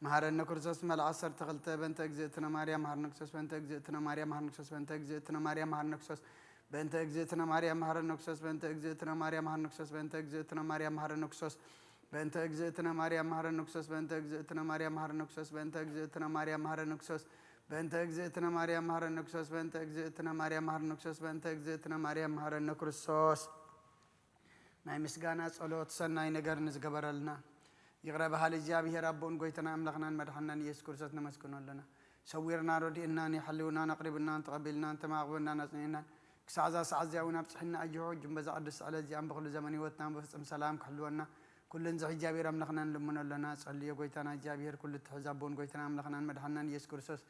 መሐረነ ክርስቶስ መልዓ ዓሰርተ ክልተ በእንተ እግዝእትነ ማርያም መሐረነ ክርስቶስ በእንተ እግዝእትነ ማርያም መሐረነ ክርስቶስ በእንተ እግዝእትነ ማርያም መሐረነ ክርስቶስ በእንተ እግዝእትነ ማርያም መሐረነ ክርስቶስ በእንተ እግዝእትነ ማርያም መሐረነ ክርስቶስ በእንተ እግዝእትነ ማርያም መሐረነ ክርስቶስ በእንተ እግዝእትነ ማርያም መሐረነ ክርስቶስ በእንተ እግዝእትነ ማርያም መሐረነ ክርስቶስ በእንተ እግዝእትነ ማርያም መሐረነ ክርስቶስ በእንተ እግዝእትነ ማርያም መሐረነ ክርስቶስ በእንተ እግዝእትነ ማርያም መሐረነ ክርስቶስ በእንተ እግዝእትነ ማርያም መሐረነ ክርስቶስ። ናይ ምስጋና ጸሎት ሰናይ ነገር ንዝገበረልና ይቕረ በሃሊ እግዚኣብሔር ኣቦን ጎይታና ኣምላኽናን መድሓናን ኢየሱስ ክርስቶስ ነመስግኖ ኣለና። ሰዊርና ረዲእናን የሓልውናን ኣቕሪብናን ተቐቢልናን ተማቕበናን ኣጽኒዕናን ክሳዕ እዛ ሰዓት እዚኣ እውን ኣብጽሕና ኣጆ ሕጂ በዛ ቅድስቲ ዕለት እዚኣን ብኹሉ ዘመን ህይወትናን ብፍጹም ሰላም ክሕልወና ኩሉ ንዝሕ እግዚኣብሔር ኣምላኽናን ልምኖ ኣለና። ጸልዮ ጎይታና እግዚኣብሔር ኩሉ እትሕዝ ኣቦን ጎይታና ኣምላኽናን መድሓናን ኢየሱስ ክርስቶስ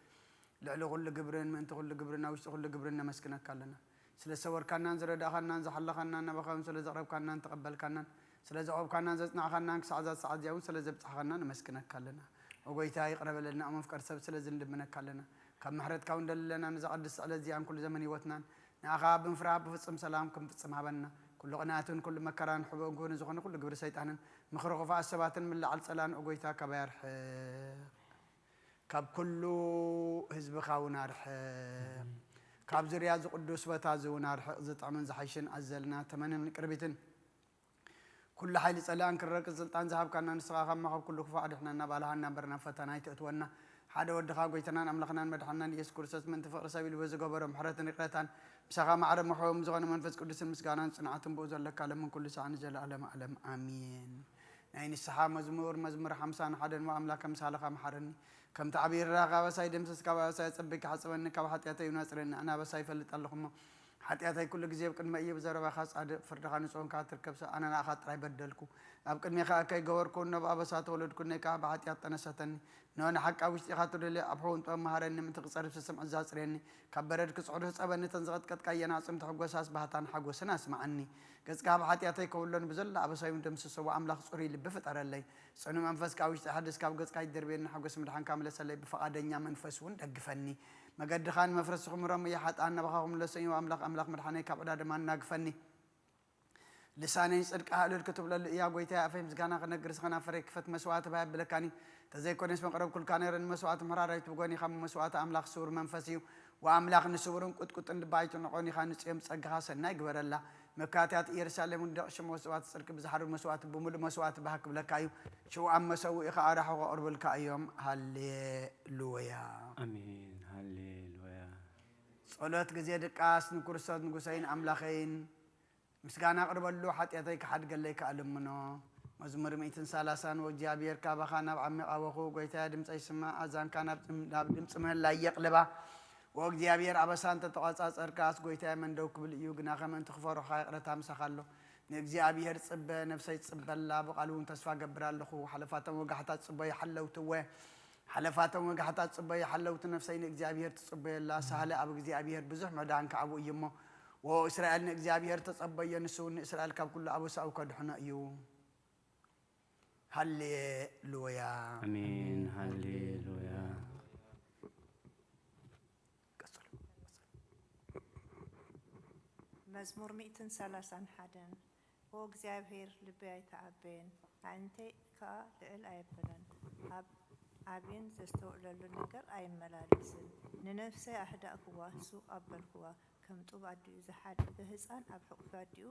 ልዕሊ ኩሉ ግብርን ምእንቲ ኩሉ ግብርን ኣብ ውሽጢ ኩሉ ግብርን ነመስግነካ ኣለና። ስለ ዝሰወርካናን ዝረዳእኻናን ዝሓለኻናን ናባኻ እውን ስለ ዘቕረብካናን ተቐበልካናን ስለ ዘቕረብካናን ዘጽናዕኻናን ክሳዕ እዛ ሰዓት እዚኣ እውን ስለ ዘብጻሕኻና ነመስግነካ ኣለና። ኦ ጎይታ ይቕረ በለልና፣ እሞ ፍቀር ሰብ ስለ ዝንልምነካ ኣለና። ካብ ምሕረትካ እውን ደልለና ነዛ ቅድስቲ ዕለት እዚኣን ኩሉ ዘመን ህይወትናን ንኣኻ ብምፍራህ ብፍጹም ሰላም ክንፍጽም ሃበና። ኩሉ ቅንኣትን ኩሉ መከራን ሕቡእን ክቡርን ዝኾነ ኩሉ ግብሪ ሰይጣንን ምኽሪ ክፉኣት ሰባትን ምልዓል ጸላን ኦ ጎይታ ካባይ ኣርሕቕ። ካብ ኩሉ ህዝብኻ እውን ኣርሕቕ። ካብ ዙርያ እዚ ቅዱስ ቦታ እዚ እውን ኣርሕቕ። ዝጥዕምን ዝሓይሽን ኣዘልና ተመንን ቅርቢትን ኩሉ ሓይሊ ጸላእን ክረግጽ ስልጣን ዝሃብካና ንስኻ ካብ መኸብ ኩሉ ክፉእ ኣድሕነና ባልሃና እምበር ናብ ፈተና ኣይተእትወና። ሓደ ወድኻ ጎይታናን ኣምላኽናን መድሓናን ኢየሱስ ክርስቶስ ምእንቲ ፍቕሪ ሰብ ኢሉ ብዝገበሮ ምሕረትን ይቕረታን ምሳኻ ማዕረ ምሕዎም ዝኾነ መንፈስ ቅዱስን ምስጋናን ጽንዓትን ብኡ ዘለካ ለምን ኩሉ ሳዕ ንዘለኣለም ኣለም ኣሜን። ናይ ንስሓ መዝሙር፣ መዝሙር ሓምሳን ሓደን። ወኣምላከ ምሳለኻ መሓረኒ፣ ከምቲ ዓብዪ ርራኻ ኣበሳይ ደምስስ፣ ካብ ኣበሳይ ኣጸቢካ ሓጽበኒ፣ ካብ ሓጢኣተይ እውን ኣጽርየኒ። ኣነ ኣበሳይ ይፈልጥ ኣለኹ እሞ፣ ሓጢኣተይ ኩሉ ግዜ ኣብ ቅድመይ እዩ። ብዘረባኻ ጻድቕ፣ ፍርድኻ ንጹህ እንካ ትርከብ ሰብ፣ ኣነ ንኣኻ ጥራይ በደልኩ። ኣብ ቅድሜኻ ከይገበርኩ፣ እነሆ ብኣበሳ ተወለድኩ፣ እነይ ከኣ ብሓጢኣት ጠነሰተኒ። እነሆ ንሓቂ ኣብ ውሽጢኻ ትደልዮ፣ ኣብ ሕውን ጥበብ መሃረኒ፣ ምእንቲ ክጸርብ ስስምዒት ኣጽርየኒ። ካብ በረድ ክጽዕዱ ህጸበኒ፣ እተን ዝቐጥቀጥካየን ኣዕጽምቲ ሕጎሳስ ባህታን ሓጎስን ኣስምዓኒ። ገጽካ ኣብ ሓጢኣተይ ከውሎን ብዘሎ ኣበሳይ እውን ደምስሶ። ኣምላኽ ጽሩይ ልቢ ፍጠረለይ፣ ጽኑዕ መንፈስ ከኣ ኣብ ውሽጠይ ሓድስ። ካብ ገጽካ ኣይትደርብየኒ፣ ሓጎስ ምድሓንካ ምለሰለይ፣ ብፍቓደኛ መንፈስ እውን ደግፈኒ። መገድኻ ንመፍረሲ ክምሮም እየ፣ ሓጥኣን ናባኻ ክምለሶም እዮም። ኣምላኽ፣ ኣምላኽ ምድሓነይ ካብ ዕዳ ድማ ኣናግፈኒ። ልሳነይ ንጽድቅኻ እልል ክትብለሉ እያ። ጐይታየ፣ ኣፈይ ምስጋና ክነግር፣ ዝኸናፍረይ ክፈት፣ መስዋዕቲ ባይ ኣብለካኒ። ተዘይኮነስ መቕረብኩልካ ነይረ፣ ንመስዋዕቲ ምሕራር ኣይትብጎን ኢኻ። መስዋዕቲ ኣምላኽ ስዉር መንፈስ እዩ። ወኣምላኽ ንስውርን ቁጥቁጥን ልባ ኣይትንዕቆን ኢኻ። ንጽዮን ብጸጋኻ ሰናይ ግበረላ። መካትያት ኢየሩሳሌም ውደቕ፣ ሽም መስዋዕቲ ጽድቂ ብዝሓርር መስዋዕቲ ብምሉእ መስዋዕቲ ባህ ክብለካ እዩ። ሽው ኣብ መሰውኢኻ ኣራሑ ከቕርቡልካ እዮም። ሃሌሉያ። ኣሜን። ሃሌሉያ። ጸሎት ግዜ ድቃስ። ንክርስቶስ ንጉሰይን ኣምላኸይን ምስጋና ኣቕርበሉ፣ ሓጢኣተይ ክሓድገለይ ከኣ ልምኖ። መዝሙር ሚእትን ሰላሳን። ወእግዚኣብሔር፣ ካባኻ ናብ ዓሚቕ ኣበኹ፣ ጐይታየ፣ ድምጸይ ስማዕ፣ ኣዛንካ ናብ ድም-፣ ናብ ድምጺ ምህላይ የቕልባ። ወእግዚኣብሔር፣ ኣበሳ እንተ ተቖጻጸርካስ፣ ጐይታየ፣ መን ደው ክብል እዩ? ግናኸ ምእንቲ ክፈርሑኻ ይቕረታ ምሳኻ ኣሎ። ንእግዚኣብሔር ጽበ፣ ነፍሰይ ትጽበላ፣ ብቓሉ እውን ተስፋ እገብር ኣለኹ። ሓለፋቶም ወጋሕታ ጽበዩ፣ ሓለውትወ። ሓለፋቶም ወጋሕታ ጽበዩ፣ ሓለውቲ ነፍሰይ ንእግዚኣብሔር ትጽበየላ። ሳህለ ኣብ እግዚኣብሔር፣ ብዙሕ መዳን ከዓቡ እዩ እሞ። ዎ እስራኤል ንእግዚኣብሔር ተጸበዮ፣ ንሱ እውን ንእስራኤል ካብ ኩሉ ኣበሳኡ ከድሕኖ እዩ። ሃሌሉያ። ኣሜን። ሃሌሉያ። ቀጽሉ። መዝሙር ሚእትን ሰላሳን ሓደን። ኦ እግዚኣብሔር፣ ልበይ ኣይተዓበየን፣ ኣዒንተይ ከኣ ልዕል ኣየበለን። ኣብ ዓቢን ዘስተውዕለሉን ነገር ኣይመላለስን። ንነፍሰይ ኣህዳእክዋ፣ ስቕ ኣበልክዋ። ከም ጡብ ኣዲኡ ዝሓደገ ህጻን ኣብ ሕቑፊ ኣዲኡ፣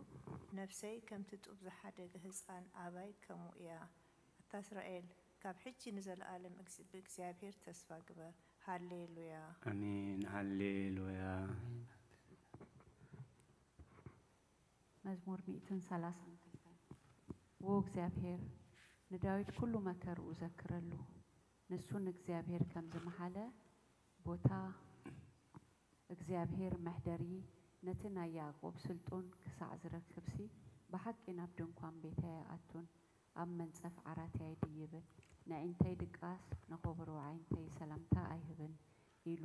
ነፍሰይ ከምቲ ጡብ ዝሓደገ ህጻን ኣባይ ከምኡ እያ። ኣታ እስራኤል፣ ካብ ሕጂ ንዘለኣለም ብእግዚኣብሔር ተስፋ ግበር። ሃሌሉያ። ኣሜን። ሃሌሉያ። መዝሙር ሚእትን ሰላሳን ክልተን። ዎ እግዚኣብሔር፣ ንዳዊት ኩሉ መከርኡ ዘክረሉ። ንሱ ንእግዚኣብሔር ከም ዝመሓለ፣ ቦታ እግዚኣብሔር መሕደሪ ነቲ ናይ ያዕቆብ ስልጡን ክሳዕ ዝረክብሲ፣ ብሓቂ ናብ ድንኳን ቤተይ ኣይኣቱን፣ ኣብ መንጸፍ ዓራተይ ኣይድይብን። ነዒንተይ ድቃስ፣ ነኾቦሮ ኣዒንተይ ሰላምታ ኣይህብን። ኢሉ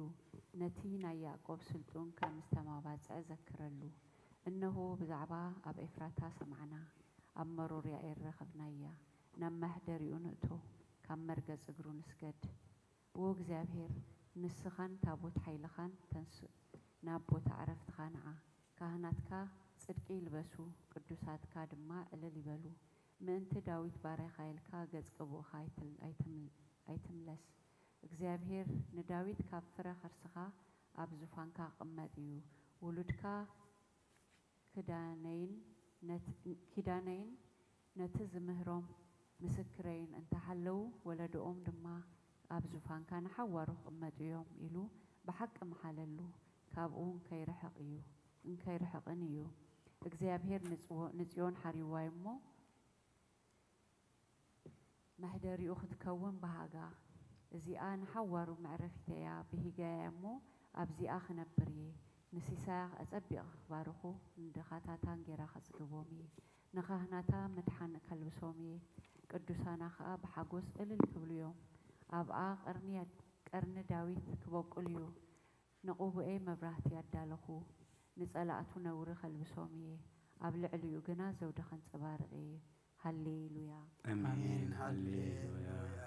ነቲ ናይ ያዕቆብ ስልጡን ከም ዝተማባጽዐ ዘክረሉ። እነሆ፣ ብዛዕባ ኣብ ኤፍራታ ሰማዕና፣ ኣብ መሮር ያኢር ረኸብናያ። ናብ መሕደሪኡ ንእቶ፣ ካብ መርገጽ እግሩ ንስገድ። ዎ እግዚኣብሔር፣ ንስኻን ታቦት ሓይልኻን ተንስእ፣ ናብ ቦታ ዕረፍትኻ ንዓ። ካህናትካ ጽድቂ ይልበሱ፣ ቅዱሳትካ ድማ ዕልል ይበሉ። ምእንቲ ዳዊት ባርያኻ ኢልካ ገጽ ቅቡእኻ ኣይትል-፣ ኣይትምል-፣ ኣይትምለስ። እግዚኣብሄር ንዳዊት ካብ ፍረ ከርስኻ ኣብ ዙፋንካ ክቕመጥ እዩ። ውሉድካ ክዳነይን ነት-፣ ኪዳነይን ነቲ ዝምህሮም ምስክረይን እንተሓለዉ፣ ወለዶኦም ድማ ኣብ ዙፋንካ ንሓዋሩ ክቕመጡ እዮም ኢሉ ብሓቂ መሓለሉ። ካብኡ እንከይርሕቕ እዩ፣ እንከይርሕቕን እዩ። እግዚኣብሄር ንጽዎ-፣ ንጽዮን ሓሪዋይ እሞ፣ መሕደሪኡ ክትከውን በሃጋ። እዚኣ ንሓዋሩ መዕረፊተያ ብሂገያ እሞ ኣብዚኣ ክነብር እየ። ንሲሳያ ኣጸቢቐ ክባርኹ፣ ንድኻታታን ጌራ ከጽግቦም እየ። ንኻህናታ ምድሓን ከልብሶም እየ። ቅዱሳና ኸኣ ብሓጎስ እልል ክብሉ እዮም። ኣብኣ ቀርኒ፣ ቀርኒ ዳዊት ክበቁል እዩ። ንቕቡኤ መብራህቲ ኣዳለኹ። ንጸላእቱ ነውሪ ከልብሶም እየ። ኣብ ልዕሊኡ ግና ዘውዲ ከንጸባርቕ እየ። ሃሌሉያ። ኣሜን። ኣሜን። ሃሌሉያ። ሃሌሉያ።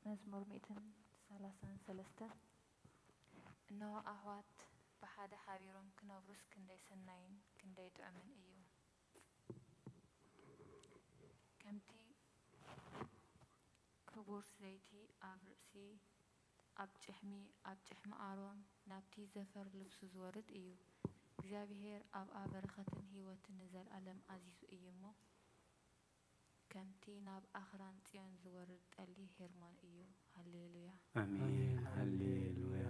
መዝሙር ሚእትን ሰላሳን ሰለስተን። እነሆ ኣሕዋት ብሓደ ሓቢሮም ክነብሩስ ክንደይ ሰናይን ክንደይ ጥዑምን እዩ። ከምቲ ክቡር ዘይቲ ኣብ ርእሲ፣ ኣብ ጭሕሚ፣ ኣብ ጭሕሚ ኣሮን ናብቲ ዘፈር ልብሱ ዝወርድ እዩ። እግዚኣብሄር ኣብኣ በረኸትን ህይወትን ንዘለኣለም ኣዚዙ እዩ እሞ፣ ከምቲ ናብ ኣኽራን ጽዮን ዝወርድ ጠሊ ሄርሞን እዩ። ሃሌሉያ። ኣሜን። ኣሜን። ሃሌሉያ።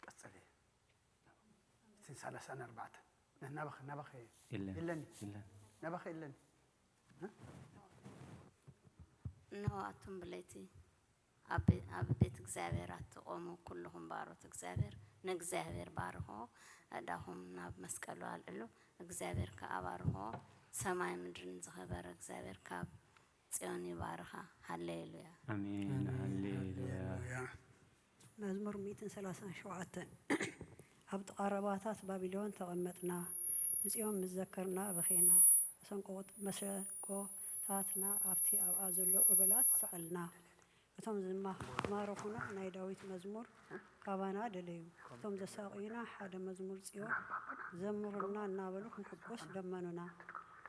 ቀጽሊ። እቲ ሰላሳን ኣርባዕተን። ነ-፣ ናባኸ፣ ናባኸ የለን። የለኒ። የለን። ናባኸ የለኒ። እ? እነሆ ኣቱም ብለይቲ ኣብ ቤ-፣ ኣብ ቤት እግዚኣብሔር ኣትቆሙ፣ ኩልኹም ባሮት እግዚኣብሔር፣ ንእግዚኣብሔር ባርኾ፣ ኣእዳኹም ናብ መስቀሉ ኣልዕሉ፣ እግዚኣብሔር ከኣ ባርኾ። ሰማይ ምድርን ዝኸበረ እግዚኣብሔር ካብ ጽዮን ይባርኻ። ሃሌሉያ። ኣሜን። ኣሜን። ሃሌሉያ። ሃሌሉያ። መዝሙር ሚእትን ሰላሳን ሸውዓተን። ኣብ ጥቓ ረባታት ባቢሎን ተቐመጥና፣ ንጽዮን ምስ ዘከርና በኼና። መሰንቆ-፣ መሰንቆታትና ኣብቲ ኣብኣ ዘሎ ዑበላት ሰቐልና። እቶም ዝማ-፣ ዝማረኹና ናይ ዳዊት መዝሙር ካባና ደለዩ። እቶም ዘሳቕዩና ሓደ መዝሙር ጽዮን ዘምሩልና እናበሉ ክንሕጎስ ለመኑና።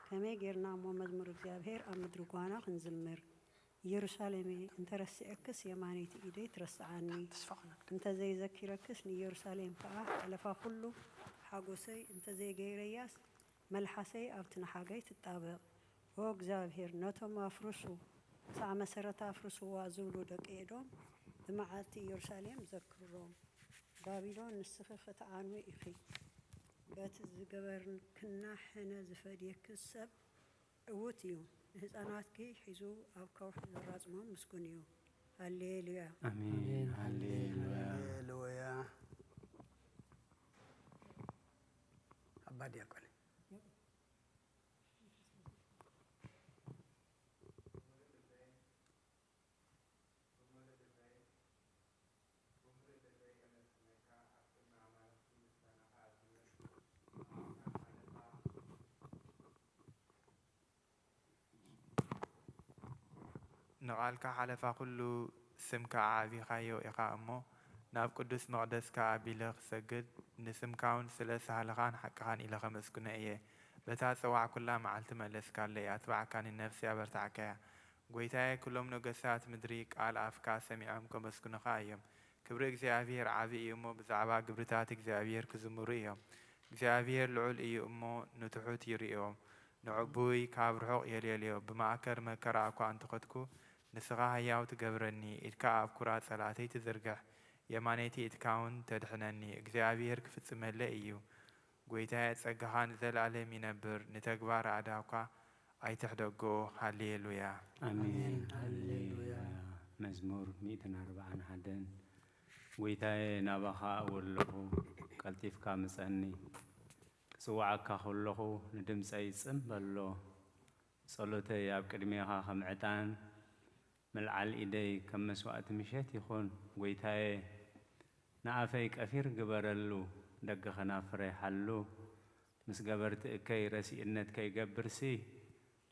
ከመይ ጌርና እሞ መዝሙር እግዚኣብሔር ኣብ ምድሪ ጓና ክንዝምር? ኢየሩሳሌመይ፣ እንተ ረሲዐክስ የማነይቲ ኢደይ ትረስዓኒ። ተስፋ ኾነክ። እንተ ዘይዘኪረክስ ንኢየሩሳሌም ከኣ ሓለፋ ኩሉ ሓጎሰይ፣ እንተ ዘይገይረያስ መልሓሰይ ኣብቲ ንሓገይ ትጣበቕ። ኦ እግዚኣብሔር፣ ነቶም ኣፍርሱ፣ ክሳዕ መሰረታ ኣፍርስዋ ዝብሉ ደቂ ኤዶም ብመዓልቲ ኢየሩሳሌም ዘክሮም። ባቢሎን፣ ንስኺ ክትዓንዊ ኢኺ። በቲ ዝገበርክና ሕነ ዝፈድየኪ ሰብ ዕዉት እዩ። ንህፃናትኪ ሒዙ ኣብ ከውሒ ዘራፅሞም ምስጉን እዩ። ሃሌሉያ። ኣሜን። ኣሜን። ሃሌሉያ። ሃሌሉያ። ኣባ ዲያቆን። ንቓልካ ሓለፋ ኩሉ ስምካ ኣዕቢኻዮ ኢኻ እሞ፣ ናብ ቅዱስ መቕደስካ ኣቢለ ክሰግድ፣ ንስምካውን ስለ ሳህልኻን ሓቅኻን ኢለ ከመስግኖ እየ። በታ ጸዋዕኩላ መዓልቲ መለስካለይ፣ ኣትባዕካኒ፣ ነፍሰይ ኣበርታዕካያ። ጐይታየ፣ ኩሎም ነገስታት ምድሪ ቃል ኣፍካ ሰሚዖም ከመስግኑኻ እዮም። ክብሪ እግዚኣብሔር ዓቢ እዩ እሞ፣ ብዛዕባ ግብርታት እግዚኣብሔር ክዝምሩ እዮም። እግዚኣብሔር ልዑል እዩ እሞ፣ ንትሑት ይርእዮ። ንዕቡይ ካብ ርሑቕ የልየልዮ። ብማእከል መከራ እኳ እንተኸድኩ፣ ንስኻ ህያው ትገብረኒ። ኢድካ ኣብ ኵራ ጸላእተይ ትዝርግሕ፣ የማነይቲ ኢድካውን ተድሕነኒ። እግዚኣብሔር ክፍጽመለይ እዩ። ጐይታየ፣ ጸጋኻ ንዘለኣለም ይነብር፣ ንተግባር ኣእዳውካ ኣይትሕደጎ። ሃሌሉያ። ኣሜን። ኣሜን። ሃሌሉያ። ሃሌሉያ። መዝሙር ሚእትን ኣርባዓን ሓደን። ጐይታየ፣ ናባኻ እወ ኣለኹ፣ ቀልጢፍካ ምጸኒ። ክጽውዓካ ከለኹ ንድምጸይ ጽን በሎ። ጸሎተይ ኣብ ቅድሜኻ ከም ዕጣን፣ ምልዓል ኢደይ ከም መስዋእቲ ምሸት ይኹን። ጐይታየ፣ ንኣፈይ ቀፊር ግበረሉ፣ ደገ ኸናፍረይ ሓሉ። ምስ ገበርቲ እከይ ረሲእነት ከይገብርሲ፣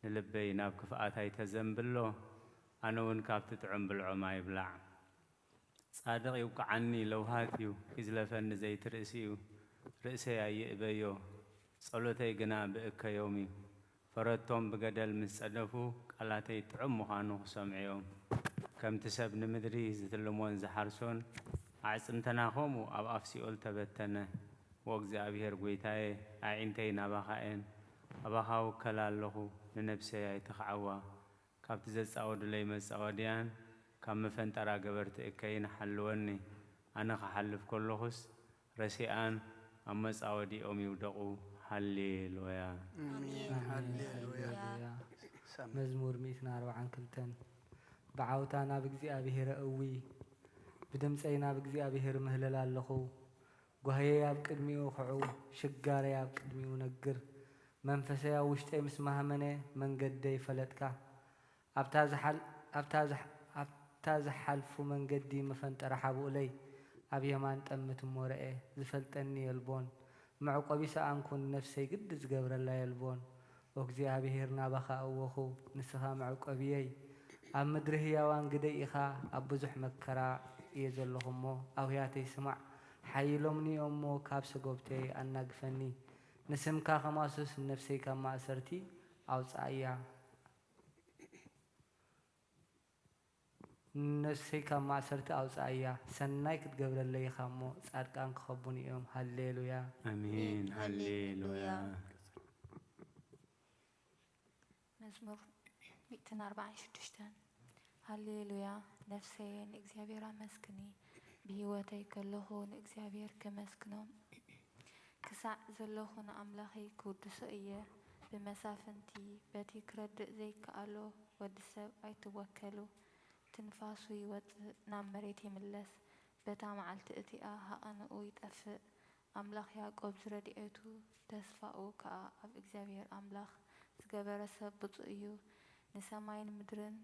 ንልበይ ናብ ክፍኣት ኣይተዘንብሎ። ኣነ እውን ካብቲ ጥዑም ብልዖም ኣይብላዕ። ጻድቕ ይውቅዓኒ ለውሃት እዩ፣ ይዝለፈኒ ዘይቲ ርእሲ እዩ። ርእሰይ ኣይእበዮ፣ ጸሎተይ ግና ብእከዮም እዩ። ፈረድቶም ብገደል ምስ ጸደፉ፣ ቃላተይ ጥዑም ምዃኑ ክሰምዑ እዮም። ከምቲ ሰብ ንምድሪ ዝትልሞን ዝሓርሶን፣ ኣዕጽምትና ኸምኡ ኣብ ኣፍ ሲኦል ተበተነ። ዎ እግዚኣብሄር ጐይታየ፣ ኣዒንተይ ናባኻ እየን፣ ኣባኻ እውከል ኣለኹ፣ ንነብሰይ ኣይትኽዓዋ። ካብቲ ዘጻወዱለይ መጻወድያን ካብ መፈንጠራ ገበርቲ እከይን ሓልወኒ። ኣነ ክሓልፍ ከለኹስ ረሲኣን ኣብ መጻወዲኦም ይውደቑ። ሃሌሉያ። ኣሜን። ሃሌሉያ። መዝሙር ሚእትን ኣርባዓን ክልተን። ብዓውታ ናብ እግዚኣብሄር እዊ፣ ብድምፀይ ናብ እግዚኣብሄር ምህለል ኣለኹ። ጓህየይ ኣብ ቅድሚኡ ኹዑ፣ ሽጋረይ ኣብ ቅድሚኡ ነግር። መንፈሰይ ኣብ ውሽጠይ ምስ ማህመነ፣ መንገደይ ፈለጥካ። ኣብታ ዝሓል-፣ ኣብታ ዝሕ-፣ ኣብታ ዝሓልፉ መንገዲ መፈንጠራ ሓብኡለይ፣ ኣብ የማን ጠምት እሞ ረኤ፣ ዝፈልጠኒ የልቦን። መዕቆቢ ሰኣንኩ፣ ንነፍሰይ ግዲ ዝገብረላ የልቦን። ኦ እግዚኣብሄር፣ ናባኻ እወኹ፣ ንስኻ መዕቆብየይ። ኣብ ምድሪ ህያዋን ግደይ ኢኻ፣ ኣብ ብዙሕ መከራ እየ ዘለኹ እሞ፣ ኣውያተይ ስማዕ። ሓይሎምኒ እዮም እሞ፣ ካብ ሰጎብተይ ኣናግፈኒ። ንስምካ ከማስስ፣ ንነፍሰይ ካብ ማእሰርቲ ኣውጽኣያ። ንነፍሰይ ካብ ማእሰርቲ ኣውጽኣያ። ሰናይ ክትገብረለይ ኢኻ እሞ፣ ጻድቃን ክኸቡኒ እዮም። ሃሌሉያ። ኣሜን። ሃሌሉያ። መዝሙር ሚእትን ኣርባዓን ሽዱሽተን። ሃሌሉያ፣ ነፍሰየ ንእግዚኣብሔር ኣመስግኒ፣ ብህይወተይ ከለኹ ንእግዚኣብሔር ከመስግኖ ክሳዕ ዘለኹ ንኣምላኸይ ክውድሶ እየ። ብመሳፍንቲ በቲ ክረድእ ዘይከኣሎ ወዲ ሰብ ኣይትወከሉ። ትንፋሱ ይወጽእ፣ ናብ መሬት ይምለስ፣ በታ መዓልቲ እቲኣ ሃቐንኡ ይጠፍእ። ኣምላኽ ያዕቆብ ዝረድኤቱ ተስፋኡ ከኣ ኣብ እግዚኣብሔር ኣምላኽ ዝገበረ ሰብ ብጹእ እዩ። ንሰማይን ምድርን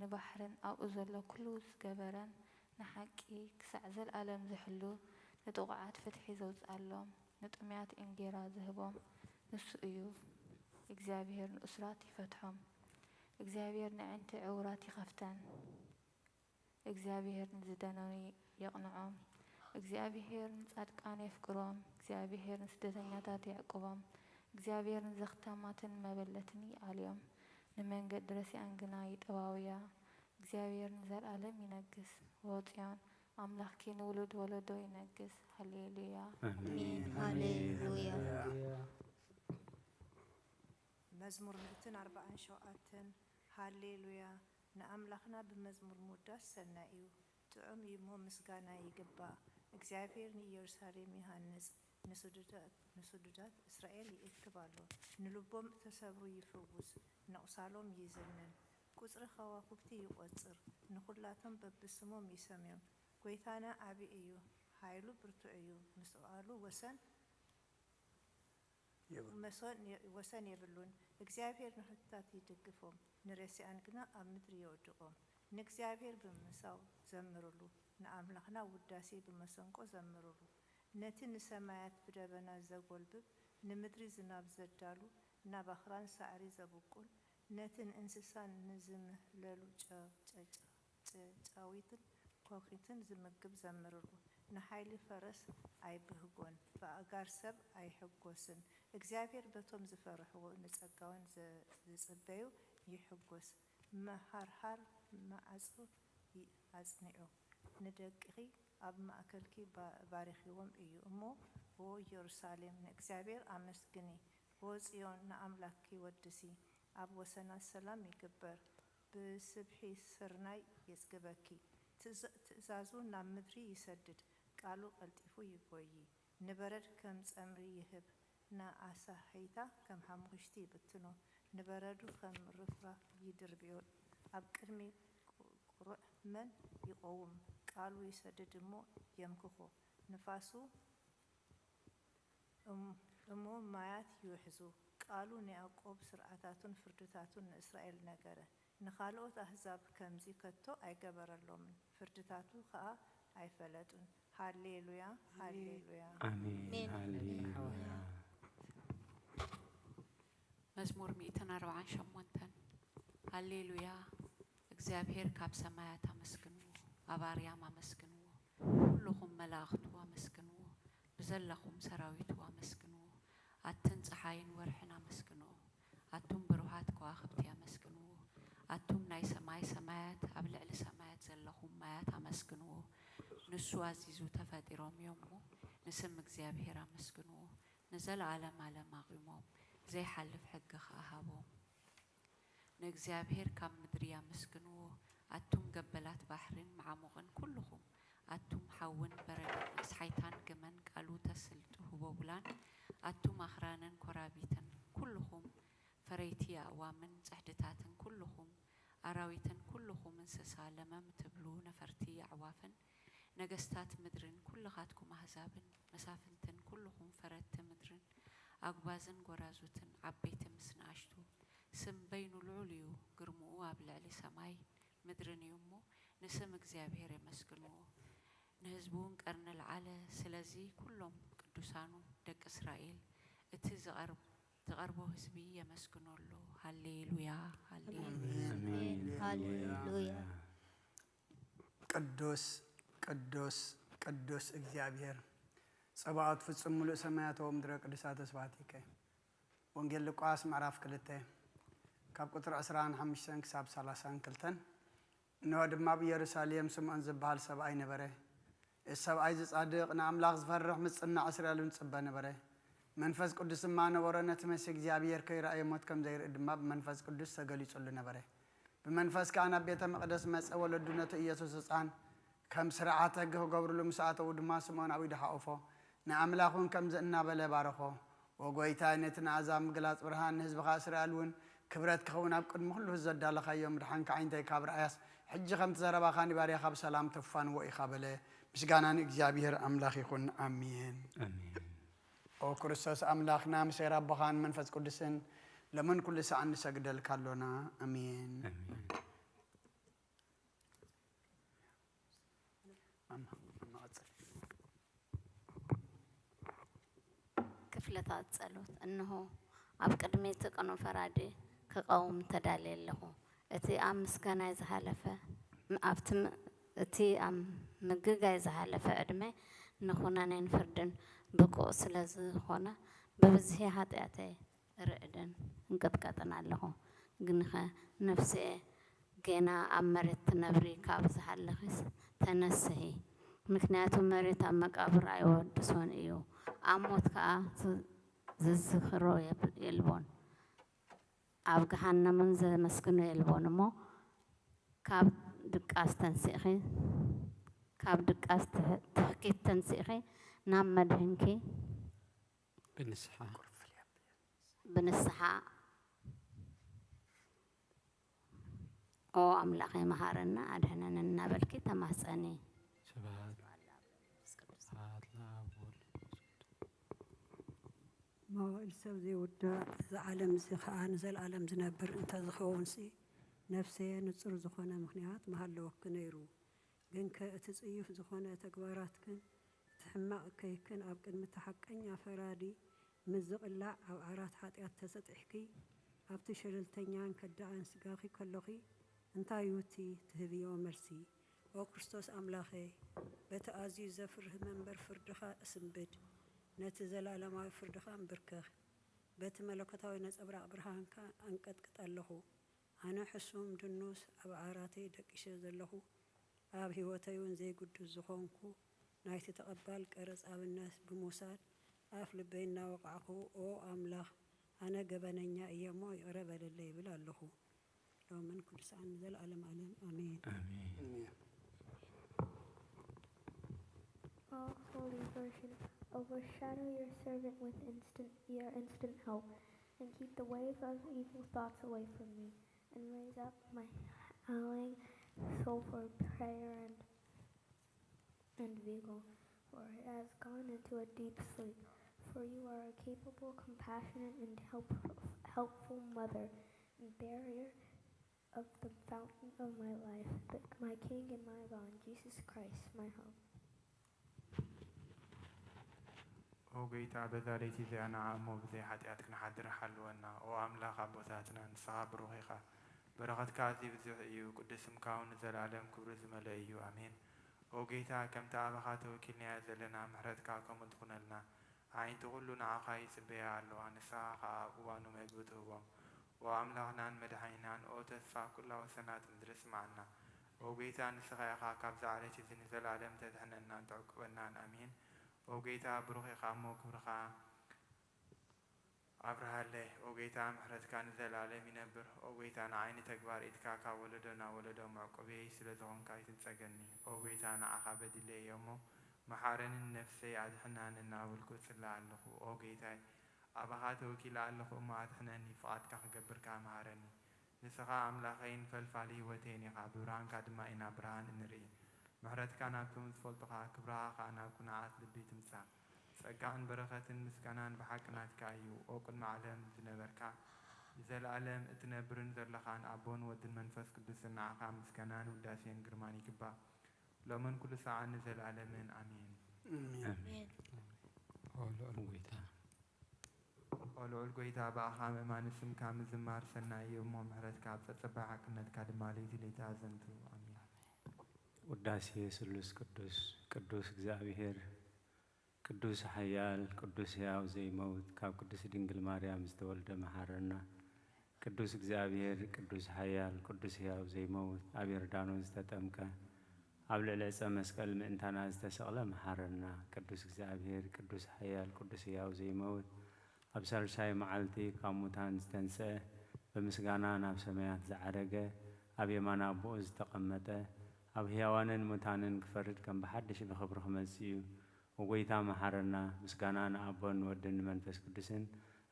ንባሕርን ኣብኡ ዘሎ ኩሉ ዝገበረን ንሓቂ ክሳዕ ዘልኣለም ዝሕሉ ንጥቑዓት ፍትሒ ዘውጽኣሎም ንጥሙያት እንጌራ ዝህቦም ንሱ እዩ። እግዚኣብሔር ንእሱራት ይፈትሖም። እግዚኣብሔር ነዕንቲ ዕውራት ይኸፍተን። እግዚኣብሄር ንዝደነኑ የቕንዖም። እግዚኣብሄር ንጻድቃን የፍቅሮም። እግዚኣብሄር ንስደተኛታት የዕቁቦም። እግዚኣብሄር ንዘኽታማትን መበለትን ይኣልዮም። ንመንገዲ ረሲኣን ግና ይጠዋውያ። እግዚኣብሄር ንዘልኣለም ይነግስ። ዎ ጽዮን ኣምላኽኪ ንውሉድ ወለዶ ይነግስ። ሃሌሉያ። ኣሜን። ሃሌሉያ። መዝሙር ሚእትን ኣርባዓን ሸውዓተን። ሃሌሉያ፣ ንኣምላኽና ብመዝሙር ምውዳስ ሰናይ እዩ፣ ጥዑም እዩ እሞ ምስጋና ይግባእ። እግዚኣብሄር ንኢየሩሳሌም ይሃንጽ፣ ንስዱዳት እስራኤል ይእክብ ኣሎ። ንልቦም እተሰብሩ ይፍውስ፣ ነቑሳሎም ይዝንን። ቁጽሪ ኸዋኽብቲ ይቖጽር፣ ንኹላቶም በብስሞም ይሰምዮም። ጐይታና ዓቢ እዩ፣ ሓይሉ ብርቱዕ እዩ፣ ምስትውዓሉ ወሰን የብሉን። መሶን የ- ወሰን የብሉን። እግዚኣብሔር ንሕቱታት ይድግፎም፣ ንረሲኣን ግና ኣብ ምድሪ የውድቖም። ንእግዚኣብሔር ብምሳው ዘምርሉ፣ ንኣምላኽና ውዳሴ ብመሰንቆ ዘምርሉ። ነቲ ንሰማያት ብደበና ዘጎልብብ፣ ንምድሪ ዝናብ ዘዳሉ፣ ናብ ኣኽራን ሳዕሪ ዘብቁል፣ ነቲ ንእንስሳን ንዝምህለሉ ጨ- ጨ- ጨ- ጨጫዊትን ኮኺትን ዝምግብ ዘምርሉ። ንሓይሊ ፈረስ ኣይብህጎን፣ ብኣእጋር ሰብ ኣይሕጎስን። እግዚኣብሔር በቶም ዝፈርሕዎ ንጸጋውን ዘ- ዝጽበዩ ይሕጎስ። መሃርሃር ማዕጾ ይ- ኣጽኒዑ፣ ንደቅኺ ኣብ ማእከልኪ ባ- ባሪኽዎም እዩ እሞ፣ ዎ ኢየሩሳሌም ንእግዚኣብሔር ኣመስግኒ፣ ዎ ጽዮን ንኣምላኽኪ ወድሲ። ኣብ ወሰናት ሰላም ይግበር፣ ብስብሒ ስርናይ የጽግበኪ። ትእዛ- ትእዛዙ ናብ ምድሪ ይሰድድ፣ ቃሉ ቀልጢፉ ይጎዪ። ንበረድ ከም ጸምሪ ይህብ፣ ንኣሳህይታ ከም ሓሙኽሽቲ ይብትኖ። ንበረዱ ከም ርፍራፍ ይድርብዮ፣ ኣብ ቅድሚ ቁሩዕ መን ይቐውም? ቃሉ ይሰድድ እሞ የምክኾ፣ ንፋሱ እም- እሞ ማያት ይውሕዙ። ቃሉ ንያዕቆብ ስርዓታቱን ፍርድታቱን ንእስራኤል ነገረ። ንኻልኦት ኣህዛብ ከምዚ ከቶ ኣይገበረሎምን፣ ፍርድታቱ ኸኣ ኣይፈለጡን። ሃሌሉያ፣ ሃሌሉያ። ኣሜን። ኣሜን። ሃሌሉያ። መዝሙር ሚእትን ኣርባዓን ሸሞንተን። ሃሌሉያ፣ እግዚኣብሔር ካብ ሰማያት ኣመስግንዎ፣ ኣብ ኣርያም ኣመስግንዎ፣ ኩልኹም መላእኽቱ ኣመስግንዎ፣ ብዘለኹም ሰራዊቱ ኣመስግንዎ። ኣትን ጸሓይን ወርሕን ኣመስግንዎ፣ ኣቱም ብሩሃት ከዋኽብቲ ኣመስግንዎ፣ ኣቱም ናይ ሰማይ ሰማያት ኣብ ልዕሊ ሰማያት ዘለኹም ማያት ኣመስግንዎ። ንሱ ኣዚዙ ተፈጢሮም እዮም እሞ ንስም እግዚኣብሔር ኣመስግንዎ። ንዘለዓለም ዓለም ኣቑሞም ዘይሓልፍ ሕጊ ኸኣ ሃቦም። ንእግዚኣብሔር ካብ ምድሪ ኣመስግንዎ፣ ኣቱም ገበላት ባሕርን መዓሙቕን ኩልኹም፣ ኣቱም ሓውን በረድን ኣስሓይታን ግመን ቃሉ ተስልጡ ህቦብላን፣ ኣቱም ኣኽራንን ኮራቢትን ኩልኹም፣ ፈረይቲ ኣእዋምን ጽሕድታትን ኩልኹም፣ ኣራዊትን ኩልኹም እንስሳ ለመም ትብሉ ነፈርቲ ኣዕዋፍን፣ ነገስታት ምድርን ኩልኻትኩም ኣህዛብን መሳፍንትን ኩልኹም ፈረድቲ ምድርን ኣጉባዝን ጎራዙትን ዓበይቲ ምስ ንኣሽቱ፣ ስም በይኑ ልዑል እዩ፣ ግርምኡ ኣብ ልዕሊ ሰማይ ምድርን እዩ እሞ፣ ንስም እግዚኣብሔር የመስግንዎ፣ ንህዝቡ እውን ቀርኒ ለዓለ። ስለዚ ኩሎም ቅዱሳኑ ደቂ እስራኤል፣ እቲ ዝቐርብ-፣ ዝቐርቦ ህዝቢ የመስግኖ ኣሎ። ሃሌሉያ፣ ሃሌሉያ። ኣሜን። ሃሌሉያ። ቅዱስ፣ ቅዱስ፣ ቅዱስ እግዚኣብሔር ጸባኦት፣ ፍጹም ምሉእ ሰማያት ወምድረ ቅዱሳተ ስብሐቲከ። ወንጌል ሉቃስ ምዕራፍ ክልተ ካብ ቁጽሪ ዕስራን ሓሙሽተን ክሳብ ሰላሳን ክልተን። እንሆ ድማ ኣብ ኢየሩሳሌም ስምዖን ዝበሃል ሰብኣይ ነበረ። እቲ ሰብኣይ እዚ ጻድቕ፣ ንኣምላኽ ዝፈርሕ፣ ምጽናዕ እስራኤል እውን ዝጽበ ነበረ። መንፈስ ቅዱስ ድማ ነበሮ፣ ነቲ መሲህ እግዚኣብሔር ከይረኣየ ሞት ከም ዘይርኢ ድማ ብመንፈስ ቅዱስ ተገሊጹሉ ነበረ። ብመንፈስ ከኣ ናብ ቤተ መቕደስ መጸ። ወለዱ ነቲ ኢየሱስ ህጻን ከም ስርዓት ሕጊ ክገብርሉ ምስ ኣተዉ ድማ ስምዖን ኣብ ኢዱ ሓቑፎ፣ ንኣምላኽ እውን ከምዚ እናበለ ባረኾ። "ኦ ጐይታይ፣ ነቲ ንኣሕዛብ ምግላጽ ብርሃን፣ ንህዝብኻ እስራኤል እውን ክብረት ክኸውን ኣብ ቅድሚ ኩሉ ህዝቢ ዘዳለኻዮ ምድሓንካ ኣዒንተይ ካብ ረኣያስ፣ ሕጂ ከምቲ ዘረባኻ ንባርያኻ ብሰላም ተፋንዎ ኢኻ" በለ። ምስጋና ንእግዚኣብሔር ኣምላኽ ይኹን። ኣሜን። ኣሜን። ኦ ክርስቶስ ኣምላኽና፣ ምሰ ኣቦኻን መንፈስ ቅዱስን፣ ሎምን ኩሉ ሰዓን ንሰግደልካ ኣሎና። ኣሜን። ኣሜን። ኣማ-፣ ኣማ-፣ ቀጽል። ክፍልታት ጸሎት። እንሆ፣ ኣብ ቅድሚ እቲ ቅኑዕ ፈራዲ ክቐውም ተዳልየ ኣለኹ። እቲ ኣብ ምስጋናይ ዝሓለፈ፣ ኣብቲ ም-፣ እቲ ኣብ ምግጋይ ዝሓለፈ ዕድመ ንኹነኔን ፍርድን ብቁዕ ስለ ዝኾነ፣ ብብዝሒ ሓጢኣተይ ርዕድን እንቅጥቀጥን ኣለኹ። ግንኸ ነፍሰየ ጌና ኣብ መሬት ትነብሪ ካብ ዝሃለኺስ ተነስሒ፣ ምክንያቱ መሬት ኣብ መቃብር ኣይወድሶን እዩ፣ ኣብ ሞት ከኣ ዝ-፣ ዝዝኽሮ የብ-፣ የልቦን፣ ኣብ ገሃነምን ዘመስግኖ የልቦን። እሞ ካብ ድቃስ ተንሲእኺ፣ ካብ ድቃስ ትሕ-፣ ትሕኪት ተንሲእኺ ናብ መድህንኪ ብንስሓ። ብንስሓ፣ "ኦ ኣምላኸይ፣ መሃረና፣ ኣድሕነኒ" እናበልኪ ተማህጸኒ። ስብሐት ስብሐት ለኣብ ወወልድ ወመንፈስ ቅዱስ። መዋእል ሰብ ዘይውዳእ፣ እዚ ዓለም እዚ ኸኣ ንዘለኣለም ዝነብር እንተ ዝኸውንሲ፣ ነፍሰየ ንጹር ዝኾነ ምኽንያት ምሃለወኪ ነይሩ። ግንከ እቲ ጽዩፍ ዝኾነ ተግባራትክን እቲ ሕማቕ እከይክን ኣብ ቅድሚ እቲ ሓቀኛ ፈራዲ ምስ ዝቕላዕ፣ ኣብ ዓራት ሓጢኣት ተሰጢሕኪ፣ ኣብቲ ሸለልተኛን ከዳዕን ስጋኺ ከሎኺ፣ እንታይ እዩ እቲ ትህብዮ መልሲ? ኦ ክርስቶስ ኣምላኸ፣ በቲ ኣዝዩ ዘፍርህ መንበር ፍርድኻ እስንብድ፣ ነቲ ዘለኣለማዊ ፍርድኻ እንብርከኽ፣ በቲ መለኮታዊ ነጸብራቕ ብርሃንካ ኣንቀጥቅጥ ኣለኹ። ኣነ ሕሱም ድኑስ ኣብ ዓራተይ ደቂሸ ዘለኹ፣ ኣብ ህይወተይ እውን ዘይግዱስ ዝኾንኩ፣ ናይቲ ተቐባል ቀረጽ ኣብነት ብምውሳድ ኣፍ ልበይ እናወቃዕኩ፣ ኦ ኣምላኽ፣ ኣነ ገበነኛ እየ እሞ ይቕረ በለለይ ይብል ኣለኹ። ሎምን ቅዱሳን ንዘለዓለም ዓለም ኣሜን። ኣሜን። O Holy Virgin, overshadow your servant with instant, your instant help, and keep the wave of evil thoughts away from me, and raise up my ailing soul for prayer and, and vigil, for it has gone into a deep sleep. For you are a capable, compassionate, and help, helpful mother, and barrier of the fountain of my life, the, my King and my God, Jesus Christ, my hope. ኦ ጎይታ፣ በዛ ለይቲ እዚኣ ንዓ እሞ ብዘይ ሓጢኣት ክንሓድር ሓልወና። ኦ ኣምላኽ ኣቦታትና፣ ንስኻ ብሩኽ ኢኻ። በረኸትካ ኣዝዩ ብዙሕ እዩ፣ ቅዱስ ስምካ እውን ንዘለኣለም ክብሪ ዝመልአ እዩ። ኣሜን። ኦ ጌታ፣ ከምቲ ኣባኻ ተወኪልናዮ ዘለና፣ ምሕረትካ ከምኡ ትኹነልና። ኣዒንቲ ኩሉ ንዓኻ ይጽበያ ኣለዋ፣ ንስኻ ኸኣ ኣብ እዋኑ መግቢ ትህቦም። ኦ ኣምላኽናን መድሓኒናን፣ ኦ ተስፋ ኩላ ወሰናት ምድሪ፣ ስምዓና። ኦ ጌታ፣ ንስኻ ኢኻ ካብዚ ዓሌት እዚ ንዘለኣለም ተድሕነናን ተዕቁበናን። ኣሜን። ኦ ጌታ፣ ብሩኽ ኢኻ እሞ፣ ክብርኻ ኣብርሃለይ። ኦ ጌታ፣ ምሕረትካ ንዘለኣለም ይነብር። ኦ ጌታ፣ ንዓይ ንተግባር ኢድካ ካብ ወለዶ ናብ ወለዶ መዕቆብየይ ስለ ዝኾንካ ኣይትንጸገኒ። ኦ ጌታ፣ ንዓኻ በዲለየ እሞ፣ መሓረኒ፣ ንነፍሰይ ኣድሕናኒ እናበልኩ እጽሊ ኣለኹ። ኦ ጌታይ፣ ኣባኻ ተወኪለ ኣለኹ እሞ ኣድሕነኒ፣ ፍቓድካ ክገብር ከኣ መሃረኒ። ንስኻ ኣምላኸይን ፈልፋሊ ህይወተይን ኢኻ፣ ብብርሃንካ ድማ ኢና ብርሃን እንርኢ። ምሕረትካ ናብቶም ዝፈልጡኻ፣ ክብርኻ ኸኣ ናብ ቅኑዓት ልቢ ትምጻእ። ጸጋን በረኸትን ምስጋናን ብሓቂ ናትካ እዩ፣ ኦ ቅድሚ ዓለም ዝነበርካ፣ ንዘለኣለም እትነብርን ዘለኻን ኣቦን ወድን መንፈስ ቅዱስን፣ ንዓኻ ምስጋናን ውዳሴን ግርማን ይግባእ፣ ሎምን ኩሉ ሰዓን ንዘለኣለምን። ኣሜን። ኣሜን። ኣሜን። ኦ ልዑል ጎይታ። ኦ ልዑል ጎይታ፣ ብኣኻ ምእማን ንስምካ ምዝማር ሰናይ እዩ እሞ፣ ምሕረትካ ኣብ ጸጸባይ ሓቅነትካ ድማ ለይቲ ለይቲ ኣዘንቱ። ኣሜን። ውዳሴ ስሉስ ቅዱስ። ቅዱስ እግዚኣብሔር፣ ቅዱስ ሓያል፣ ቅዱስ ሕያው ዘይመውት፣ ካብ ቅድስት ድንግል ማርያም ዝተወልደ መሓረና። ቅዱስ እግዚኣብሔር፣ ቅዱስ ሓያል፣ ቅዱስ ሕያው ዘይመውት፣ ኣብ ዮርዳኖስ ዝተጠምቀ፣ ኣብ ልዕሊ ዕፀ መስቀል ምእንታና ዝተሰቕለ መሓረና። ቅዱስ እግዚኣብሔር፣ ቅዱስ ሓያል፣ ቅዱስ ሕያው ዘይመውት፣ ኣብ ሳልሳይ መዓልቲ ካብ ሙታን ዝተንስአ፣ ብምስጋና ናብ ሰማያት ዝዓረገ፣ ኣብ የማን ኣቦኡ ዝተቐመጠ፣ ኣብ ሕያዋንን ሙታንን ክፈርድ ከም ብሓድሽ ብኽብሪ ክመጽእ እዩ። ኦ ጎይታ መሓረና። ምስጋና ንኣቦን ንወድን ንመንፈስ ቅዱስን፣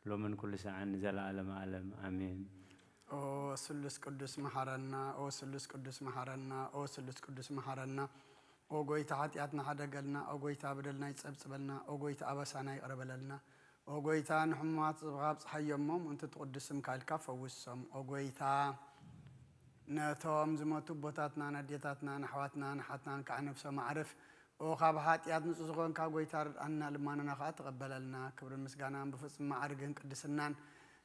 ሎምን ኩሉ ሰዓን ንዘለዓለመ ዓለም። ኣሜን። ኦ ስሉስ ቅዱስ መሓረና፣ ኦ ስሉስ ቅዱስ መሓረና፣ ኦ ስሉስ ቅዱስ መሓረና። ኦ ጎይታ ሓጢኣትና ሓደገልና፣ ኦ ጎይታ በደልና ይጸብጽበልና፣ ኦ ጎይታ ኣበሳና ይቕረ በለልና። ኦ ጎይታ ንሕሙማት ጽብኻ ኣብጽሓዮም እሞ፣ ምእንቲ ትቕዱስ ስምካ ኢልካ ፈውሶም። ኦ ጎይታ ነቶም ዝሞቱ ኣቦታትናን ኣዴታትናን ኣሕዋትናን ኣሓትናን ከዓ ነፍሶም ኣዕርፍ። ኦ ካብ ሓጢኣት ንጹህ ዝኾንካ ጎይታ ርድኣና፣ ልማናና ኸኣ ተቐበለልና። ክብርን ምስጋናን ብፍጹም መዓርግን ቅድስናን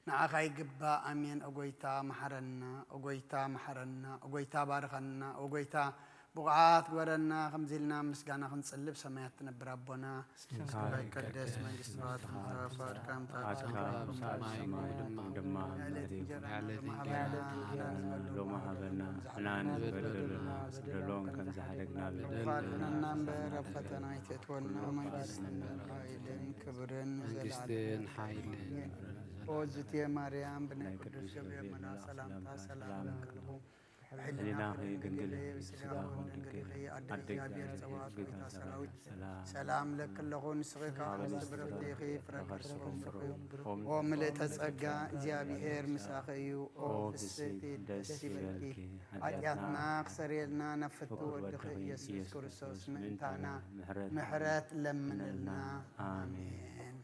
ንዓኻ ይግባእ። ኣሜን። ኦ ጎይታ መሓረና፣ ኦ ጎይታ መሓረና፣ ኦ ጎይታ ባርኸና፣ ኦ ጎይታ ብቑዓት ግበረና። ከምዚ ኢልና ምስጋና ክንጽሊ ኣብ ሰማያት ትነብር ኣቦና፣ ስምካ ይቀደስ፣ መንግስትኻ ትምጻእ፣ ፍቓድካ ከም ትበሃል ኣብ ሰማይ ከምኡ ድማ ኣብ ምድሪ። ዕለት እንጀራና ንዕለት እንጀራና ንሃበና ሎሚ ሃበና፣ ንሕና ንዝበደሉና በደሎም ከም ዝሓደግና በደል ንበደል እምበር ኣብ ፈተና ኣይተእትወና፣ መንግስትን ሓይልን ክብርን መንግስትን ንዘለዓለሙ። ሓይልን ኣሜን። ኦ ዝትየ ማርያም ብናይ ናይ ቅዱስ ቅዱስ ገብርኤል ገብርኤል መልኣክ መልኣክ ሰላምታ ሰላምታ ሰላም ሰላም ለኪ። ለኪ። ሕሊናኺ ሕሊናኺ ድንግል ድንግል፣ ስጋኺ ስጋኺ ድንግል ድንግል፣ ኢኺ፣ ኣደ ኣደ እግዚኣብሔር፣ እግዚኣብሔር፣ ጸባኦት ጌታ ጎይታ ሰራዊት፣ ሰራዊት፣ ሰላም ሰላም ለኪ ኣለኹ። ንስኺ ካብ ካብ ኣንስቲ ኣንስቲ ብርኽቲ ኢኺ፣ ፍረ ከርስኺ ፍረ ከርስኺ ብሩኽ እዩ። ብሩኽ እዩ። ኦ ምልእተ ጸጋ፣ እግዚኣብሔር ምሳኺ እዩ። ኦ ኦ ፍስሕቲ ፍስሕቲ ደስ ደስ ይበልኪ። ይበልኪ። ሓጢኣትና ሓጢኣትና ክሰርየልና ናብ ፍቱ ፍቁር ወድኺ ወድኺ ኢየሱስ ኢየሱስ ክርስቶስ ክርስቶስ ምእንታና ምእንታና ምሕረት ምሕረት ለምንልና። ለምንልና። ኣሜን። ኣሜን።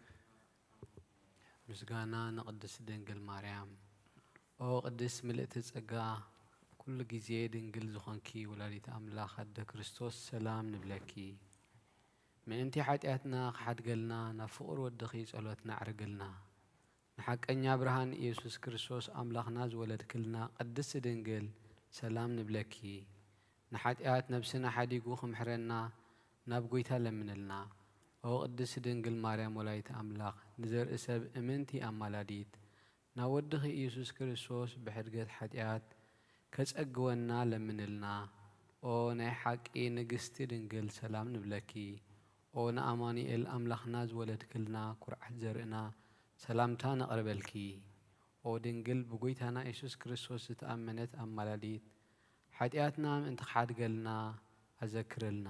ምስጋና ንቅድስት ድንግል ማርያም። ኦ ቅድስት ምልእቲ ጸጋ፣ ኩሉ ግዜ ድንግል ዝኾንኪ ወላዲት ኣምላኽ ኣደ ክርስቶስ ሰላም ንብለኪ። ምእንቲ ሓጢኣትና ክሓድገልና ናብ ፍቑር ወድኺ ጸሎት ነዕርግልና። ንሓቀኛ ብርሃን ኢየሱስ ክርስቶስ ኣምላኽና ዝወለድክልና ቅድስት ድንግል ሰላም ንብለኪ። ንሓጢኣት ነብስና ሓዲጉ ክምሕረና ናብ ጐይታ ለምንልና። ኦ ቅድስት ድንግል ማርያም ወላዲተ ኣምላኽ፣ ንዘርኢ ሰብ እምንቲ ኣማላዲት፣ ናብ ወድኺ ኢየሱስ ክርስቶስ ብሕድገት ሓጢኣት ከጸግወና ለምንልና። ኦ ናይ ሓቂ ንግስቲ ድንግል ሰላም ንብለኪ። ኦ ንኣማኑኤል ኣምላኽና ዝወለድክልና ኩርዓት ዘርእና ሰላምታ ነቕርበልኪ። ኦ ድንግል ብጐይታና ኢየሱስ ክርስቶስ ዝተኣመነት ኣማላዲት፣ ሓጢኣትና ምእንቲ ክሓድገልና ኣዘክርልና።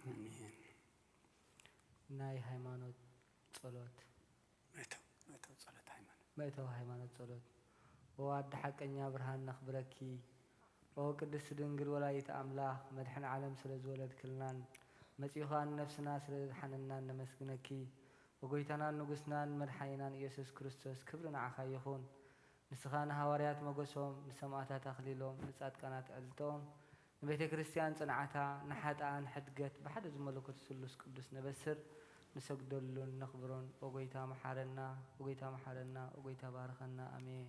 ኣሜን። ናይ ሃይማኖት ጸሎት። መእተዊ፣ መእተዊ ጸሎት ሃይማኖት። መእተዊ ሃይማኖት ጸሎት። ኦ ኣደ ሓቀኛ ብርሃን ነኽብረኪ። ኦ ቅድስቲ ድንግል ወላዲተ ኣምላኽ፣ መድሕን ዓለም ስለ ዝወለድክልናን መጺኡ ኸኣ ንነፍስና ስለ ዘድሓነናን ነመስግነኪ። ኦ ጎይታናን ንጉስናን መድሓኒናን ኢየሱስ ክርስቶስ፣ ክብሪ ንዓኻ ይኹን። ንስኻ ንሃዋርያት ሞገሶም፣ ንሰማእታት ኣኽሊሎም፣ ንጻድቃናት ዕልልትኦም፣ ንቤተ ክርስቲያን ጽንዓታ፣ ንሓጥኣን ሕድገት ብሓደ ዝመለኮት ስሉስ ቅዱስ ነበስር፣ ንሰግደሉን ነኽብሮን። ኦ ጎይታ መሓረና፣ ኦ ጎይታ መሓረና፣ ኦ ጎይታ ባርኸና። ኣሜን።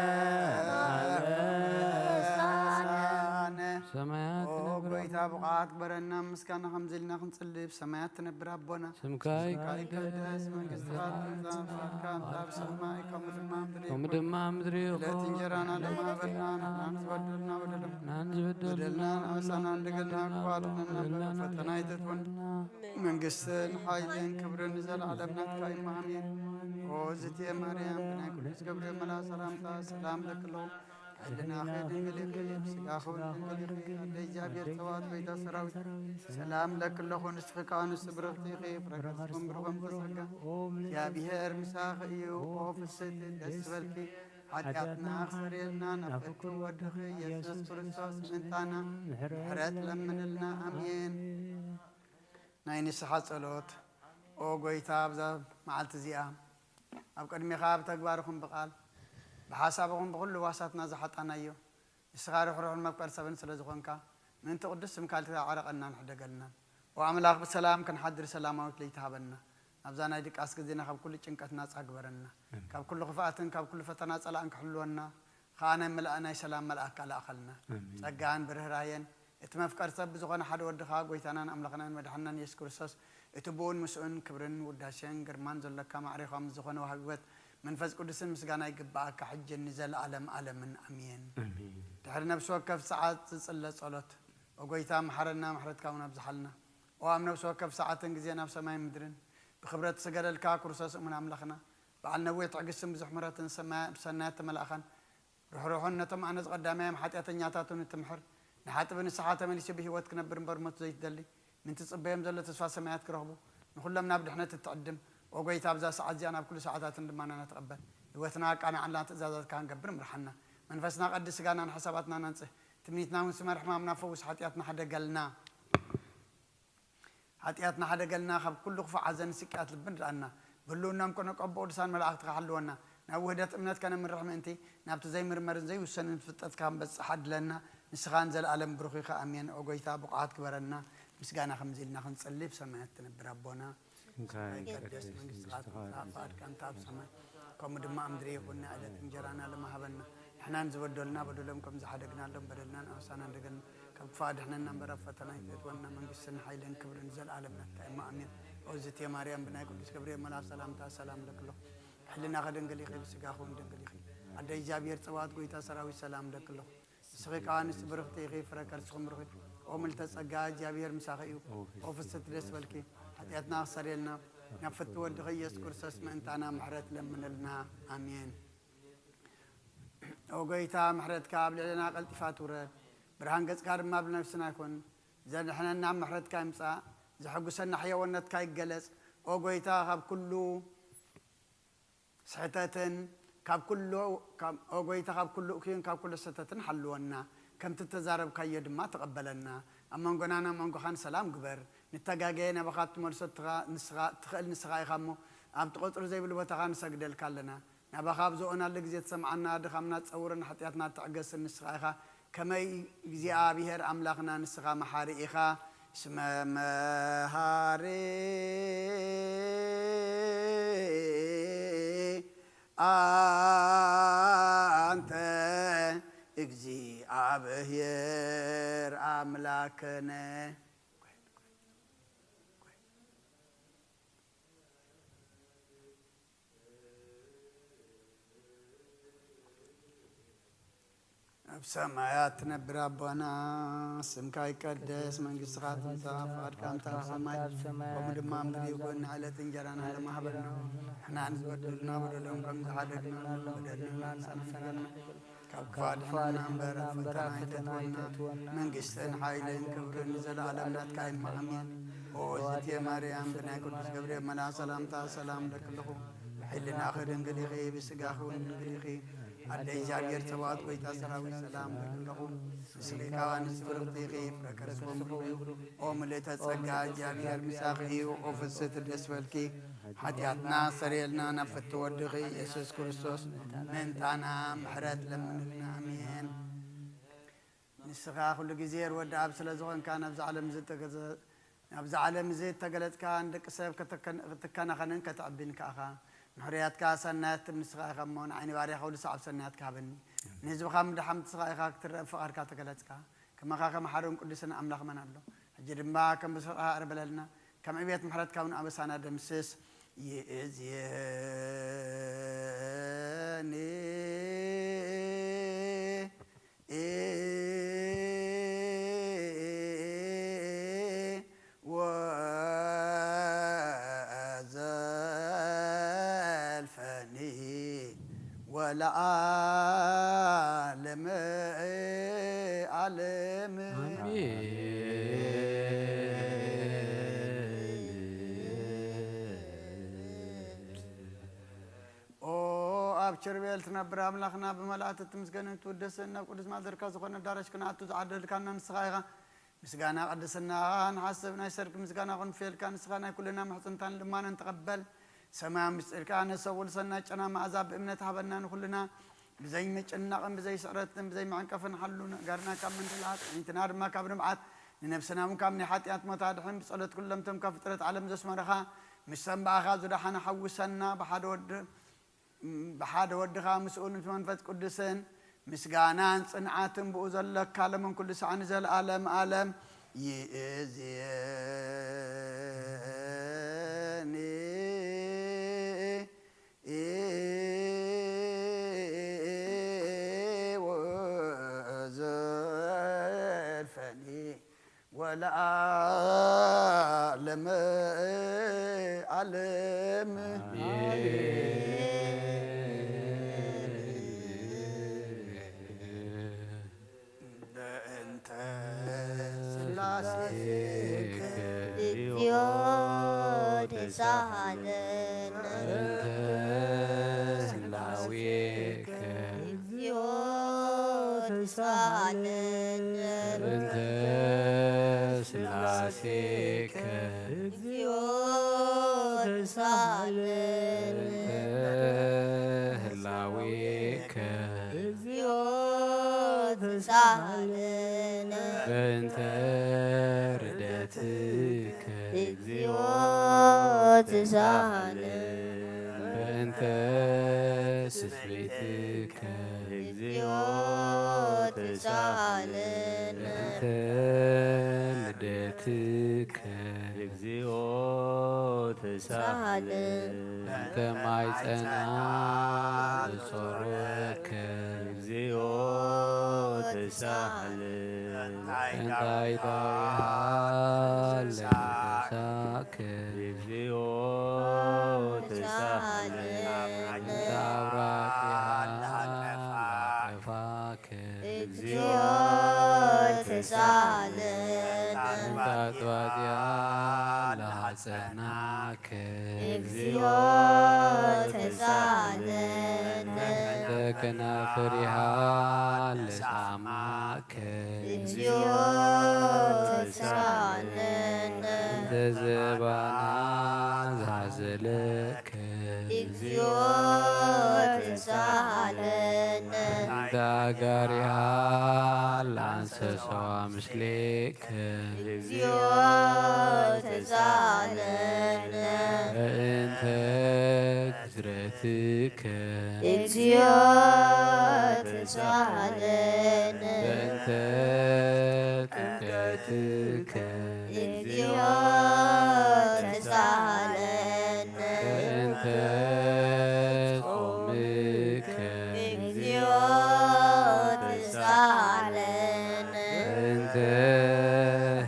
ጎይታ ብቕዓት ግበረና፣ ምስጋና ከምዚ ኢልና ክንጽሊ፣ ብሰማያት ትነብር ኣቦና፣ ስምካ ይቀደስ፣ መንግስትኻ ትምጻእ፣ ፍቓድካ ትምጻእ፣ ኣብ ሰማይ ከምኡ ድማ ኣብ ምድሪ ከምኡ ይኹን። ድማ ኣብ ምድሪ ዕለት ይኹን። እንጀራና ለማበልና ንሕናን ዝበደልና በደሎም ናን ዝበደልና በደልና ንኣሳና እንደገልና ክዋጥነና በደልና ፈተና ኣይተትወን። መንግስትን ሓይልን ክብርን ንዘለዓለም ናትካ እዩ። ኣሜን። ኦ ዝቴ ማርያም ብናይ ቅዱስ ገብርኤል መልኣክ ሰላምታ ሰላም ለክሎ ሕልናኺ ድንግል ኢኺ፣ ስጋኺ እውን ድንግል ኢኺ። ኣደ እግዚኣብሔር ጸባኦት ጎይታ ሰራዊት ሰላም ለክለኹ፣ ንስኺ ከኣ ንሱ ብርኽቲ ኢኺ፣ ፍረ ከርስኺ እውን ብሩኽ እምተጸጋ እግዚኣብሔር ምሳኺ እዩ። ኦ ፍስሕቲ ደስ በልኪ፣ ሓጢኣትና ክሰርየልና ናብ ፍቱ ወድኺ ኢየሱስ ክርስቶስ ምእንታና ምሕረት ለምንልና። ኣሜን። ናይ ንስሓ ጸሎት። ኦ ጎይታ፣ ኣብዛ መዓልቲ እዚኣ ኣብ ቅድሜኻ ብተግባር ይኹን ብቓል ብሓሳብ ይኹን ብኹሉ ዋሳትና ዝሓጣናዮ ንስኻ ርሕሩሕን መፍቀር ሰብን ስለ ዝኾንካ ምእንቲ ቅዱስ ስምካ ልትዓረቐናን ሕደገልናን። ኦ ኣምላኽ ብሰላም ክንሓድር ሰላማዊት ለይቲ ሃበና። ናብዛ ናይ ድቃስ ግዜና ካብ ኩሉ ጭንቀት ናጻ ግበረና። ካብ ኩሉ ክፍኣትን ካብ ኩሉ ፈተና ጸላእን ክሕልወና ኸኣ ናይ መላእ ናይ ሰላም መልኣክ ኣላእኸልና። ጸጋን ብርህራየን እቲ መፍቀር ሰብ ብዝኾነ ሓደ ወድኻ ጎይታናን ኣምላኽናን መድሓንናን የሱስ ክርስቶስ እቲ ብኡን ምስኡን ክብርን ውዳሴን ግርማን ዘሎካ ማዕሬኻ ምስ ዝኾነ ወሃቢ ህይወት መንፈስ ቅዱስን ምስጋና ይግብኣካ ሕጅን ንዘለኣለም ኣለምን ኣሜን። ድሕሪ ነፍሲ ወከፍ ሰዓት ዝጽለ ጸሎት። ኦ ጎይታ መሓረና፣ ምሕረትካ እውን ኣብዝሓልና። ኦ ኣብ ነፍሲ ወከፍ ሰዓትን ግዜን ኣብ ሰማይን ምድርን ብኽብረት ዝሰገደልካ ክርስቶስ እሙን ኣምላኽና፣ በዓል ነዊሕ ትዕግስትን ብዙሕ ምሕረትን ሰናያት ተመላእኻን ርሕሩሕን ነቶም ኣነ ዝቐዳማዮም ሓጢኣተኛታትን እትምሕር ንሓጥቢ ንስሓ ተመሊሱ ብህይወት ክነብር እምበር ሞት ዘይትደሊ ምእንቲ ዝጽበዮም ዘሎ ተስፋ ሰማያት ክረኽቡ ንኹሎም ናብ ድሕነት እትዕድም ኦ ጎይታ ኣብዛ ሰዓት እዚኣ ናብ ኩሉ ሰዓታትን ልማናና ተቐበል። ህይወትና ኣቃናዕልና ትእዛዛትካ ክንገብር ምርሓና። መንፈስና ቀድስ ስጋና ንሓሳባትና ነንጽህ ትምኒትና እውን ስመር ሕማምና ፈውስ ሓጢኣትና ሓደገልና። ሓጢኣትና ሓደገልና፣ ካብ ኩሉ ክፉእ ሓዘን ስቅያት ልብን ርኣና። ብህልውናም ኮነ ቀቦ ቅዱሳን መላእኽትኻ ሓልወና። ናብ ውህደት እምነት ከነምርሕ ምእንቲ፣ ናብቲ ዘይምርመርን ዘይውሰንን ፍልጠትካ ክንበጽሕ ኣድለና። ንስኻ ንዘለኣለም ብሩኽ ኢኻ። ኣሜን። ኦ ጎይታ፣ ብቑዓት ግበረና። ምስጋና ከምዚ ኢልና ክንጽሊ፣ ብሰማያት ትነብር ኣቦና፣ ስምካ ይቀደስ፣ መንግስትኻ ትምጻእ፣ ፍቓድካ እንተ ኣብ ሰማይ ከምኡ ድማ ኣብ ምድሪ ይኹን። ናይ ዕለት እንጀራና ሎሚ ሃበና። ንሕናን ዝበደሉና በደሎም ከም ዝሓደግናሎም በደልና ንኣውሳና እንደገና ካብ ክፉእ ኣድሕነና እምበር ኣብ ፈተና ኣይተእትወና። መንግስትን ሓይልን ክብርን ንዘለኣለም ናትካ እሞ ኣሜን። ኦ ዝቴ ማርያም ብናይ ቅዱስ ገብርኤል መልኣክ ሰላምታ ሰላም እለኪ ኣለኹ። ብሕልናኺ ድንግል ኢኺ፣ ብስጋኺ እውን ድንግል ኢኺ። ኣደ እግዚኣብሔር ጸባኦት ጎይታ ሰራዊት ሰላም እለኪ ኣለኹ። ንስኺ ከኣ ኣንስቲ ብርኽቲ ኢኺ፣ ፍረ ከርስኺ ምሩኽ እዩ። ኦ ምልዕተ ጸጋ እግዚኣብሔር ምሳኺ እዩ። ኦ ፍስሕቲ ደስ በልኪ፣ ሓጢኣትና ክሰርየልና ናብ ፍትው ወድኺ ኢየሱስ ክርስቶስ ምእንታና ምሕረት ለምንልና። ኣሜን። ኦ ጎይታ፣ ምሕረትካ ኣብ ልዕሌና ቀልጢፋ ትውረድ፣ ብርሃን ገጽካ ድማ ኣብ ነፍስና ይኹን። ዘድሕነና ምሕረትካ ይምጻእ፣ ዘሐጉሰና ሕያውነትካ ይገለጽ። ኦ ጎይታ፣ ካብ ኩሉ ስሕተትን ካብ ኩሉ ካብ ኦ ጎይታ፣ ካብ ኩሉ እኩይን ካብ ኩሉ ስሕተትን ሓልወና፣ ከምቲ እተዛረብካዮ ድማ ተቐበለና። ኣብ መንጎናን ኣብ መንጎኻን ሰላም ግበር። ንተጋገየ ናባኻ እትመልሶ እትኻ-፣ ንስኻ፣ ትኽእል ንስኻ ኢኻ እሞ፣ ኣብቲ ቁጽሪ ዘይብሉ ቦታኻ ንሰግደልካ ኣለና። ናባኻ ኣብ ዝኦናሉ ግዜ ትሰምዓና፣ ድኻምና ትጸውርን ሓጢኣትና ትዕገስን ንስኻ ኢኻ። ከመይ እግዚኣብሔር ኣምላኽና ንስኻ መሓሪ ኢኻ። እስመ መሃሪ ኣንተ እግዚኣብሔር ኣምላክነ። ኣብ ሰማያት ትነብር ኣቦና፣ ስምካ ይቀደስ፣ መንግስትኻ ትምጻእ፣ ፍቓድካ እንተ ኣብ ሰማይ ከምኡ ድማ ኣብ ምድሪ ይኹን። ንዕለት እንጀራና ሃበና፣ ንሕና ንዝበደሉና በደሎም ከም ዝሓደግና በደልና ንሕና ንሕና ካብ ክፉእ ኣድሕነና እምበር ኣብ ፈተና ኣይተእትወና። መንግስትን ሓይልን ክብርን ንዘለኣለም ናትካ እዩ። ኣሜን። ኦ ዝቴ ማርያም ብናይ ቅዱስ ገብርኤል መልኣክ ሰላምታ ሰላም እለኪ ኣለኹ። ብሕልናኺ ድንግል ኢኺ፣ ብስጋኺ እውን ድንግል ኢኺ። ኣደ እግዚኣብሔር ጸባኦት ጎይታ ሰራዊት ሰላም እለኪ ኣለኹ። ንስኺ ካብ ኣንስቲ ብርኽቲ ኢኺ፣ ፍረ ከርስኺ እውን ብሩኽ እዩ። ኦ ምልእተ ጸጋ እግዚኣብሔር ምሳኺ እዩ። ኦ ፍስሕቲ ደስ በልኪ፣ ሓጢኣትና ኣስተሰርየልና ናብ ፍትው ወድኺ ኢየሱስ ክርስቶስ ምእንታና ምሕረት ለምንልና። ኣሜን። ንስኻ ኩሉ ግዜ ርወዲ ኣብ ስለ ዝኾንካ ናብዚ ዓለም እዚ እተገዘ-፣ ናብዚ ዓለም እዚ እተገለጽካ ንደቂ ሰብ ከተከን-፣ ክትከናኸንን ከተዕብን ከኣኻ። ንሕሩያትካ ሰናያት ትብ ንስኻ ኢኻ እሞ ንዓይ ንባርያኻ ሁሉ ሰዓብ ሰናያትካ ሃበኒ። ንህዝብኻ ምድሓን ንስኻ ኢኻ ክትረአ ፍቓድካ ተገለጽካ። ከማኻ ከመሓርን ቅዱስን ኣምላኽ መን ኣሎ? ሕጂ ድማ ከም ብስራትካ ይቕረ በለልና፣ ከም ዕብየት ምሕረትካ እውን ኣበሳና ደምስስ። ይእዜኒ ወዘልፈኒ ወለዓለመ ዓለም። ኣሜን። ኦ ኣብ ኪሩቤል ትነብር ኣምላኽና፣ ብመላእክቲ ትምስገንን ትውደስን፣ ናብ ቅዱስ ማደርካ ዝኾነ ኣዳራሽ ክንኣቱ ዝዓደልካና ንስኻ ኢኻ። ምስጋና ቅድስና ንሓስብ፣ ናይ ሰርክ ምስጋና ክንፍየልካ፣ ንስኻ ናይ ኩልና ምሕጽንታን ልማነን ተቐበል። ሰማያዊ ምስጢርካ ነሰብ ወልሰና ጨና መኣዛ ብእምነት ሃበና ንኹልና። ብዘይ ምጭናቕን ብዘይ ስዕረትን ብዘይ መዕንቀፍን ሓሉ ነጋርና ካብ መንደላ፣ ኣጥዕምትና ድማ ካብ ንብዓት፣ ንነብስና እውን ካብ ናይ ሓጢኣት ሞት ኣድሕን። ብጸሎት ኩሎም እቶም ካብ ፍጥረት ዓለም ዘስመረኻ፣ ምስቶም ብኣኻ ዝደሓነ ሓውሰና። ብሓደ ወዲ ብሓደ ወድኻ ምስኡ ምስ መንፈስ ቅዱስን ምስጋናን ጽንዓትን ብኡ ዘለካ ለምን ኩሉ ሳዕ ንዘለኣለም ኣለም። ይእዜኒ ወዘልፈኒ ወለዓለመ ዓለም። በእንተ ስላሴከ እግዚኦ ተሳሃለነ። በእንተ ስላሴከ እግዚኦ ተሳሃለነ። በእንተ ስላሴከ እግዚኦ ተሳሃለነ። በእንተ ህላዌከ እግዚኦ ተሳሃለነ። በእንተ ርደትከ እግዚኦ ተሳሃለነ። በእንተ ስስቤትከ እግዚኦ ተሳሃለነ። በእንተ ልደትከ እግዚኦ ተሳሃለነ። በእንተ ማይጸና ብጾረከ እግዚኦ ተሳሃለነ። በእንተ ኣይዳውያን ለነሳከ እግዚኦ ተሳሃለነ። በእንተ አውራቂሃ ለሃቀፋከ እግዚኦ ተሳሃለነ። በእንተ አጥባጥያ ለሃጸናከ እግዚኦ ተሳሃለነ። በእንተ ከናፍሪሃ ለጻማከ እግዚኦ ተሳሃለነ። በእንተ ዘባና ዝሃዘለከ እግዚኦ ተሳሃለነ። በእንተ አጋሪሃ ለአንሰሰዋ ምስሌከ እግዚኦ ተሳሃለነ። በእንተ ግዝረትከ እግዚኦ ተሳሃለነ። በእንተ ጥምቀትከ እግዚኦ ተሳሃለነ። በእንተ ጾምከ እግዚኦ ተሳሃለነ። በእንተ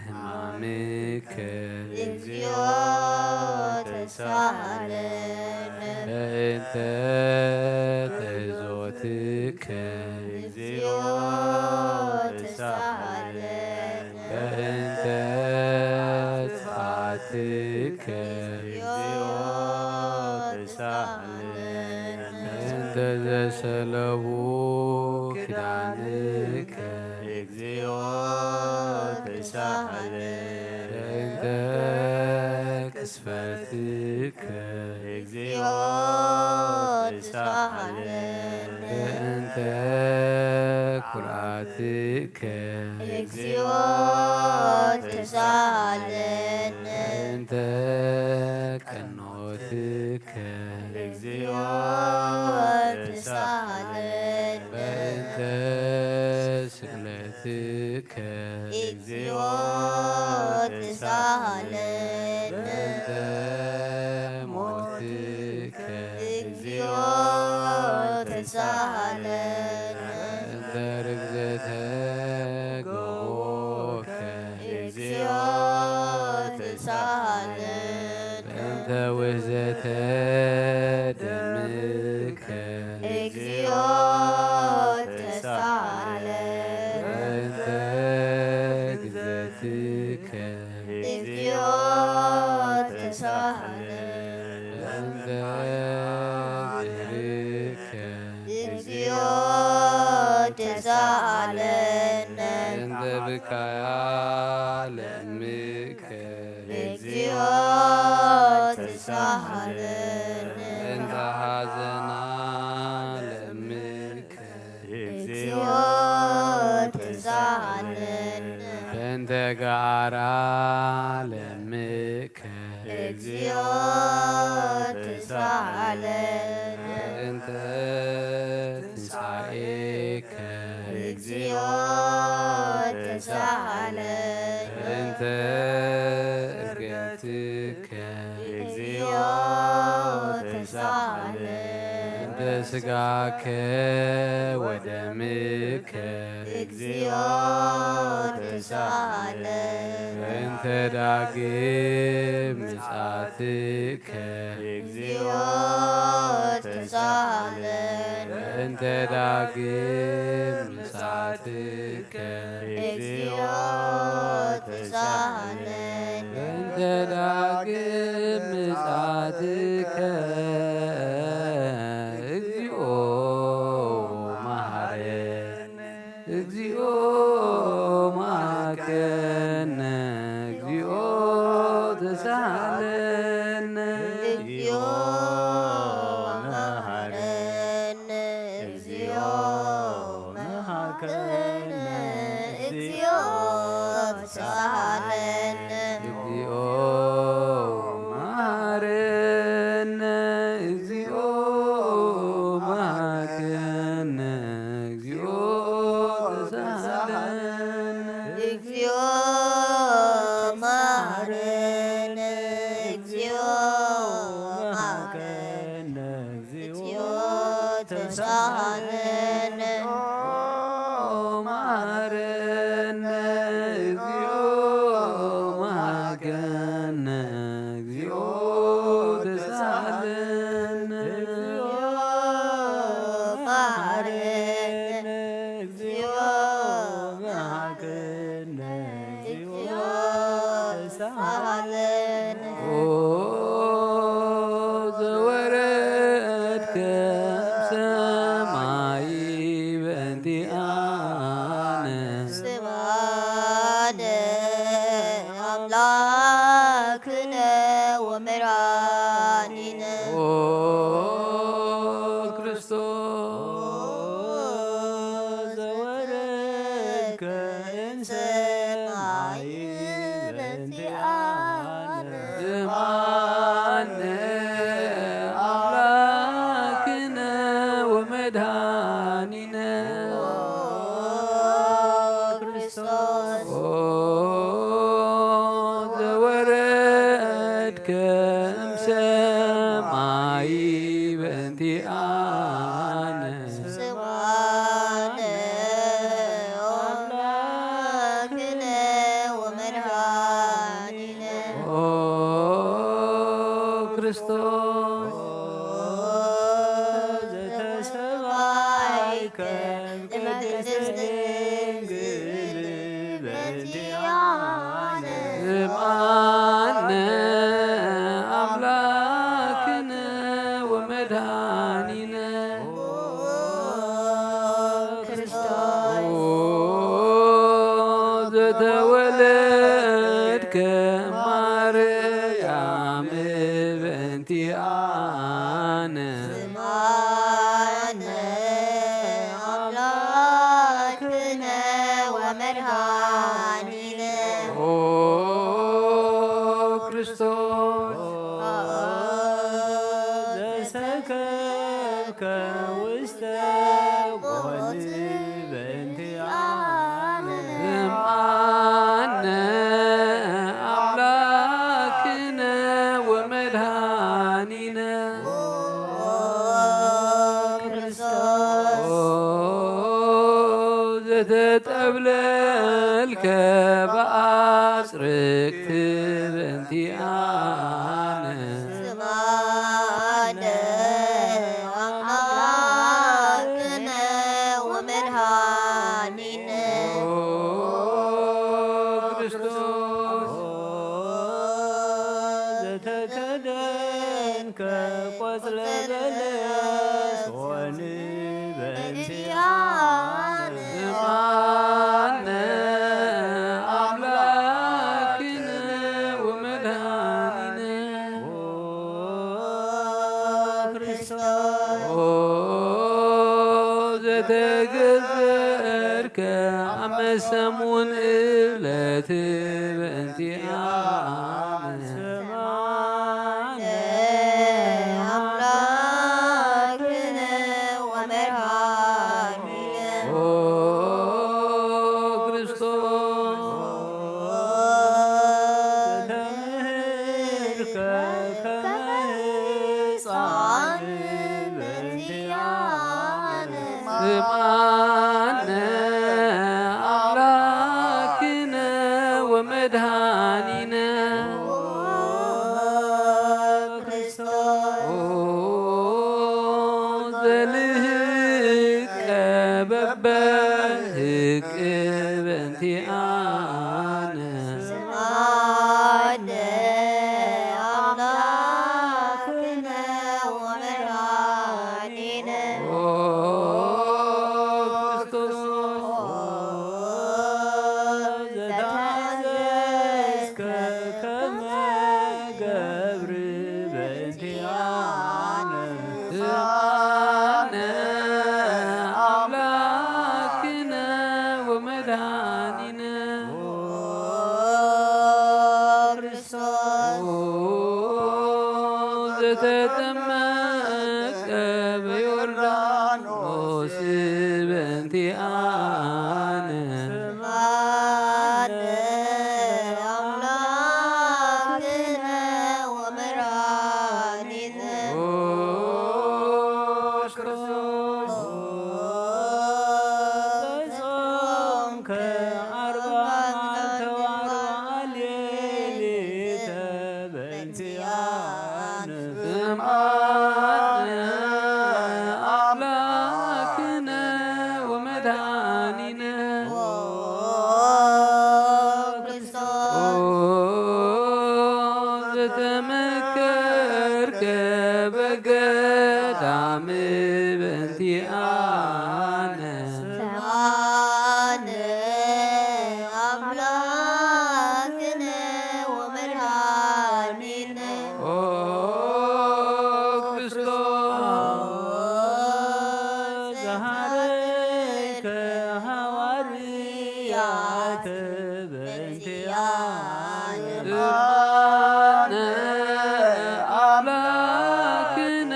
ሕማምከ እግዚኦ ተሳሃለነ። በእንተ ተዞትከ እግዚኦ ተሳሃለነ። በእንተ ጥፋትከ እግዚኦ ተሳሃለነ። በእንተ ዘሰለቡ ክዳንከ እግዚኦ ተሳሃለነ። በእንተ ቅስፈትከ እግዚኦ ተሳሃለነ። በእንተ ኩርዓትከ እግዚኦ ተሳሃለነ። በእንተ ቀኖትከ እግዚኦ ተሳሃለነ። በእንተ ስቅለትከ ተሳሃለነ። እንተ ብካያ ለምከ እግዚኦ ተሳሃለነ። እንተ ሓዘና ለምከ እግዚኦ ተሳሃለነ። በእንተ ገዓራ ለምከ እግዚኦ ተሳሃለነ። በእንተ ትንሳኤከ እግዚኦ ተሳሃለነ። በእንተ እርገትከ እግዚኦ ተሳሃለነ። በእንተ ስጋከ ወደምከ እግዚኦ ተሳሃለነ። በእንተ ዳግም ምጽኣትከ እግዚኦ ተሳሃለነ። በእንተ ዳግም ምጽኣትከ እግዚኦ ተሳሃለነ። በእንተ ዳግም ምጽኣትከ እግዚኦ መሃረነ። እግዚኦ መሃከነ። እግዚኦ ተሳሃለነ። እግዚኦ መሃረነ። እግዚኦ መሃከነ። እግዚኦ ተሳሃለነ። እግዚኦ መሃረነ። እግዚኦ መሃከነ። እግዚኦ ተሳሃለነ። እግዚኦ መሃረነ። እግዚኦ መሃከነ። እግዚኦ ተሳሃለነ። መሃረነ። እግዚኦ መሃከነ። እግዚኦ ተሳሃለነ። መሃረነ። እግዚኦ መሃከነ። እግዚኦ ተሳሃለነ። ኦ ዘወረድከ እምሰማይ በእንቲኣነ። ስማነ ኣምላክነ ወመድኃኒነ። ኦ ክርስቶስ ዘወረድከ እምሰማይ በእንቲኣነ። ስማነ ኣምላክነ ወመድኃኒነ። ኦ ክርስቶስ ኦ ዘወረድከ እምሰማይ በእንቲኣነ። ስማነ ኣምላክነ ወመድኃኒነ። ኦ ክርስቶስ ዘተሰማይከ እምቅድስት ድንግል በእንቲኣነ። ስምዓነ ኣምላክነ ወመድኃኒነ። ኦ ክርስቶስ ኦ ዘተወለድከ ማርያም በእንቲኣነ። ስምዓነ ኣምላክነ ወመድኃኒነ። ኦ ክርስቶስ ኦ ዘሰከብከ ውስተ ሞት በእንቲኣነ። ስምዓነ ኣምላክነ ወመድኃኒነ። ኦ ክርስቶስ ኦ ዘተጠብለልከ በኣጽርቅት በእንቲኣነ። ስምዓነ ኣምላክነ ወመድኃኒነ። ኦ ክርስቶስ ኦ ዘተከደንከ ቆጽለ በለስ ሆን በእንቲኣነ። ከ-፣ ኣመ ሰሙን እለት በእንቲኣነ። ስምዓነ ኣምላክነ ወመድኃኒነ። ኦ ክርስቶስ ዘተምህርከ ከመ ሕፃን በእንቲኣነ። ስምዓነ ኣምላክነ ወመድኃኒነ። ኦ ክርስቶስ ኦ ዘልህቀ በበህቅ በእንቲኣነ። ስምዓነ ኣምላክነ ወመድኃኒነ። ኦ ክርስቶስ ዘተኣዘዝከ ከመ ገብር በእንቲኣነ። ስምዓነ ኣምላክነ ወመድኃኒነ። ኦ ክርስቶስ ኦ ዘተጠመቀ በዮርዳኖስ በእንቲኣነ። ስምዓነ ኣምላክነ ወመድኃኒነ። ኦ ክርስቶስ ጾምከ ኣርባ መዓልተ ወኣርባ ሌሊተ በእንቲኣነ። ስምዓነ ኣምላክነ ወመድኃኒነ። ኦ ክርስቶስ ኦ ዘተመከርከ በገዳም በእንቲኣነ። ስምዓነ ኣምላክነ ወመድኃኒነ። ኦ ክርስቶስ ዘሃረይከ ሃዋርያት በእንቲኣነ። ስምዓነ ኣምላክነ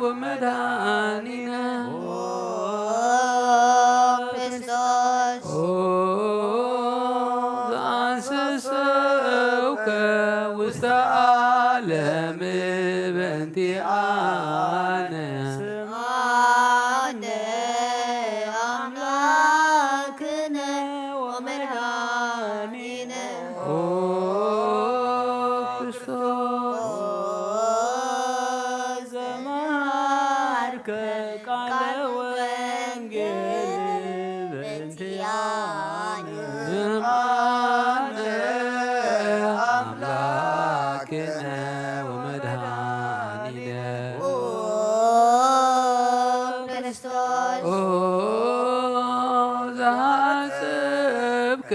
ወመድኃኒነ። ኦ ክርስቶስ ኦ ዘአንሰሰውከ ውስተ ዓለም በእንቲኣነ። ስምዓነ ኣምላክነ ወመድኃኒነ። ኦ ክርስቶስ ዘመሃርከ ቃለ ወንጌል በእንቲኣነ። ስምዓነ ኣምላክነ ወመድኃኒነ። ኦ ክርስቶስ ኦ ዘሐጸብከ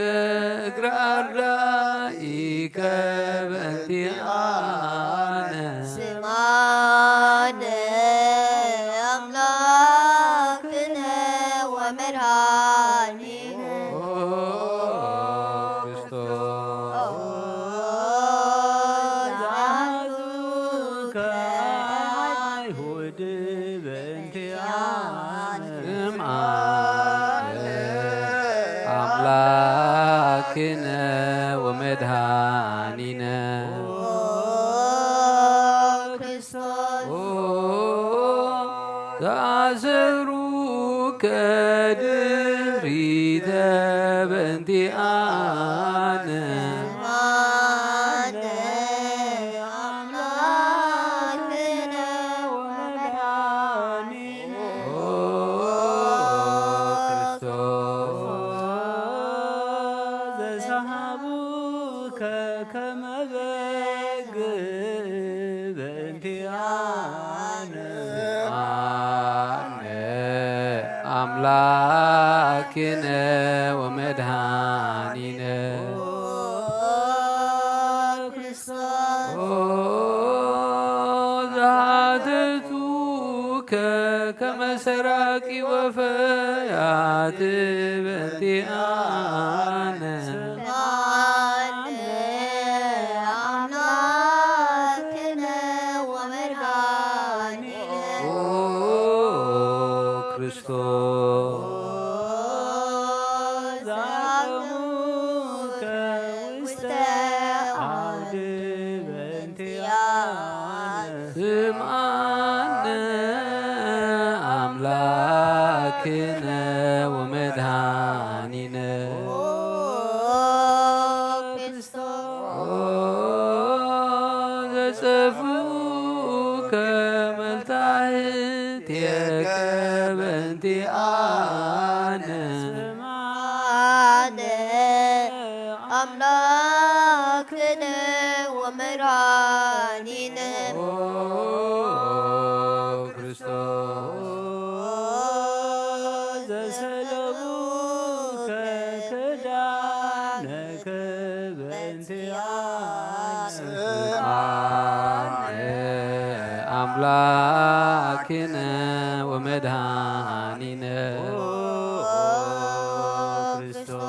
እግረ ኣርዳኢከ በእንቲኣነ። ስምዓነ ኣምላክነ ወመድኃኒነ። ኦ ክርስቶስ ኦ ዘሐጽብከ ኣይሁድ በእንቲኣነ። ስምዓነ ኣምላክነ ወመድኃኒነ። ኦ ክርስቶስ ኦ ዘአሰሩከ ድሪተ በእንቲኣነ። ስምዓነ ኣምላክነ ወመድኃኒነ። ኦ ክርስቶስ ዘሰሃቡከ ከመ በግ በእንቲኣነ። ስምዓነ ኣምላክነ ወመድኃኒነ። ኦ ክርስቶስ ኦ ዘሐተቱከ ከመ ሰራቂ ወፈያ በእንቲኣነ። ስምዓነ ኣምላክነ ወመድኃኒነ። ኦ ክርስቶስ ዘአቅሙከ ውስተ አድበ ስምዓነ ኣምላክነ ወመድኃኒነ። ኦ ዘጸፍኡከ መልታህትከ በእንቲኣነ። ስምዓነ ኣምላክነ ወመድኃኒነ። ኦ ክርስቶስ ዘሰለቡከ ክዳነከ በእንቲኣነ። ስምዓነ ኣምላክነ ወመድኃኒነ። ኦ ክርስቶስ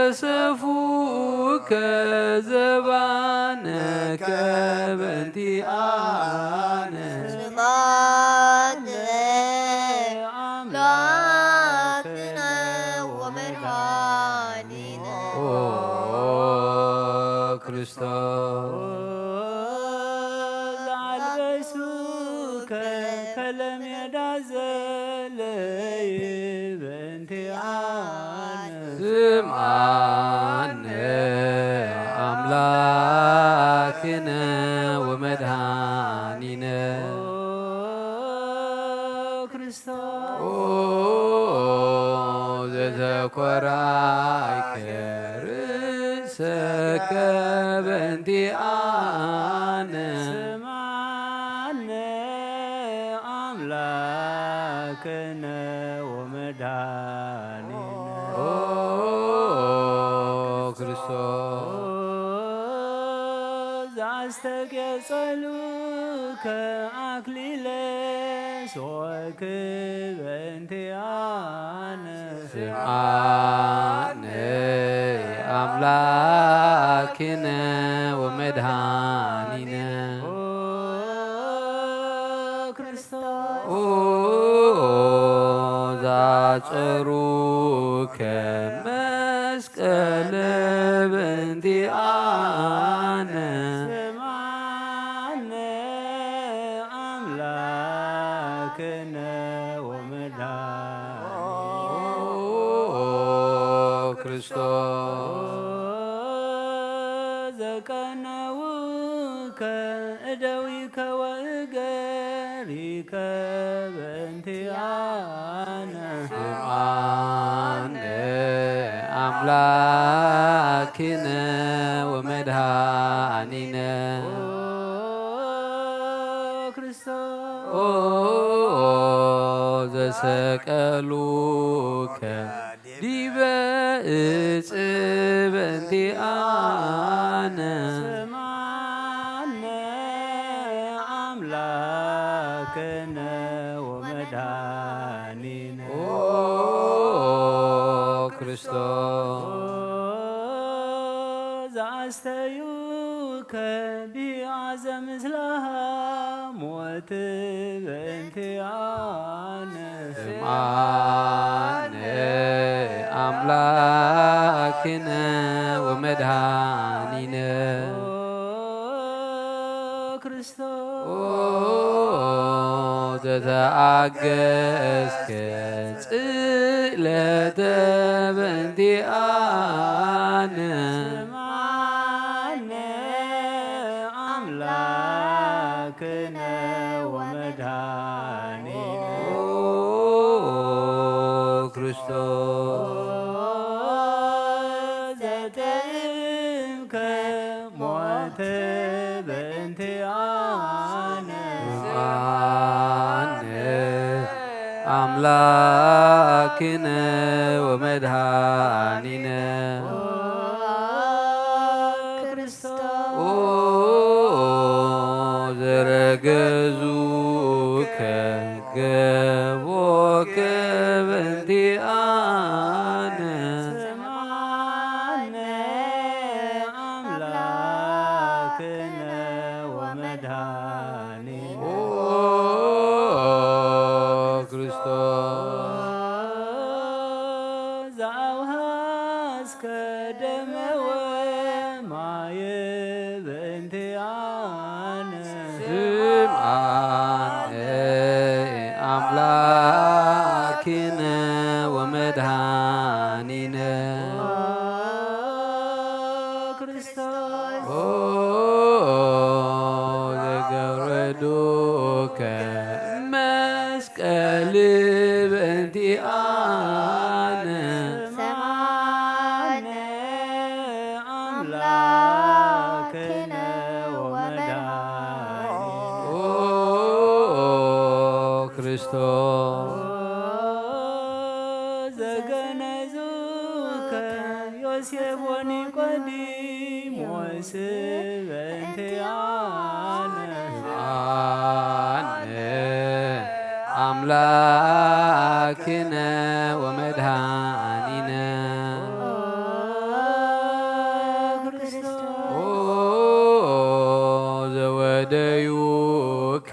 ዘቀሰፉከ ዘባነከ በእንቲኣነ። ስምዓነ ኣምላክነ ወመድኃኒነ። ኦ ክርስቶስ ዘአልበሱከ ከለሜዳ ዘለይ በእንቲኣነ። ስምዓነ ኣምላክነ ወመድኃኒነ። ኦ ክርስቶስ ኦ ዘተኮራይከ ርእሰከ በእንቲኣነ። ስምዓነ ኣምላክነ ወመድኃኒነ። ኦ ክርስቶስ ዘአስተጌጸሉከ አክሊለ ሶክ በእንቲአነ። ስምዓነ አምላክነ ወመድኃኒነ። ኦ ክርስቶስ ኦ ዛጸሩከ መስቀል በእንቲአነ። ስምዓነ አምላክነ ወመድኃኒነ። ኦ ክርስቶስ ዘቀነውከ እደዊከ ወእገሪከ በእንቲአነ። ስምዓነ አምላክነ ወመድኃኒነ። ኦ ክርስቶስ ኦ ዘሰቀሉከ ዲበ እጽ በእንቲአነ። ስምዓነ አምላክነ ወመድኃኒነ። ኦ ክርስቶስ ዘአስተዩከ ቢአዘ ምስለ ሐሞት በእንቲአነ። ስምዓነ አምላክነ ወመድኃኒነ። ኦ ክርስቶስ ኦ ዘተአገስከ ጽለተ በእንቲአነ። ስምዓነ አምላክነ ወመድኃኒነ። ኦ ክርስቶስ ዘተእምከ ሞት በእንቲአነ። ስምዓነ አምላክነ ወመድኃኒነ። ኦ ክርስቶስ ኦ ዘረገዙከ ገቦ እንቲኣነ። ስምዓነ ኣምላክነ ወመድኃኒነ። ኦ ክርስቶስ ዘአውሃስከ ደመ ወማየ በእንቲኣነ። ስምዓነ ኣምላኪነ ወመድኃኒነ። ኦ ክርስቶስ ኦ ዘገረዱከ መስቀል በእንቲኣነ። ስምዓነ ኣምላክነ ወመድኃኒነ። ኦ ክርስቶስ ዘገነዙከ ዮሴፍ ወኒቆዲሞስ በእንቲኣነ። ስምዓነ ኣምላክነ ወመድኃኒነ። ኦ ክርስቶስ ኦ ዘወደዩከ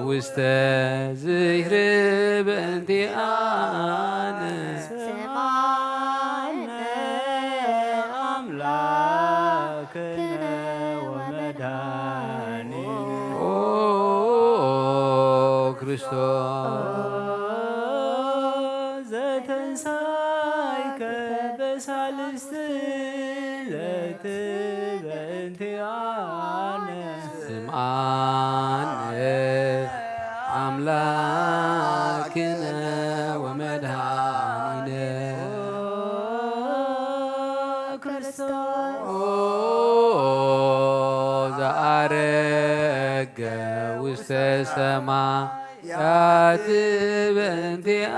ውስተ ዝይር በእንቲኣነ። ስምዓነ ኣምላክነ ወመድኃኒነ። ኦ ክርስቶስ ዘተንሳይከ በሳልስት ዕለት በእንቲኣነ። ስምዓነ ኣምላክነ ወመድኃኒነ። ኦ ክርስቶስ ኦ ዘአረገ ውስተ ሰማያት በእንቲኣነ።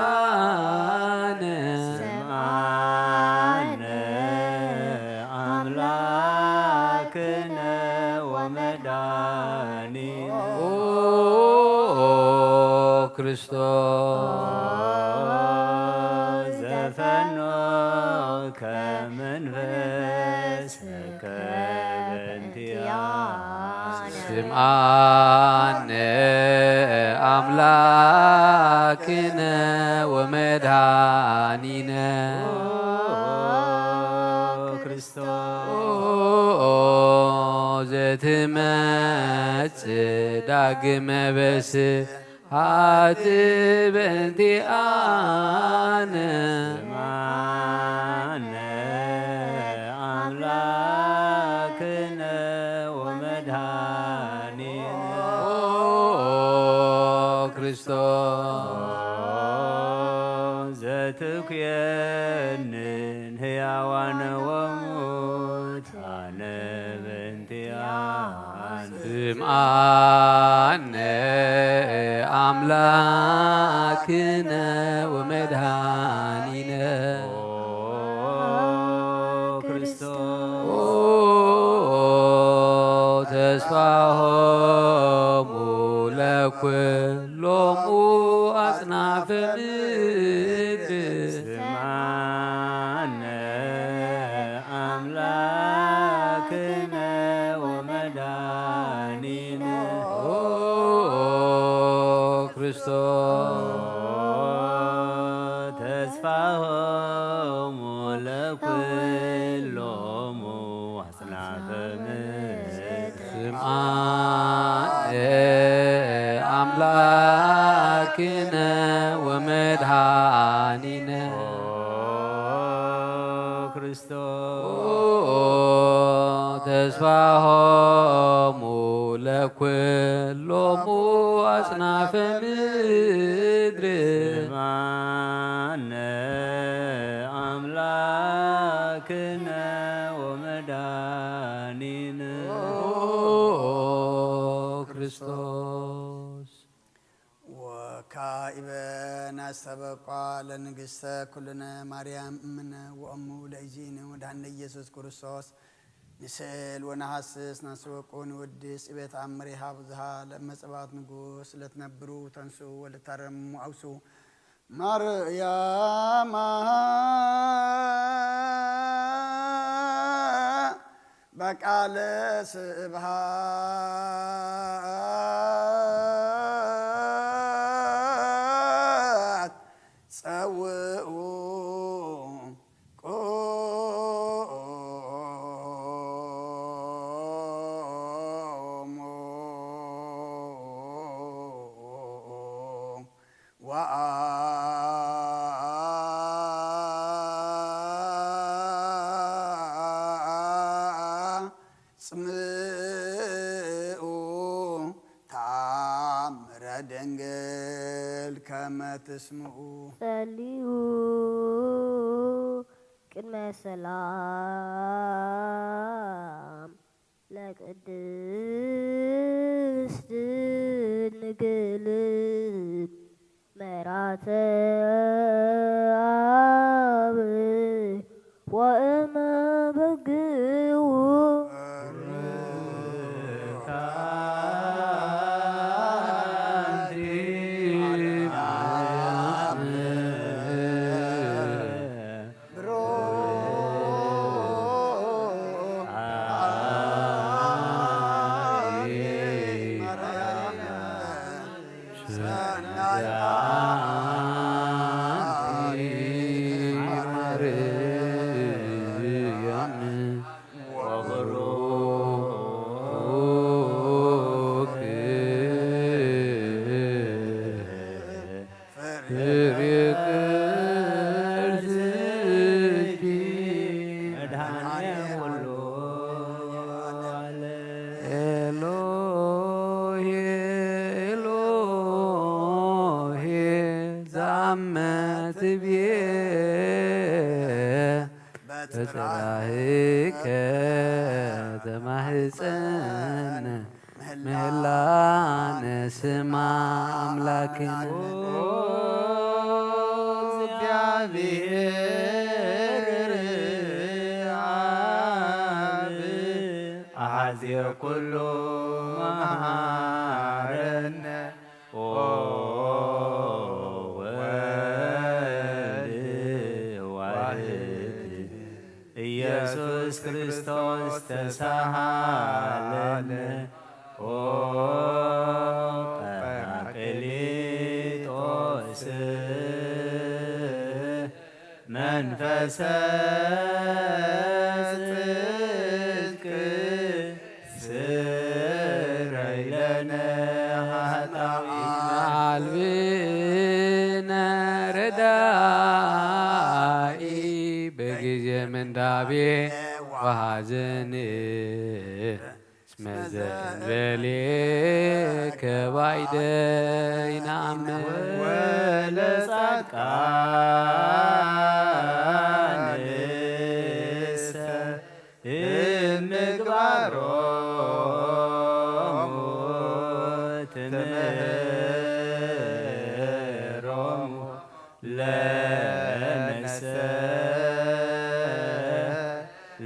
ስምዓነ ኣምላክነ ወመድኃኒነ። ኦ ክርስቶስ ዘፈኖከ መንፈስከ በእንቲኣነ። ስምዓነ ኣምላክነ ወመድኃኒነ። ኦ ክርስቶስ ኦ ዘትመጽእ ዳግመ በስሓት በእንቲኣነ። ስምዓነ ኣምላክነ ወመድኃኒነ። ኦ ክርስቶስ ዘትኩየንን ሕያዋን ወሙታን በእንቲኣነ። ስምዓነ ኣምላክነ ወመድኃኒነ። ኦ ክርስቶስ ኦ ተስፋሆሙ ለኩሎሙ አጽናፈ ምድር። ስምዓነ አምላክነ ወመድኃኒነ። ኦ ክርስቶስ ተስፋሆሙ ለኩሎሙ አጽናፈ ምድር። ስምዓነ አምላክነ ወመድኃኒነ። ኦ ክርስቶስ ተስፋሆሙ ለኩሎሙ አጽናፈ ምድር። ስምዓነ አምላክነ ወመድኃኒነ። ኦ ክርስቶስ ወካኢበ ናስተበቋ ለንግሥተ ኩልነ ማርያም እምነ ወእሙ ለእግዚእነ ወድኃነ ኢየሱስ ክርስቶስ ንስእል ወነሐስስ ናስተበቁ ንውድስ እቤት አምር ይሃብ ዝሃ ለመጸባት ንጉስ ለትነብሩ ተንሱ ወለታረሙ አውሱ ማርያም በቃለ ስብሃት ጸውኡ ቁሙ ወአጽምኡ ተአምረ ድንግል ከመ ትስምኡ። ጸልዩ ቅድመ ሰላም ለቅድስት ድንግል መራተ አብ ወእመ በግው። ኤሎሄ ኤሎሄ ዛመ ትቤ በጽባህከ ተማህፀነ ምህላነ ስማ አምላክነ። ኦ እግዚአብሔር አብ አሐዜ ኩሉ መሐረነ። ኦ ወልድ ዋህድ ኢየሱስ ክርስቶስ ተሳሃለነ። ኦ ጳራቅሊጦስ መንፈሰ ጽድቅ ስረይ ለነ ኃጣውኢነ። አልብነ ረዳኢ በጊዜ ምንዳቤ ወሐዘን እስመ ዘእንበሌከ ባይደይ ነአምን። ወለጻድቃንሰ እምግባሮሙ ትምህሮሙ ለነሰ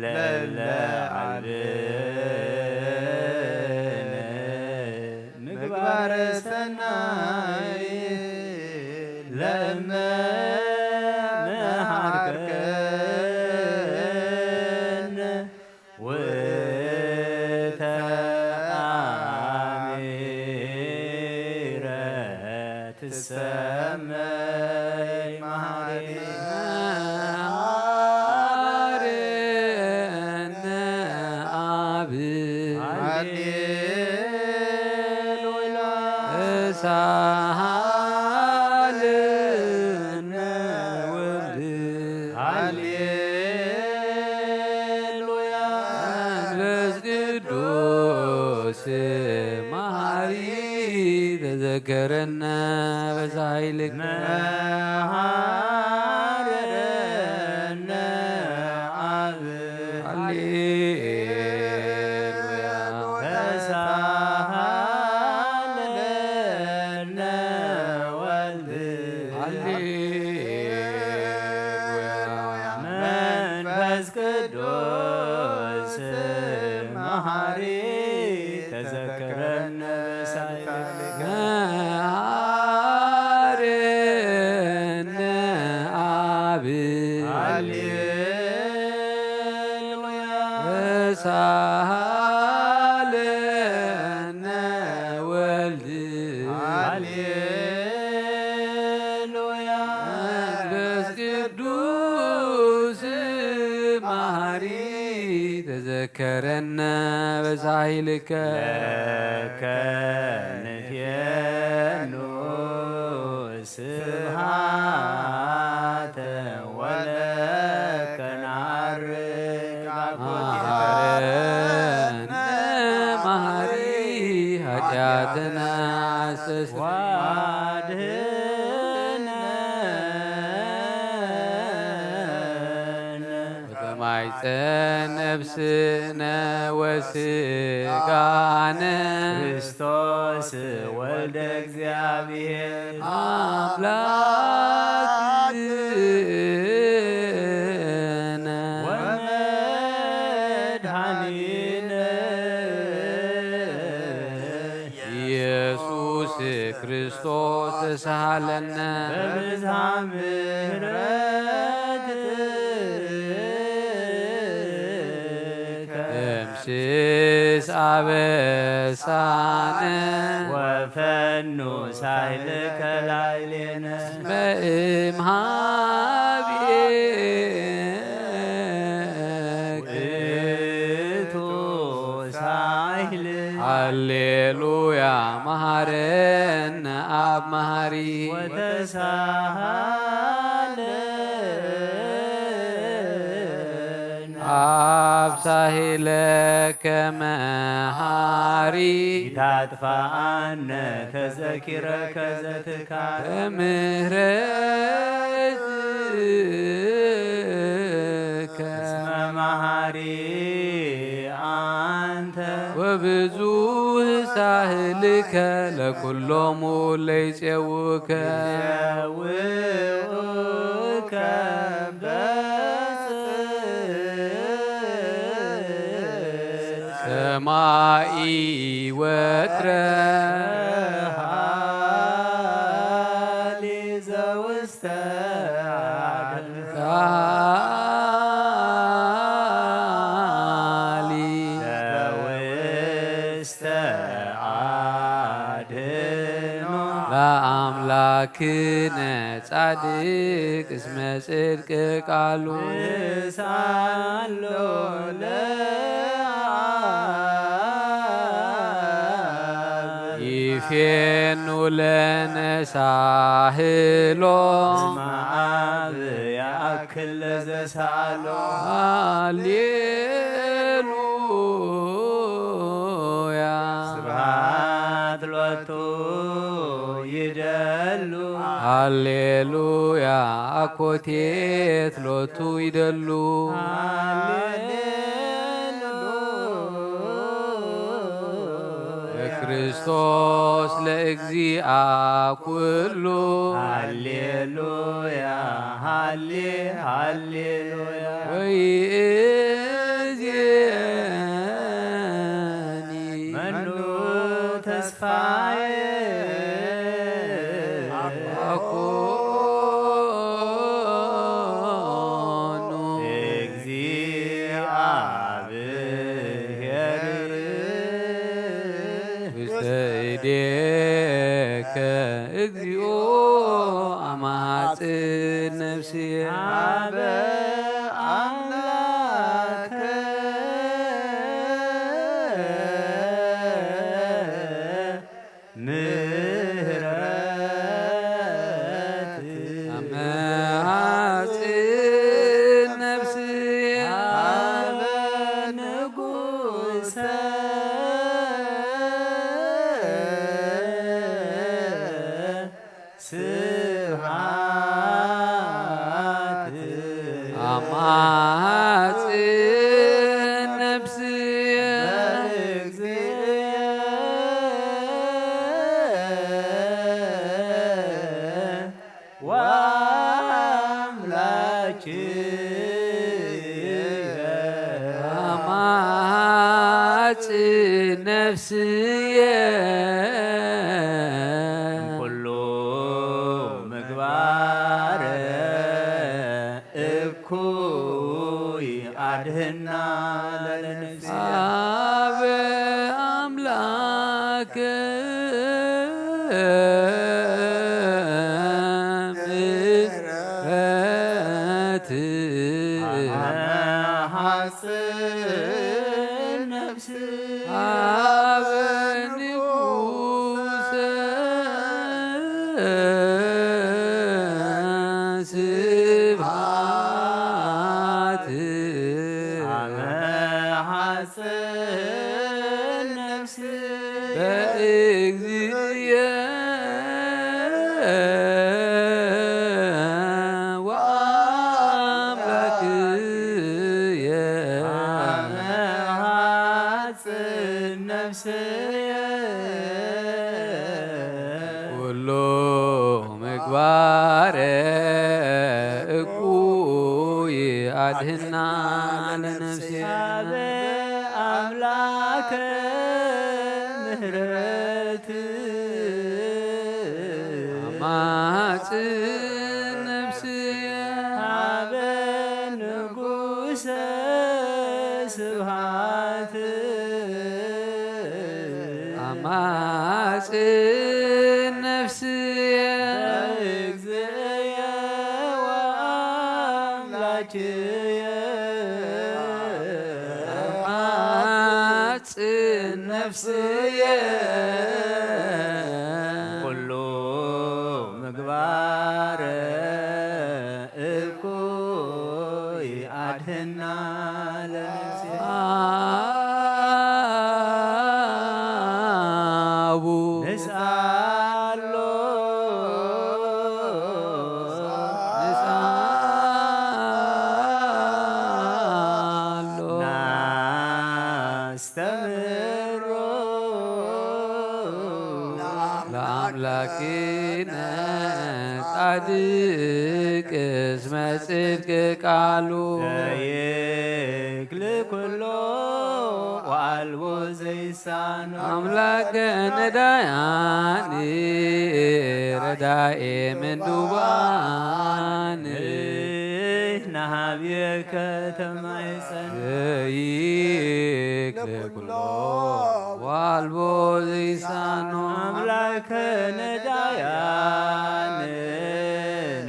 ለለ አልብነ ምግባረ ሰናይ ለእመ መሃርከነ ውእተ አሚረ ትሰመይ መሐሪ መሐረነ አብ። ሃሌሉያ። ተሳሃለነ ወልድ። ሃሌሉያ። መንፈስ ቅዱስ መሐሪ ተዘከረነ በዛይልከ መሐረነ አብ። ሃሌሉያ። ተሳሃለነ ሳሃለነ ወልድ። ሃሌሉያ። መንፈስ ቅዱስ መሐሪ ተዘከረነ በሳሂልከ። ለከ ንፌኑ ስብሃተ ወለከ ነዐርግ። መሐረነ መሐሪ ኃጢአትነ አስተስሪ። ወተማይፀን ነፍስነ ወስጋነ ክርስቶስ ወልደ እግዚአብሔር አምላክነ ወመድኃኒነ ኢየሱስ ክርስቶስ ተሳሃለነ። በብዝሃ ምሕረትከ ደምስስ አበሳነ ወፈኑ ሳህልከ ላዕሌነ። እስመ እምሃብኤ ውእቱ ሳህል። ሃሌሉያ መሐረነ አብ መሐሪ። ወተሳሃለነ አብ ሳህለከ መሐሪ። ኢታጥፋአነ ተዘኪረከ ዘትካል። በምህረትከ እስመ መሐሪ አንተ። ወብዙህ ሳህልከ ለኩሎሙ ለይጼውከ። ይጼውከ በጽ ሰማይ ወትረ። ሃሊ ዘውስተ ሃሊ ዘውስተ አድኖ ለአምላክነ ጻድቅ እስመ ጽድቅ ቃሉ። ንስአሎ ለአብ። ይፌኑ ለነ ሳህሎ። እስመ አብ ያአክል ለዘሳሎ። ሃሌሉያ። ስብሐት ሎቱ ይደሉ። ሃሌሉያ አኮቴት ሎቱ ይደሉ። ሃሌሉያ። ለክርስቶስ ለእግዚአ ኩሉ። ሃሌሉያ ሃሌ ሃሌሉያ። ወይእዜኒ መኑ ተስፋዬ አኮኑ። እግዚአብሔር ውስተ እዴከ እግዚኦ አማጽን ነፍስየ። አበ አምላከ ምህረት። አማጽን ነፍስየ። አበ ንጉሰ ስብሐት። አማጽን ነፍስየ። በእግዚእየ ወአምላክየ። አማጽን ነፍስየ። ኩሉ ምግባረ እኩይ አድህና ለነፍስየ። ምህረት ሓጽን ነፍስ ሃበ ንጉሰ ስብሃት። ኣመ ሓጽን ነፍስ በእግዚእየ ወአምላክየ። ኣመ ሓጽን ነፍስየ ኩሉ ምግባረ እኩይ ኣድህና ለነፍስየ። ኣበ ኣምላከ ምህረት ኣማጽን ነፍስየ። ኣበ ንጉሰ ስብሃት ኣማጽን ነፍስየ። እግዝእየ ወኣምላክየ ኣማጽን ነፍስየ። ኩሉ ምግባረ እኩይ ኣድህና ለነፍስየ። ኣቡ ንስኣሎ ንስኣሎ ናስተምሮ ለኣምላኪነ ጻድቅ እስመ ጽድቅ ቃሉ። ዘይክል ኩሎ ወአልቦ ዘይሳኖ። ኣምላከ ነዳያን ረዳኤ ምንዱባን። ንሃብየከ ተማይጸን። ዘይክል ኩሎ ወአልቦ ዘይሳኖ። ኣምላከ ነዳያን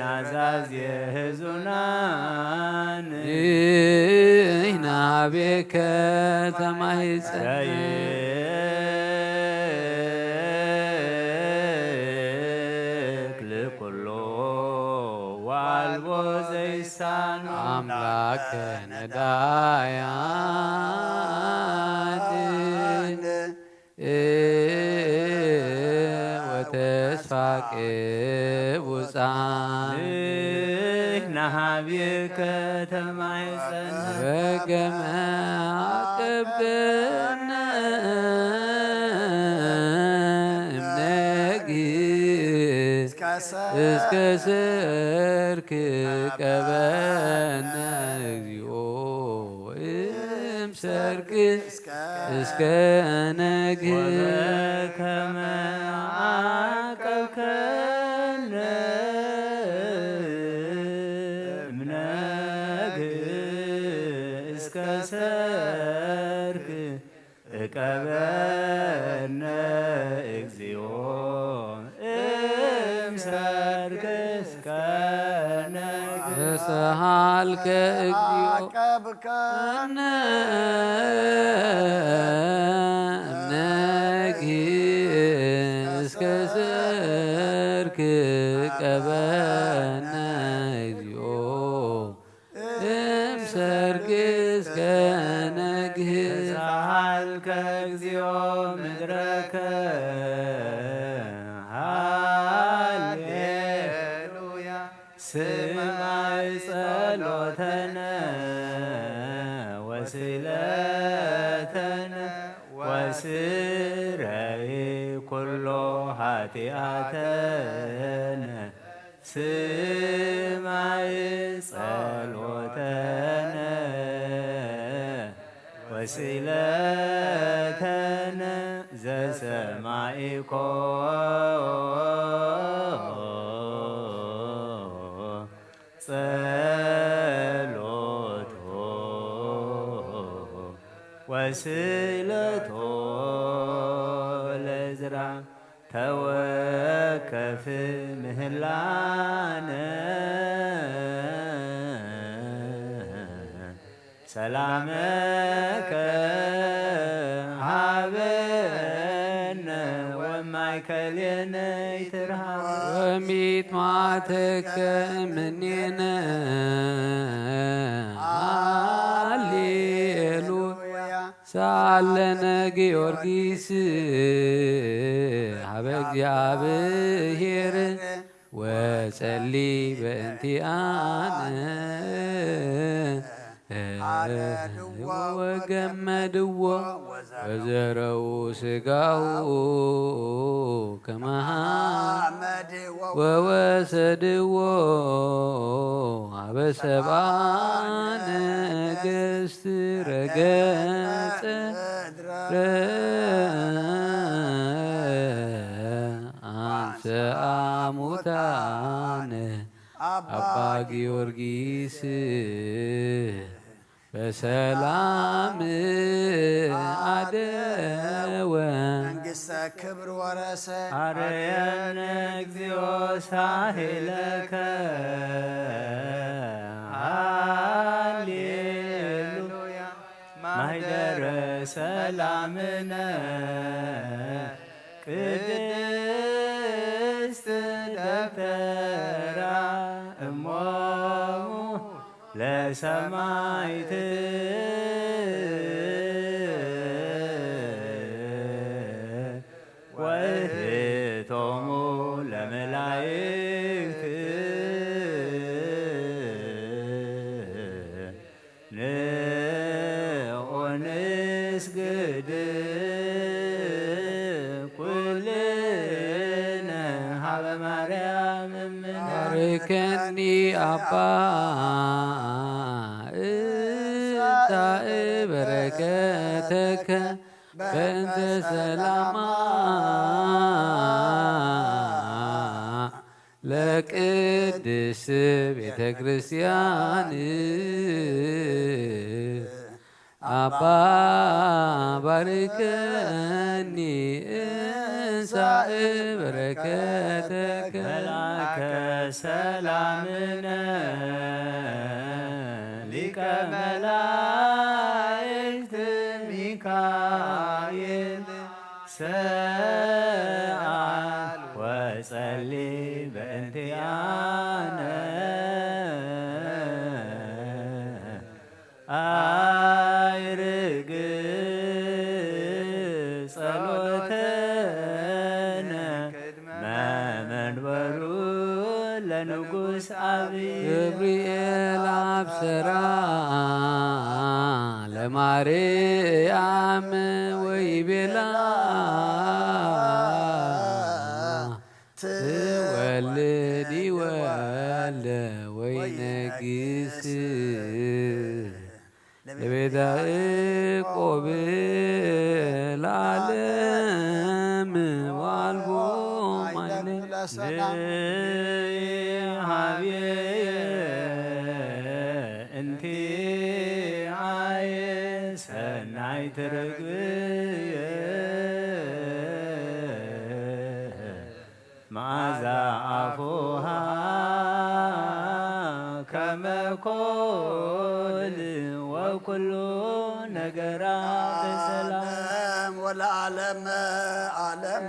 ናዛዝ የህዙናን። ናቤከ ተማሂጸን። ዘይክል ኩሎ ወአልቦ ዘይሳኖ። ኣምላከ ነዳያን ወተስፋ ቅቡጻን። ንህና ሃብየከ ተማይጸን። በከመ አቀብከነ እምነግህ እስከ ሰርክ ቀበነ እግዚኦ እምሰርክ እስከ ነግህ። ወበከመ አቀብከነ እምነግህ እስከ ሰርክ እቀበነ እግዚኦ እምሰርክ እስከ ነግህ። እስሃልከ እግዚኦ አቀብከነ እምነግህ እስከ ሰርክ ቀበነ እግዚኦ እምሰርክ እስከ ነግህ። ተሳሃልከ እግዚኦ ምድረከ። ሃሌሉያ። ስማይ ጸሎተነ ወስእለተነ ወስረይ ኩሎ ኃጢአተነ። ስማይ ጸሎተነ ወስእለተነ ዘሰማኢኮ ጸሎቶ ወስእለቶ ተወከፍ ምህላነ ሰላመከ ሃበነ ወማእከሌነ ይትርሃብ። ወሚጥማተከ እምኔነ። ሃሌሉያ። ሳለነ ጊዮርጊስ ሀበ እግዚኣብሔር ወጸሊ በእንቲአነ። ወገመድዎ ወዘረው ስጋው ከመሃ ወወሰድዎ አበ ሰብአ ነገስት ረገጸ አንሰአ ሙታነ አባ ጊዮርጊስ በሰላም አደወ መንግስተ ክብር ወረሰ። አረየነ እግዚኦ ሳህለከ። ሃሌሉያ። ማህደረ ሰላምነ ቅድስት ደብተራ እሞሙ ለሰማይት ወእህቶሙ ለመላእክት። ንዑ ንስግድ ኩልነ ሀበ ማርያም እምነ። ባርከኒ አባ እንተ በረከተከ በእንተ ሰላማ ለቅድስት ቤተ ክርስቲያን። አባ ባርከኒ እንሳእ በረከተከ። መልአከ ሰላምነ ሊቀ መላእክት ሚካኤል ሰአል ወጸሊ በእንቲአነ። አይርግ ጸሎተነ መመንበሩ ለንጉስ አብይ። ገብርኤል አብሰራ ለማርያም ወይቤላ ትወልድ ይወልደ ወይነግስ ለቤተ ያዕቆብ ለዓለም ወአልቦ ማይለ። ለሰላም። ንሃብየ እንቲአየ ሰናይት ርግብየ መዓዛ አፉሃ ከመ ኮል ወኩሉ ነገራ በሰላም። ለዓለም ወለዓለመ ዓለም።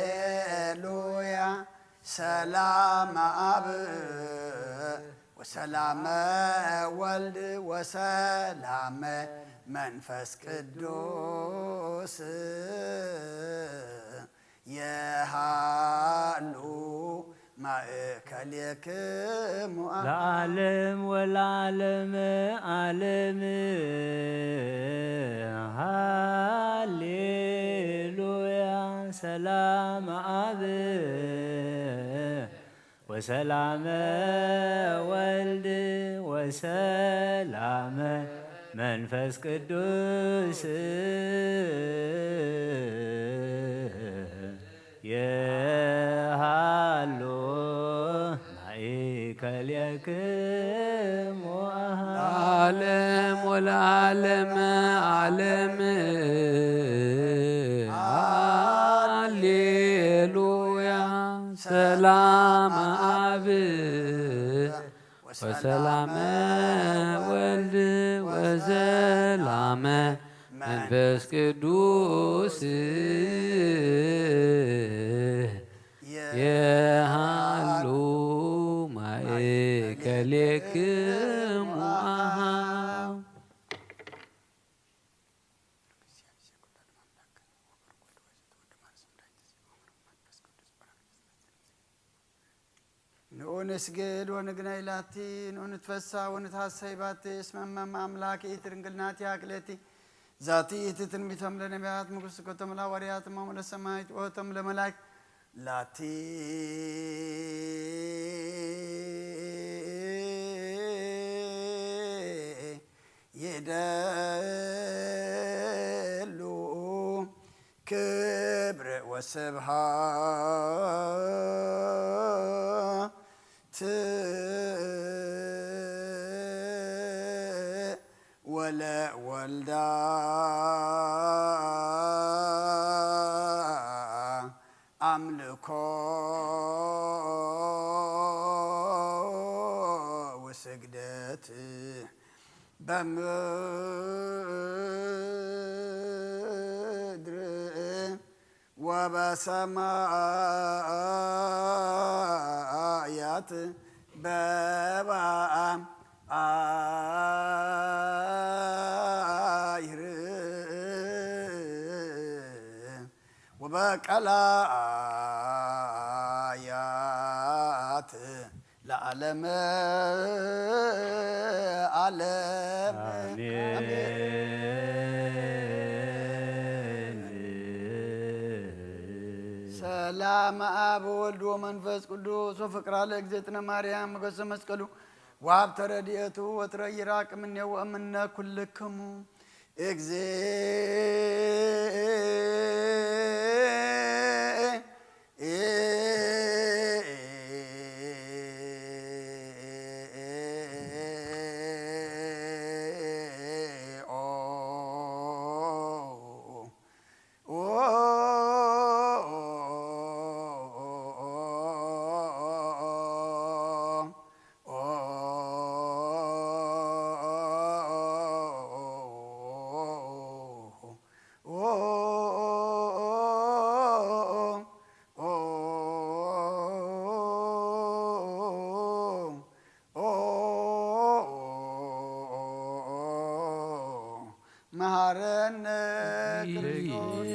ሃሌሉያ። ሰላም አብ ወሰላመ ወልድ ወሰላመ መንፈስ ቅዱስ የሃሉ ማእከሌክሙ። ለዓለም ወለዓለመ ዓለም። ሃሌሉያ። ሰላም አብ ወሰላመ ወልድ ወሰላመ መንፈስ ቅዱስ የሃሎ ማእከሌክሙ። ለዓለም ወለዓለመ ዓለም። አብ ወሰላመ ወልድ ወሰላመ መንፈስ ቅዱስ የሃሉ ማእከሌክሙ አሃው። ንኡ ንስግድ ወንግነይ ላቲ፣ ንኡ ንትፈሳ ወንትሃሰይ ባቲ፣ እስመ እመ አምላክ ይእቲ ድንግል ናቲ አክለቲ። ዛቲ ይእቲ ትንቢቶም ለነቢያት፣ ምጉስ ኮቶም ለሐዋርያት፣ እሞም ለሰማይት፣ ወቶም ለመላእክት። ላቲ ይደሉ ክብር ወስብሃት ወለ ወልዳ አምልኮ ወስግደት በምድር ወበሰማያት በባይር ወበቀላያት ለዓለመ ዓለም። አሜን። ሰላም አብ ወልድ ወመንፈስ ቅዱስ ወፍቅራ ለእግዝእትነ ማርያም ሞገሰ መስቀሉ ወሀብተ ረድኤቱ ወትረ ይራቅ እምኔሁ ወእምነ ኩልክሙ። እግዝእ መሐረነ ክርስቶስ።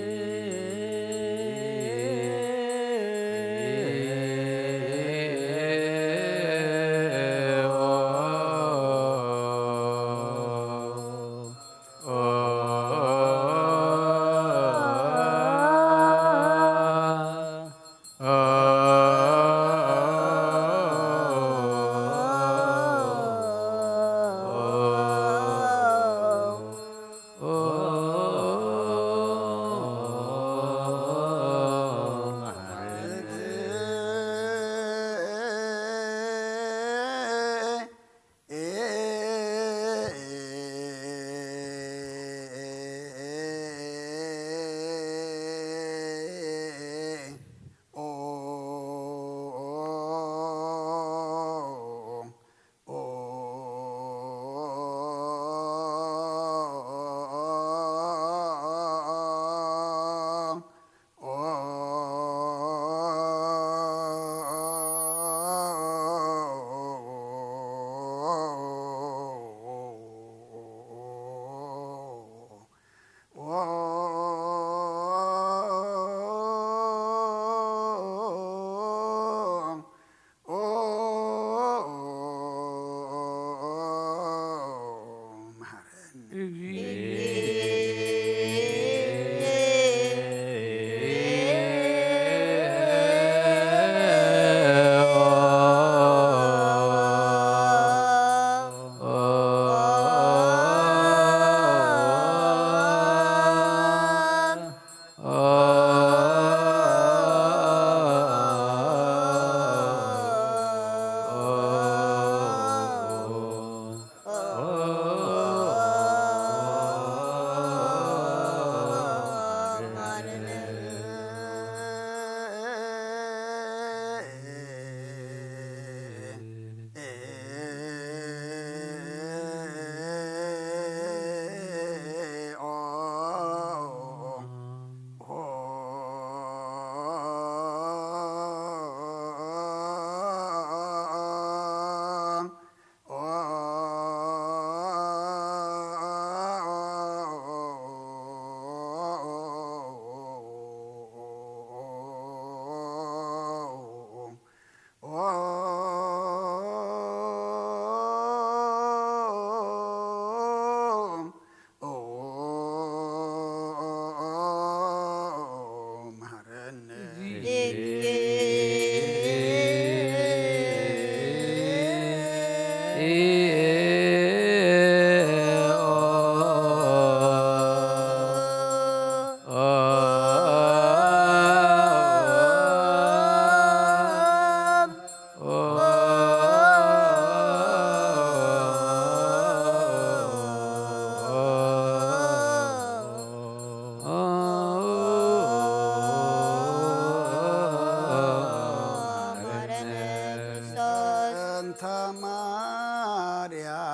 እንተ ማርያም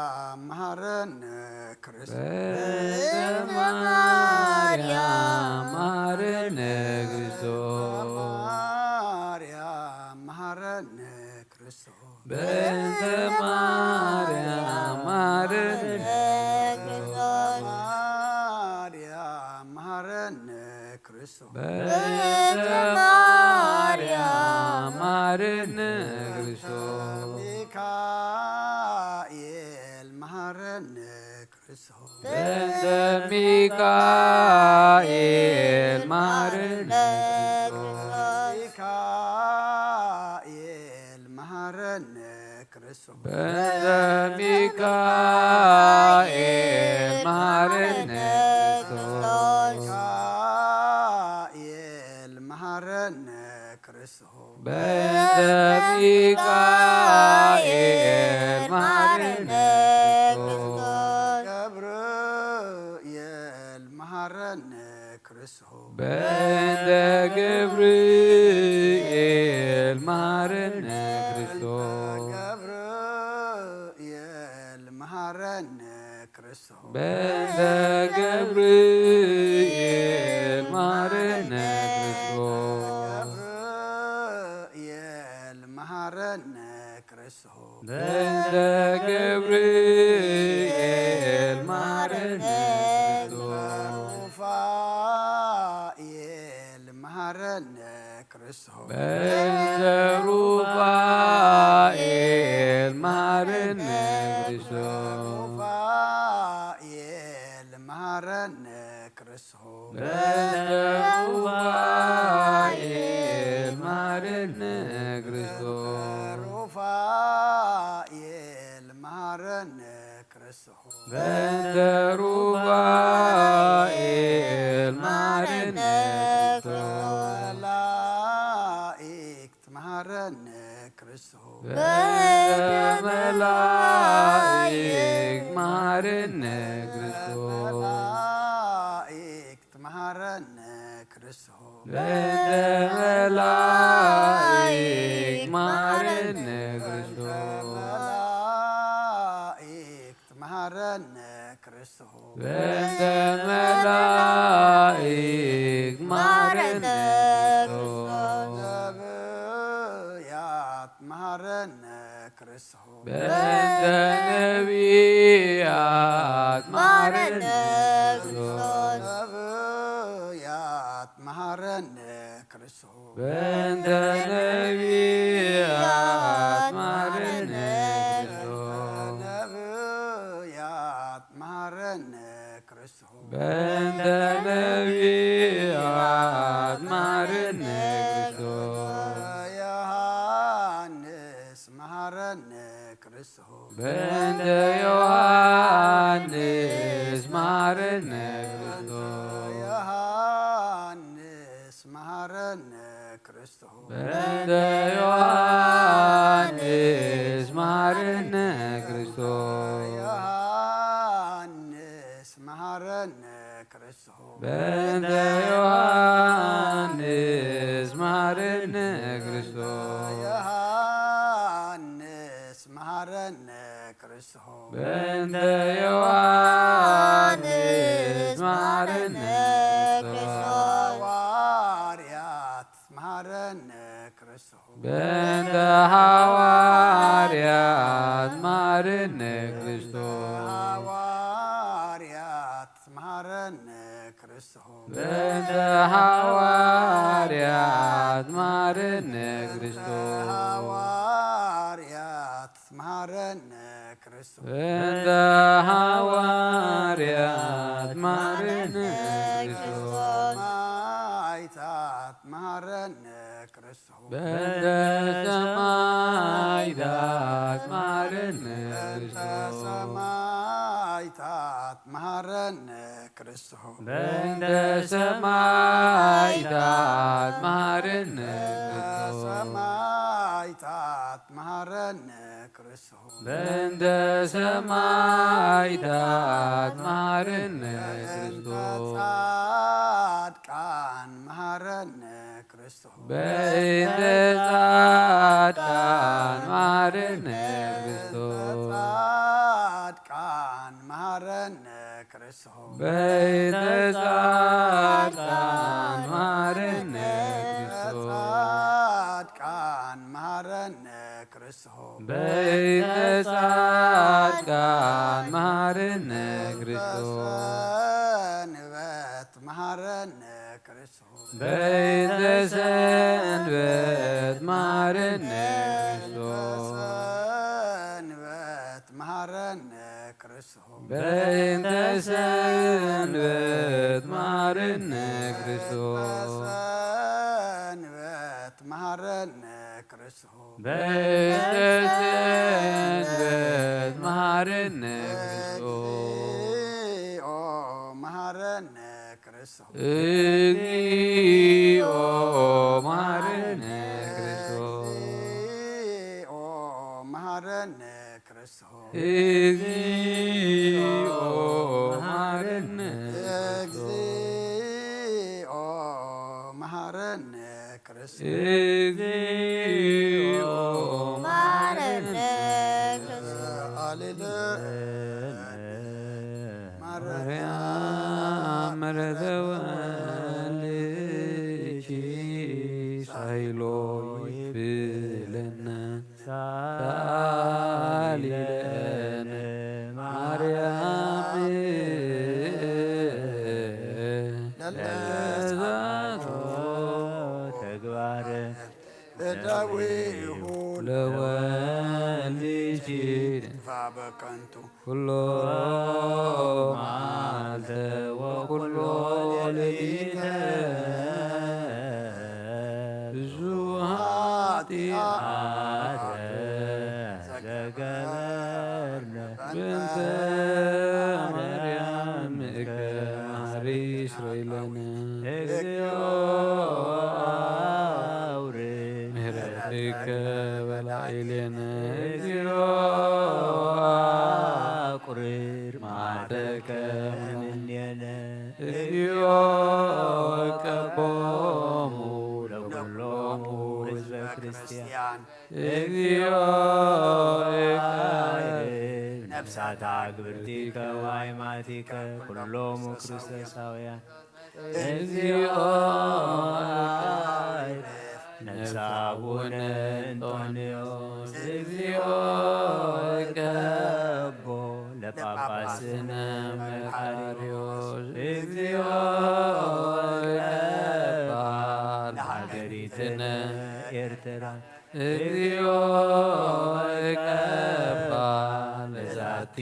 መሐረነ ክርስቶስ። በእንተ ማርያም መሐረነ ክርስቶስ። ማርያም መሐረነ ክርስቶስ። በእንተ ማርያም መሐረነ ክርስቶስ። ማርያም መሐረነ ክርስቶስ። በእንተ ማርያም መሐረነ ክርስቶስ። ሚካኤል መሐረነ ክርስቶስ። በእንተ ሚካኤል መሐረነ ክርስቶስ። ሚካኤል መሐረነ ክርስቶስ። በእንተ ሚካኤል መሐረነ ክርስቶስ። ሚካኤል መሐረነ ክርስቶስ። በእንተ ሚካኤል መሐረነ ክርስቶስ። ገብርኤል መሐረነ ክርስቶስ። በእንተ ገብርኤል መሐረነ ክርስቶስ። ገብርኤል መሐረነ ክርስቶስ። በእንተ ገብርኤል መሐረነ ክርስቶስ። ገብርኤል መሐረነ ክርስቶስ። በእንተ ገብርኤል መሐረነ ክርስቶስ። ሩፋኤል መሐረነ ክርስቶስ። በእንተ ሩፋኤል መሐረነ ክርስቶስ። ሩፋኤል መሐረነ ክርስቶስ። በእንተ ሩፋኤል መሐረነ ክርስቶስ። ሩፋኤል መሐረነ ክርስቶስ። በእንተ ሩፋኤል መሐረነ ክርስቶስ። መላእክት መሐረነ ክርስቶስ። በእንተ መላእክት መሐረነ ክርስቶስ። መላእክት መሐረነ ክርስቶስ። በእንተ መላእክት መሐረነ ክርስቶስ። መላእክት መሐረነ ክርስቶስ። በእንተ መላእክት መሐረነ ክርስቶስ። ነቢያት መሐረነ ክርስቶስ። በእንተ ነቢያት መሐረነ ክርስቶስ። ነቢያት መሐረነ ክርስቶስ። በእንተ ነቢያት መሐረነ ክርስቶስ። ነቢያት መሐረነ ክርስቶስ። በእንተ ነቢያት መሐረነ ክርስቶስ። ዮሐንስ መሐረነ ክርስቶስ። በእንተ ዮሐንስ መሐረነ ክርስቶስ። ዮሐንስ መሐረነ ክርስቶስ። በእንተ ዮሐንስ መሐረነ ክርስቶስ። ዮሐንስ መሐረነ ክርስቶስ። በእንተ ዮሐንስ መሐረነ ክርስቶስ። ዮሐንስ መሐረነ ክርስቶስ። በእንተ ዮሐንስ መሐረነ ክርስቶስ። ሐዋርያት መሐረነ ክርስቶስ። በእንተ ሐዋርያት መሐረነ ክርስቶስ። ሐዋርያት መሐረነ ክርስቶስ። በእንተ ሐዋርያት መሐረነ ክርስቶስ። ሐዋርያት መሐረነ ክርስቶስ። በእንተ ሐዋርያት መሐረነ ክርስቶስ። ሰማዕታት መሐረነ ክርስቶስ። በእንተ ሰማዕታት ሰማዕታት መሃረነ በእንተ ክርስቶስ። ሰማዕታት መሃረነ ክርስቶስ። በእንተ ሰማዕታት መሃረነ ክርስቶስ። ሰማዕታት መሃረነ ክርስቶስ። በእንተ ሰማዕታት መሃረነ በእንተ ክርስቶስ። ጻድቃን መሃረነ ክርስቶስ። በእንተ ጻድቃን መሃረነ ክርስቶስ። ጻድቃን መሃረነ ክርስቶስ። በእንተ ጻድቃን መሃረነ ክርስቶስ። ጻድቃን መሃረነ ክርስቶስ። በእንተ ጻድቃን መሃረነ ክርስቶስ። ሰንበት መሃረነ ክርስቶስ። በእንተ ሰንበት መሃረነ ክርስቶስ። ሰንበት መሃረነ ክርስቶስ። በእንተ ሰንበት መሃረነ ክርስቶስ። ሰንበት መሃረነ ክርስቶስ። በእንተ ሰንበት መሃረነ ክርስቶስ። እግዚኦ መሃረነ ክርስቶስ። እግዚኦ መሃረነ ክርስቶስ። እግዚኦ መሃረነ ክርስቶስ። እግዚኦ መሃረነ ክርስቶስ። እግዚኦ መሃረነ ክርስቶስ። እግዚኦ መሃረነ ክርስቶስ። ሃሌሉያ። ማርያም ምሕረተ ወልድኪ ሳይሎ ይፍለነ ሳሊ ለነ ማርያም ለዛቶ ተግባረ እደዊሁ ለወልድኪ ፋ በከንቱ ኩሎ መዓልተ ወኩሎ ሌሊተ ብዙ ኃጢአተ ዘገበርነ በእንተ ማርያምከ መሐሪ ስረይለነ። እግዚኦ አውርድ ምሕረትከ በላዕሌነ። እግዚኦ አቁርር መዓተከ እምኔነ። እግዚኦ እቀቦሙ ለኩሎሙ ህዝበ ክርስቲያን። እግዚኦ እቀብ ነፍሳታ ግብርቲከ ዋይማቲከ ኩሎሙ ክርስቶሳውያን። እግዚኦ እቀብ ነፍሰ አቡነ እንጦንዮስ። እግዚኦ እቀቦ ለጳጳስነ መቃርዮስ። እግዚኦ እቀባ ለሃገሪትነ ኤርትራ። እግዚኦ እቀባ ለዛቲ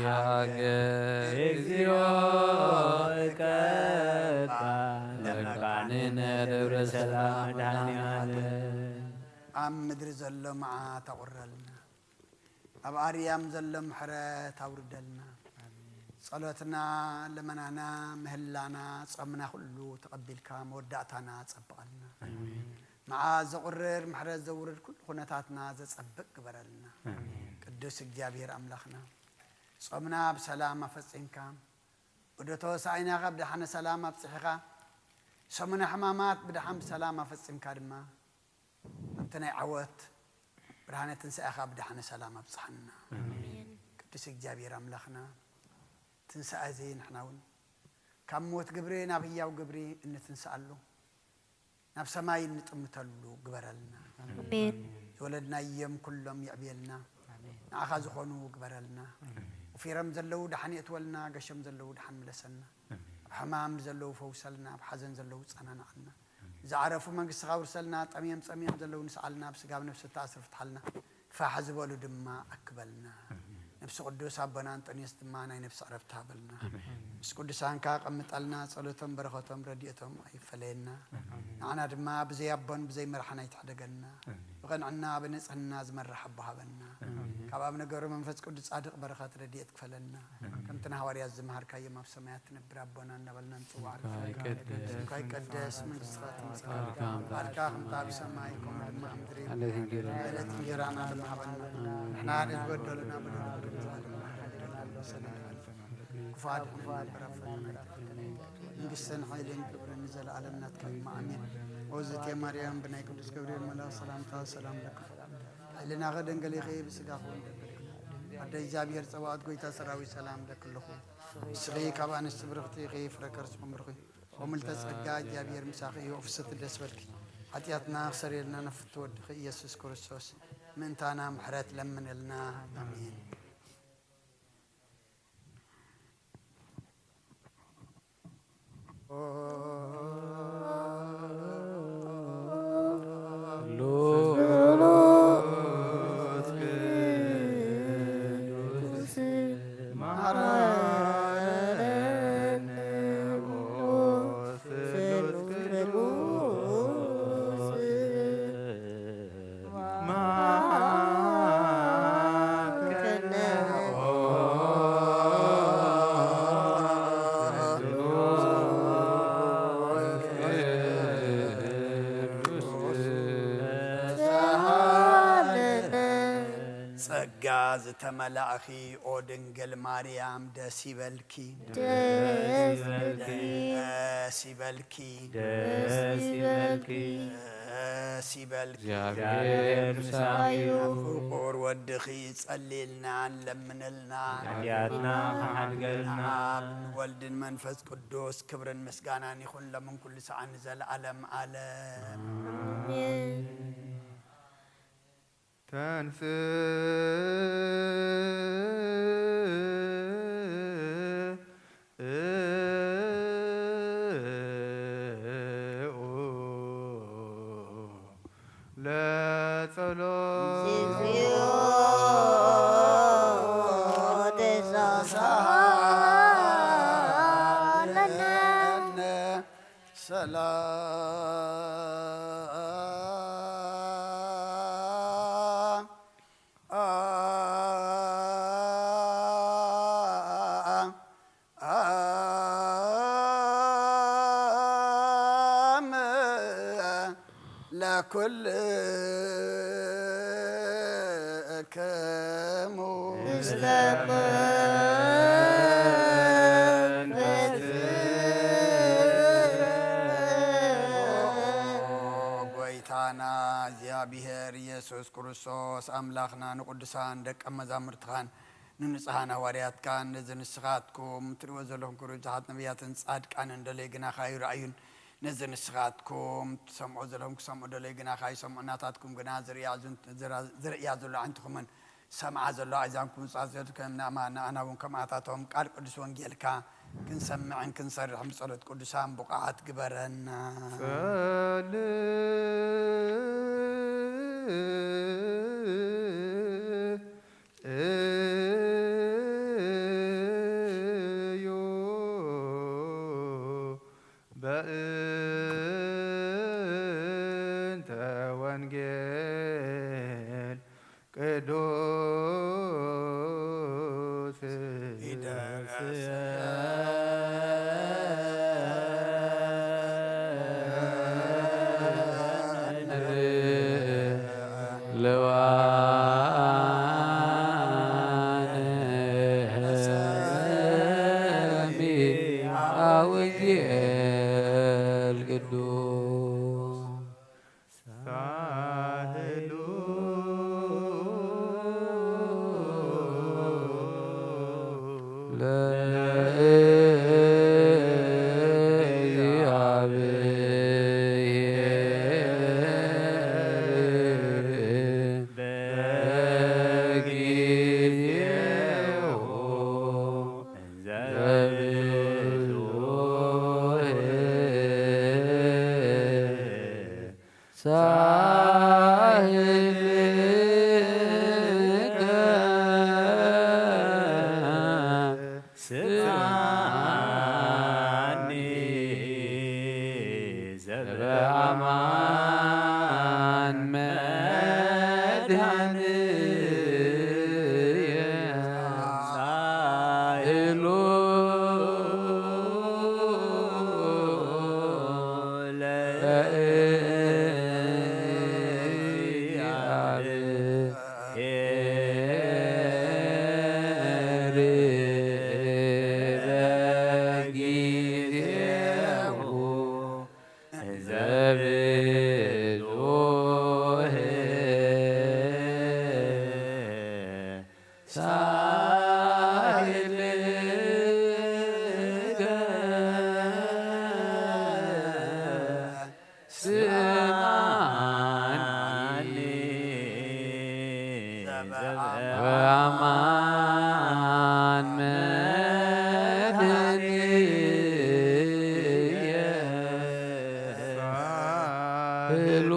ሃገር። እግዚኦ እቀባ ለመካንነ ደብረ ሰላም መድኃኔ ዓለም። ኣብ ምድሪ ዘሎ መዓት ኣቑረልና፣ ኣብ ኣርያም ዘሎ ምሕረት ኣውርደልና። ጸሎትና፣ ልመናና፣ ምህላና፣ ጾምና ኩሉ ተቐቢልካ መወዳእታና ጸብቐልና። መዓት ዘቑርር ምሕረት ዘውርድ ኩሉ ኩነታትና ዘጸብቕ ግበረልና። ቅዱስ እግዚኣብሔር ኣምላኽና፣ ጾምና ብሰላም ኣፈጺምካ፣ ዑደተ ሆሳዕናኻ ብደሓነ ሰላም ኣብጺሕኻ፣ ሰሙነ ሕማማት ብደሓን ብሰላም ኣፈጺምካ ድማ፣ ኣብቲ ናይ ዓወት ብርሃነ ትንሳኤኻ ብደሓነ ሰላም ኣብጽሓና። ቅዱስ እግዚኣብሔር ኣምላኽና፣ ትንሳኤ እዚ ንሕና እውን ካብ ሞት ግብሪ ናብ ህያው ግብሪ እንትንስኣሉ፣ ናብ ሰማይ እንጥምተሉ ግበረልና። ኣሜን። ዝወለድናዮም ኩሎም የዕብየልና። ንዓኻ ዝኾኑ ግበረልና። ወፊሮም ዘለዉ ደሓን የእትወልና፣ ገሾም ዘለዉ ደሓን ምለሰልና። ኣብ ሕማም ዘለዉ ፈውሰልና፣ ኣብ ሓዘን ዘለዉ ጸናንዓልና። ዝዓረፉ መንግስትኻ ውርሰልና፣ ጠምዮም ጸምዮም ዘለዉ ንስዓልና፣ ኣብ ስጋ ኣብ ነፍሲ ተኣስሩ ፍትሓልና። ፋሕ ዝበሉ ድማ ኣክበልና። ነብሲ ቅዱስ ኣቦና ኣንጦንዮስ ድማ ናይ ነብሲ ዕረፍቲ ሃበልና። ምስ ቅዱሳንካ ቀምጠልና፣ ጸሎቶም በረኸቶም ረድኤቶም ኣይፈለየና። ንዓና ድማ ብዘይ ኣቦን ብዘይ መራሕን ኣይትሕደገና። ብቕንዕና ብንጽህና ዝመርሕ ኣቦ ሃበና። ካብ ኣብ ነገሩ መንፈስ ቅዱስ ጻድቕ በረኸት ረድኤት ክፈለና። ከምቲ ንሃዋርያት ዝመሃርካዮም ኣብ ሰማያት ትነብር ኣቦና እናበልና ንጽዋዕ። ስምካ ይቀደስ፣ መንግስትኻ ትምጻእ፣ ፍቓድካ ከምቲ ኣብ ሰማይ ከምኡ ድማ ኣብ ምድሪ። ዕለት እንጀራና ዕለት እንጀራና ሎሚ ሃበና። ንሕና ንዝበደሉና በደሉ ክፉእ ኣድሕነና እምበር ኣብ ፈተና ኣይተእትወና። መንግስትን ሓይልን ክብርን ንዘለኣለም ናትካ እዩ። ኣሜን። ኦዝቴ ማርያም ብናይ ቅዱስ ገብርኤል መልኣኽ ሰላምታ ሰላም ለኪ። ሕልናኺ ድንግል ኢኺ፣ ብስጋኺ እውን ድንግል ኢኺ። ኣደ እግዚኣብሔር ጸባኦት፣ ጎይታ ሰራዊት፣ ሰላም ለኪ ኣለኹ። ንስኺ ካብ ኣንስቲ ብርኽቲ ኢኺ፣ ፍረ ከርስኹም ብሩኽ እዩ። ኦ ምልዕተ ጸጋ፣ እግዚኣብሔር ምሳኺ እዩ። ፍስሕቲ ደስ በልኪ፣ ሓጢኣትና ክሰርየልና ንፍትወ ወድኺ ኢየሱስ ክርስቶስ ምእንታና ምሕረት ለምንልና። ኣሜን። ጸጋ ዝተመላእኺ ኦ ድንግል ማርያም ደስ ይበልኪ። ደስ ይበልኪ። ደስ ይበልኪ። ደስ ይበልኪ። ደስ ይበልኪ። እግዚኣብሔር ምሳኺ እዩ። ፍቁር ወድኺ ጸልይልና፣ ለምንልና። ሓጢኣትና ክሓድገልና። ኣብ ወልድን መንፈስ ቅዱስ ክብርን ምስጋናን ይኹን፣ ለምን ኩሉ ሰዓት ንዘለዓለም ዓለም። ኣሜን። ተንስእ ለጸሎት። ሰላም ለኩልክሙ። ጎይታና እግዚኣብሔር ኢየሱስ ክርስቶስ ኣምላኽና ንቅዱሳን ደቀ መዛሙርትኻን ንንጹሃን ሃዋርያትካን ነዚ ንስኻትኩም ትርእይዎ ዘለኹም ክብሪ ብዙሓት ነቢያትን ጻድቃንን ደለዩ ግናኻ ይረኣዩን ነዚ ንስኻትኩም ትሰምዖ ዘለኹም ክሰምዑ ደለዩ ግናኻ ይሰምዑ ናታትኩም ግና ዝርእያ ዝን-፣ ዝራ-፣ ዝርእያ ዘሎ ኣዕንትኹምን ሰምዓ ዘሎ ኣእዛንኩም ጻጽዮት ከም ንኣማ-፣ ንኣና እውን ከምኣታቶም ቃል ቅዱስ ወንጌልካ ክንሰምዕን ክንሰርሕን ብጸሎት ቅዱሳን ብቑዓት ግበረና። ጸልእ እዩ በእንተ ወንጌል ቅዱስ ይደርስ ለዋ በጊዜሁ ዘብዙህ ሳህል ስምዓኒ ዘበአማን መድኃኒየ ሳህሉ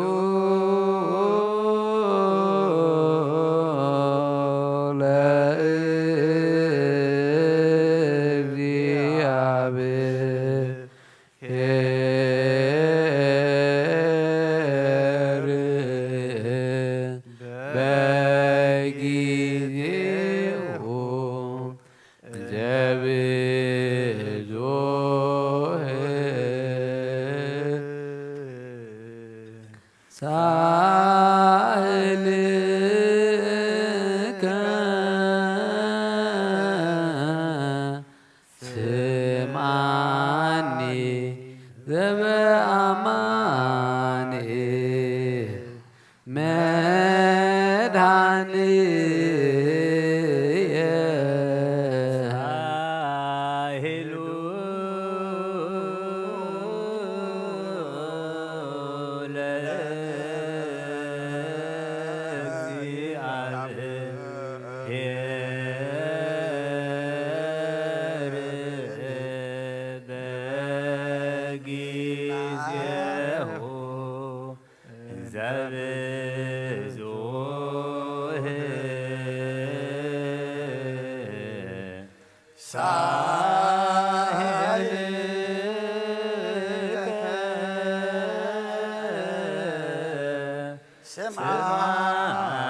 ለእግዚአብሔር። ኄር በጊዜሁ ዘብዙህ ሳህልከ ስምዓኒ ዘበአማን መድኃኒየ ሳህሉ ለእግዚአብሔር። በጊዜሁ ዘብዙህ ሳህልከ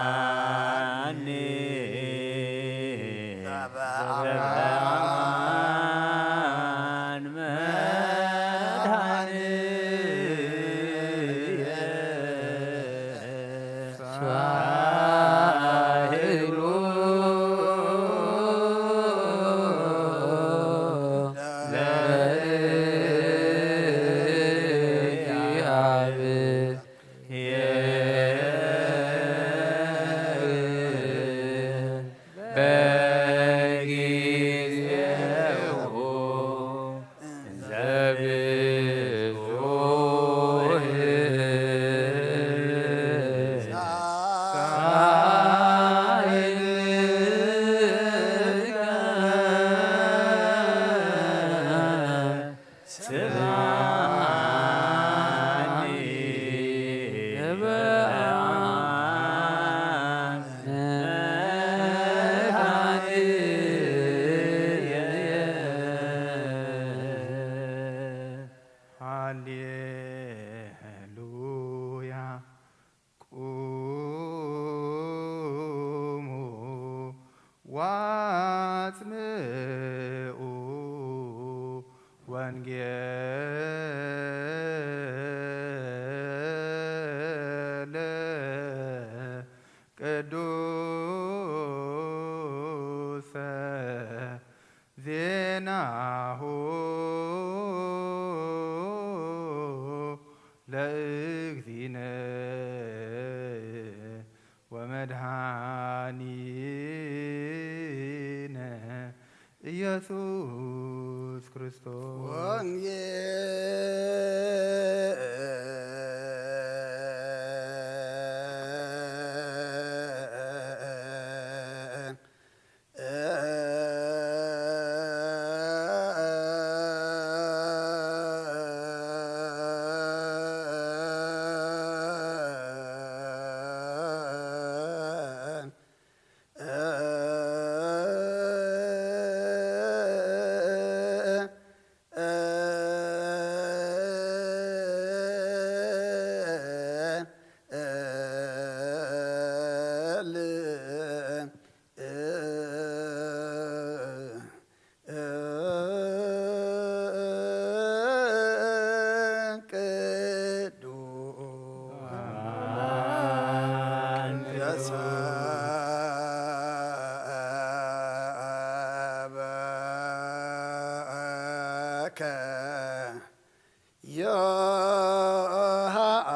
ስምዓኒ ዘበአማን መድኃኒየ ሳህሉ ለእግዚአብሔር። በጊዜሁ ዘብዙህ ሳህልከ ስምዓኒ ዘበአማን መድኃኒየ። ሃሌሉያ። ቁሙ ወአጽምዑ ወንጌለ ቅዱሰ ዜናሁ ለእግዚእነ ወመድኃኒነ ኢየሱስ ክርስቶስ። ወንጌል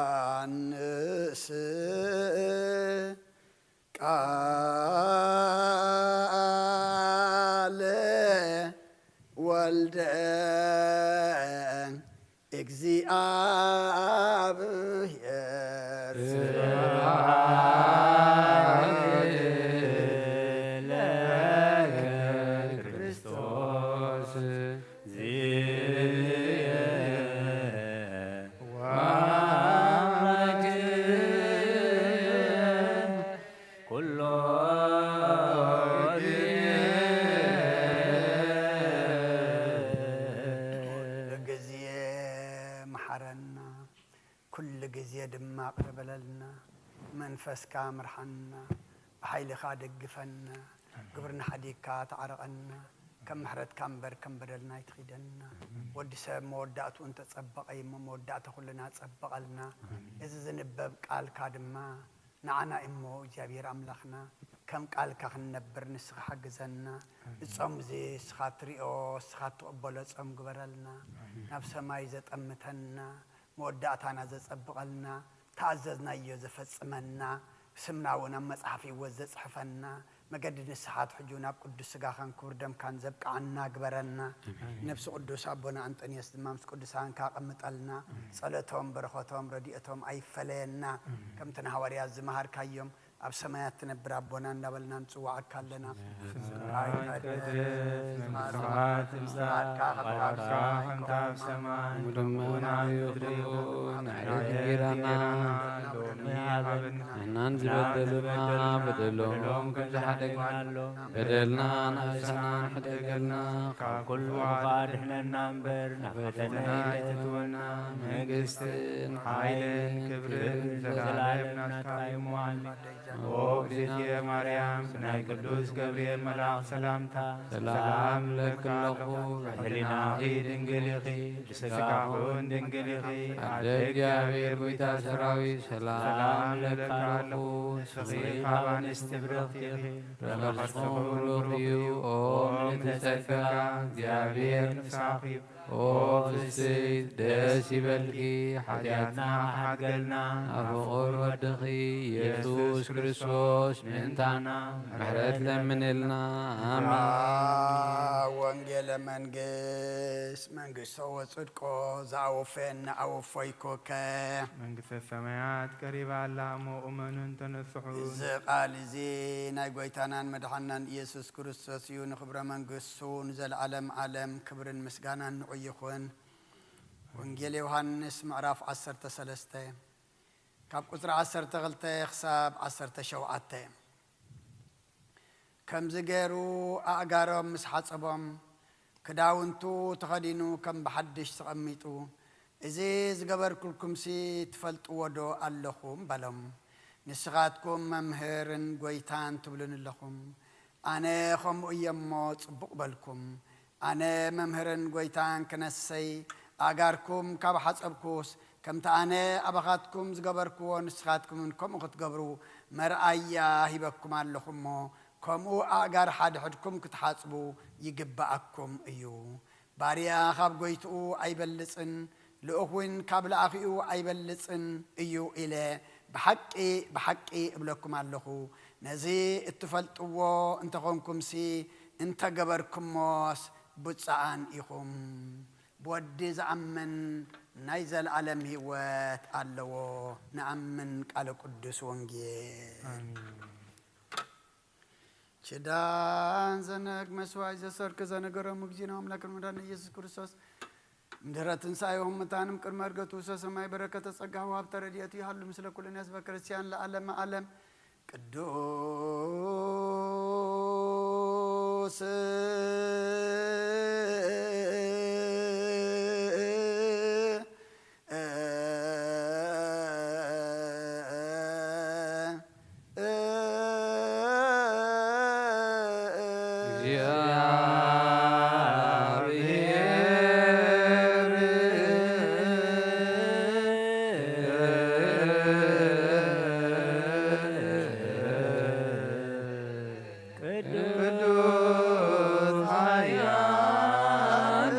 ዮሃንስ ቃለ ወልደ እግዚአብሔር። ስብሐት ለከ ክርስቶስ ዚየ ወአምላክ ኩሎ ግዜ። ኩሉ ግዜ መሓረና፣ ኩሉ ግዜ ድማ ቅር በለልና። መንፈስካ ምርሓና፣ ብሓይልኻ ደግፈና፣ ግብርና ሓዲግካ ተዓረቐና። ከም ምሕረትካ እምበር ከም በደልና ኣይትኺደና። ወዲ ሰብ መወዳእትኡ እንተጸበቐ እዩ እሞ፣ መወዳእታ ኩልና ጸበቐልና። እዚ ዝንበብ ቃልካ ድማ ንዓና እሞ እግዚኣብሔር ኣምላኽና፣ ከም ቃልካ ክንነብር ንስኻ ሓግዘና። ኣሜን። እጾም እዚ ንስኻ ትሪኦ፣ ንስኻ ትቕበሎ ጾም ግበረልና። ኣሜን። ናብ ሰማይ ዘጠምተና፣ መወዳእታና ዘጸብቐልና፣ ተኣዘዝናዮ ዘፈጽመና፣ ስምና እውን ኣብ መጽሓፍ ህይወት ዘጽሕፈና፣ መገዲ ንስሓት ሕጁ ናብ ቅዱስ ስጋኻን ክቡር ደምካን ዘብቅዓና ግበረና። ኣሜን። ነብሲ ቅዱስ ኣቦና ኣንጠንዮስ ድማ ምስ ቅዱሳን ካቐምጠልና፣ ኣሜን። ጸሎቶም፣ በረኸቶም፣ ረድኤቶም ኣይፈለየና። ኣሜን። ከምቲ ንሃዋርያት ዝመሃርካዮም፣ ኣብ ሰማያት ትነብር ኣቦና እንዳበልና ንጽውዓካ ኣለና። ስምካ ይትቀደስ፣ መንግስትኻ ትምጻእ፣ ፍቓድካ ከምቲ ኣብ ሰማይ ከምቲ ኣብ ሰማይ፣ ከምኡ ድማ ኣብ ምድሪ ይኹን። ዕለት እንጀራና ሎሚ ሃበና፣ ንሕናን ዝበደሉና በደሎም ከም ዝሓደግናሎም፣ በደልና ንኣበሳና ንሕደገልና፣ ካብ ኩሉ ክፉእ ኣድሕነና እምበር፣ ናብ ፈተና ኣይተእትወና። መንግስትን ሓይልን ክብርን ዘላለም ናትካ እዩ እሞ፣ ኣሜን። ኦ እግዝእትየ ማርያም፣ ብናይ ቅዱስ ገብርኤል መልኣኽ ሰላምታ ሰላም እብለኪ ኣለኹ። ኣብ ሕሊናኺ ድንግል ኢኺ፣ ብስጋኺ እውን ድንግል ኢኺ። ኣደ እግዚኣብሔር፣ ጎይታ ሰራዊት፣ ሰላም እብለኪ ኣለኹ። ንስኺ ካብ ኣንስቲ ብርኽቲ ኢኺ፣ ፍረ ከርሥኺ እውን ብሩኽ እዩ። ኦ ምልዕቲ ጸጋ፣ እግዚኣብሔር ምሳኺ እዩ። ኦ ፍስሕቲ ደስ ይበልኪ፣ ሓጢኣትና ክሓድገልና፣ ናብ ፍቑር ወድኺ ኢየሱስ ክርስቶስ ምእንታና ምሕረት ለምንልና። ኣሜን። ወንጌለ መንግስት፣ መንግስቶ ወጽድቆ ዘኣወፈየና ኣወፎይኮከ። መንግስተ ሰማያት ቀሪባ ኣላ እሞ እመኑን ተነስሑን። እዚ ቃል እዚ ናይ ጎይታናን መድሓናን ኢየሱስ ክርስቶስ እዩ። ንኽብረ መንግስቱ ንዘለዓለም ዓለም ክብርን ምስጋናን ንዑ ይኹን። ወንጌል ዮሃንስ ምዕራፍ ዓሰርተ ሰለስተ ካብ ቁጽሪ ዓሰርተ ክልተ ክሳብ ዓሰርተ ሸውዓተ። ከምዚ ገይሩ ኣእጋሮም ምስ ሓጸቦም፣ ክዳውንቱ ተኸዲኑ ከም ብሓድሽ ተቐሚጡ፣ እዚ ዝገበርኩልኩምሲ ትፈልጥዎ ዶ ኣለኹም? በሎም። ንስኻትኩም መምህርን ጐይታን ትብሉኒ ኣለኹም። ኣነ ኸምኡ እየ እሞ ጽቡቕ በልኩም። ኣነ መምህርን ጐይታን ክነሰይ፣ ኣእጋርኩም ካብ ሓጸብኩስ፣ ከምቲ ኣነ ኣባኻትኩም ዝገበርክዎ ንስኻትኩምን ከምኡ ክትገብሩ መርኣያ ሂበኩም ኣለኹ እሞ፣ ከምኡ ኣእጋር ሓድሕድኩም ክትሓጽቡ ይግብኣኩም እዩ። ባርያ ካብ ጐይትኡ ኣይበልጽን፣ ልኡኽ እውን ካብ ለኣኺኡ ኣይበልጽን እዩ ኢለ ብሓቂ፣ ብሓቂ እብለኩም ኣለኹ። ነዚ እትፈልጥዎ እንተኾንኩምሲ፣ እንተገበርኩሞስ ብፁዓን ኢኹም። ብወዲ ዝኣምን ናይ ዘለኣለም ህይወት ኣለዎ። ንኣምን። ቃለ ቅዱስ ወንጌል። ኣሜን። ኪዳን ዘነግ መስዋዕት ዘሰርክ ዘነገሮም እግዚእነ ኣምላክን መድኃኒነ ኢየሱስ ክርስቶስ፣ እምድህረ ትንሣኤሁ እሙታን እምቅድመ ዕርገቱ ውስተ ሰማይ በረከተ ጸጋሁ ሀብተ ረድኤቱ ይሃሉ ምስለ ኩልነ ህዝበ ክርስቲያን ለዓለመ ዓለም። ቅዱስ ቅዱስ ኃያል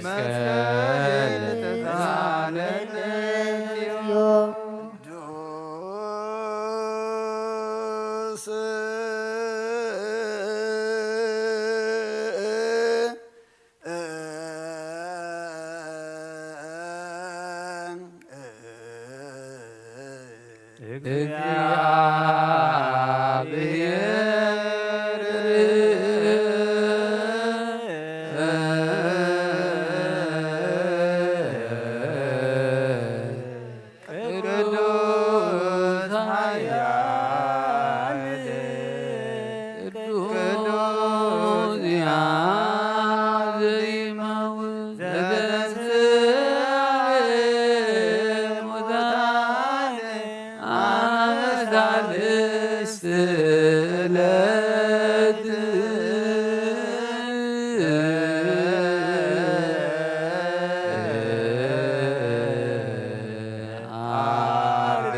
መስቀል ተሳለነ። ቅዱስ ቅዱስ ኃያል ቅዱስ ዚአብ ዘይመውት ዘተንሥአ እሙታን አመ ሣልስት ዕለት አርገ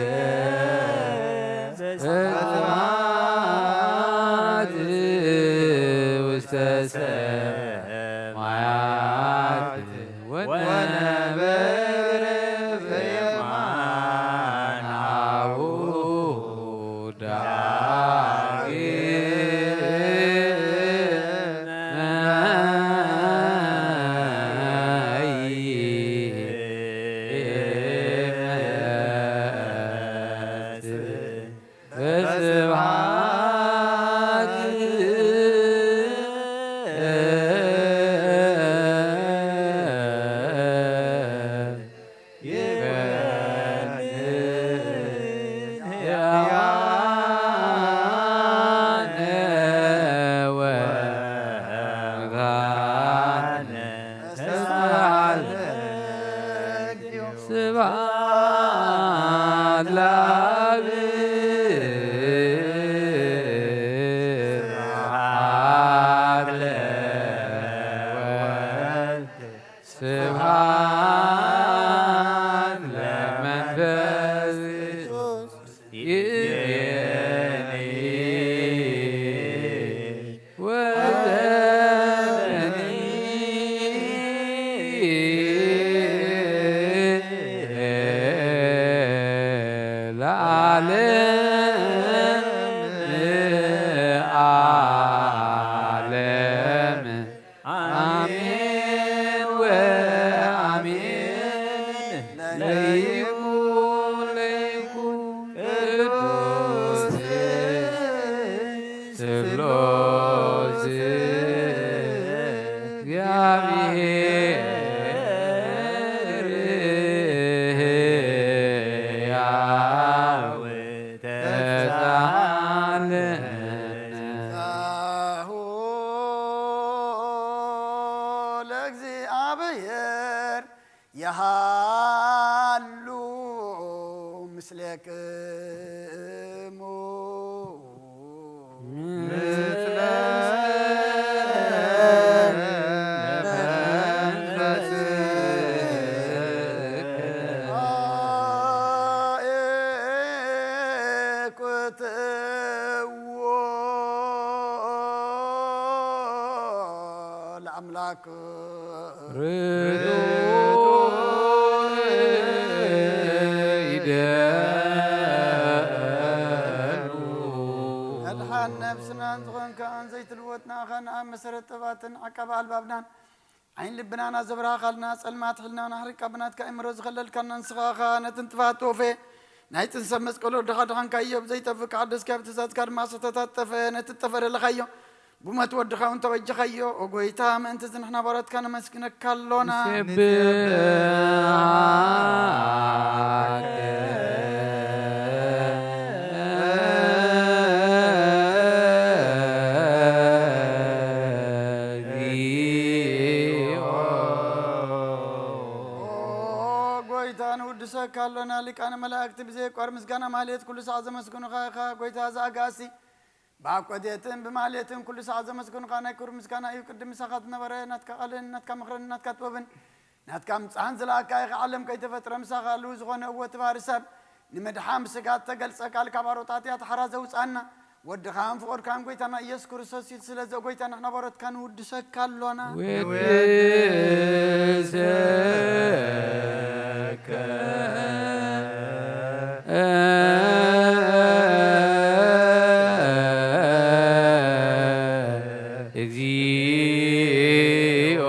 በሰማያት ውስተ ሰማያት ወነበረ በየማነ አቡሁ ዳዊት በስብሐት ይበንን ሕያዋነ ወሙታነ ተሳለ። ስብሐት ለአብ። ስብሐት ለወልድ። ስብሐት ለመንፈስ ቅዱስ። ይእዜኒ ወዘኒ ለዓለም ዓለም። አሜን ወአሜን። ለይኩን ለይኩን ቅዱስ ስሉስ እግዚአብሔር ሕያው ተሳለነ። ጸባሁ ለእግዚአብሔር የሃሉ ምስሌክሙ። ምስለ መንፈስከ። አኤኩትዎ ለአምላክ ርቱዕ ይደሉ። መድሓን ነፍስናን ዝኾንካን ዘይትልወጥ ንኣኻን ኣብ መሰረት ጥበባትን ዓቃቢ ኣልባብናን ዓይን ልብናን ኣዘብራኻልና፣ ጸልማት ሕልናና ኣሕሪቃ ብናትካ ኣእምሮ ዝኸለልካና ንስኻ ኢኻ። ነቲ ንጥፋት ተወፈየ ናይ ጽንሰት መስቀል ወድኻ ድሓንካዮ፣ ብዘይጠፍእ ክሓደስካዮ፣ ብትእዛዝካ ድማ ዝተታጠፈ ነቲ ዝጠፈረ ለኻዮ። ብሞት ወድኻ እውን ተበጀኻዮ። ኦ ጐይታ፣ ምእንቲ እዚ ንሕና ባሮትካ ነመስግነካ ኣሎና። ንሴብሐከ እግዚኦ። ኦ ጐይታ፣ ንውድሰካ ኣሎና። ሊቃነ መላእክቲ ብዘየቋር ምስጋና ማህሌት ኩሉ ሳዕ ዘመስግኑኻ ኢኻ። ጐይታ፣ እዚ ኣጋእዝቲ ብኣቆቴትን ብማህሌትን ኩሉ ሳዕ ዘመስግኑኻ ናይ ክብሪ ምስጋና እዩ። ቅድም ምሳኻ ዝነበረ ናትካ ቃልን ናትካ ምኽርን ናትካ ጥበብን ናትካ ምጽኣን ዝለኣካ ኢኻ። ዓለም ከይተፈጥረ ምሳኻ ህልው ዝኾነ እወ እቲ ባህሪ ሰብ ንምድሓን ብስጋ እተገልጸ ቃል ካብ ኣሮጣት እያ ተሓራ ዘውጽኣና። ወድኻን ፍቑርካን ጎይታና ኢየሱስ ክርስቶስ እዩ። ስለዚ ጎይታ ንሕና ባሮትካ ንውድሰካ ኣሎና። ወድሰከ እግዚኦ።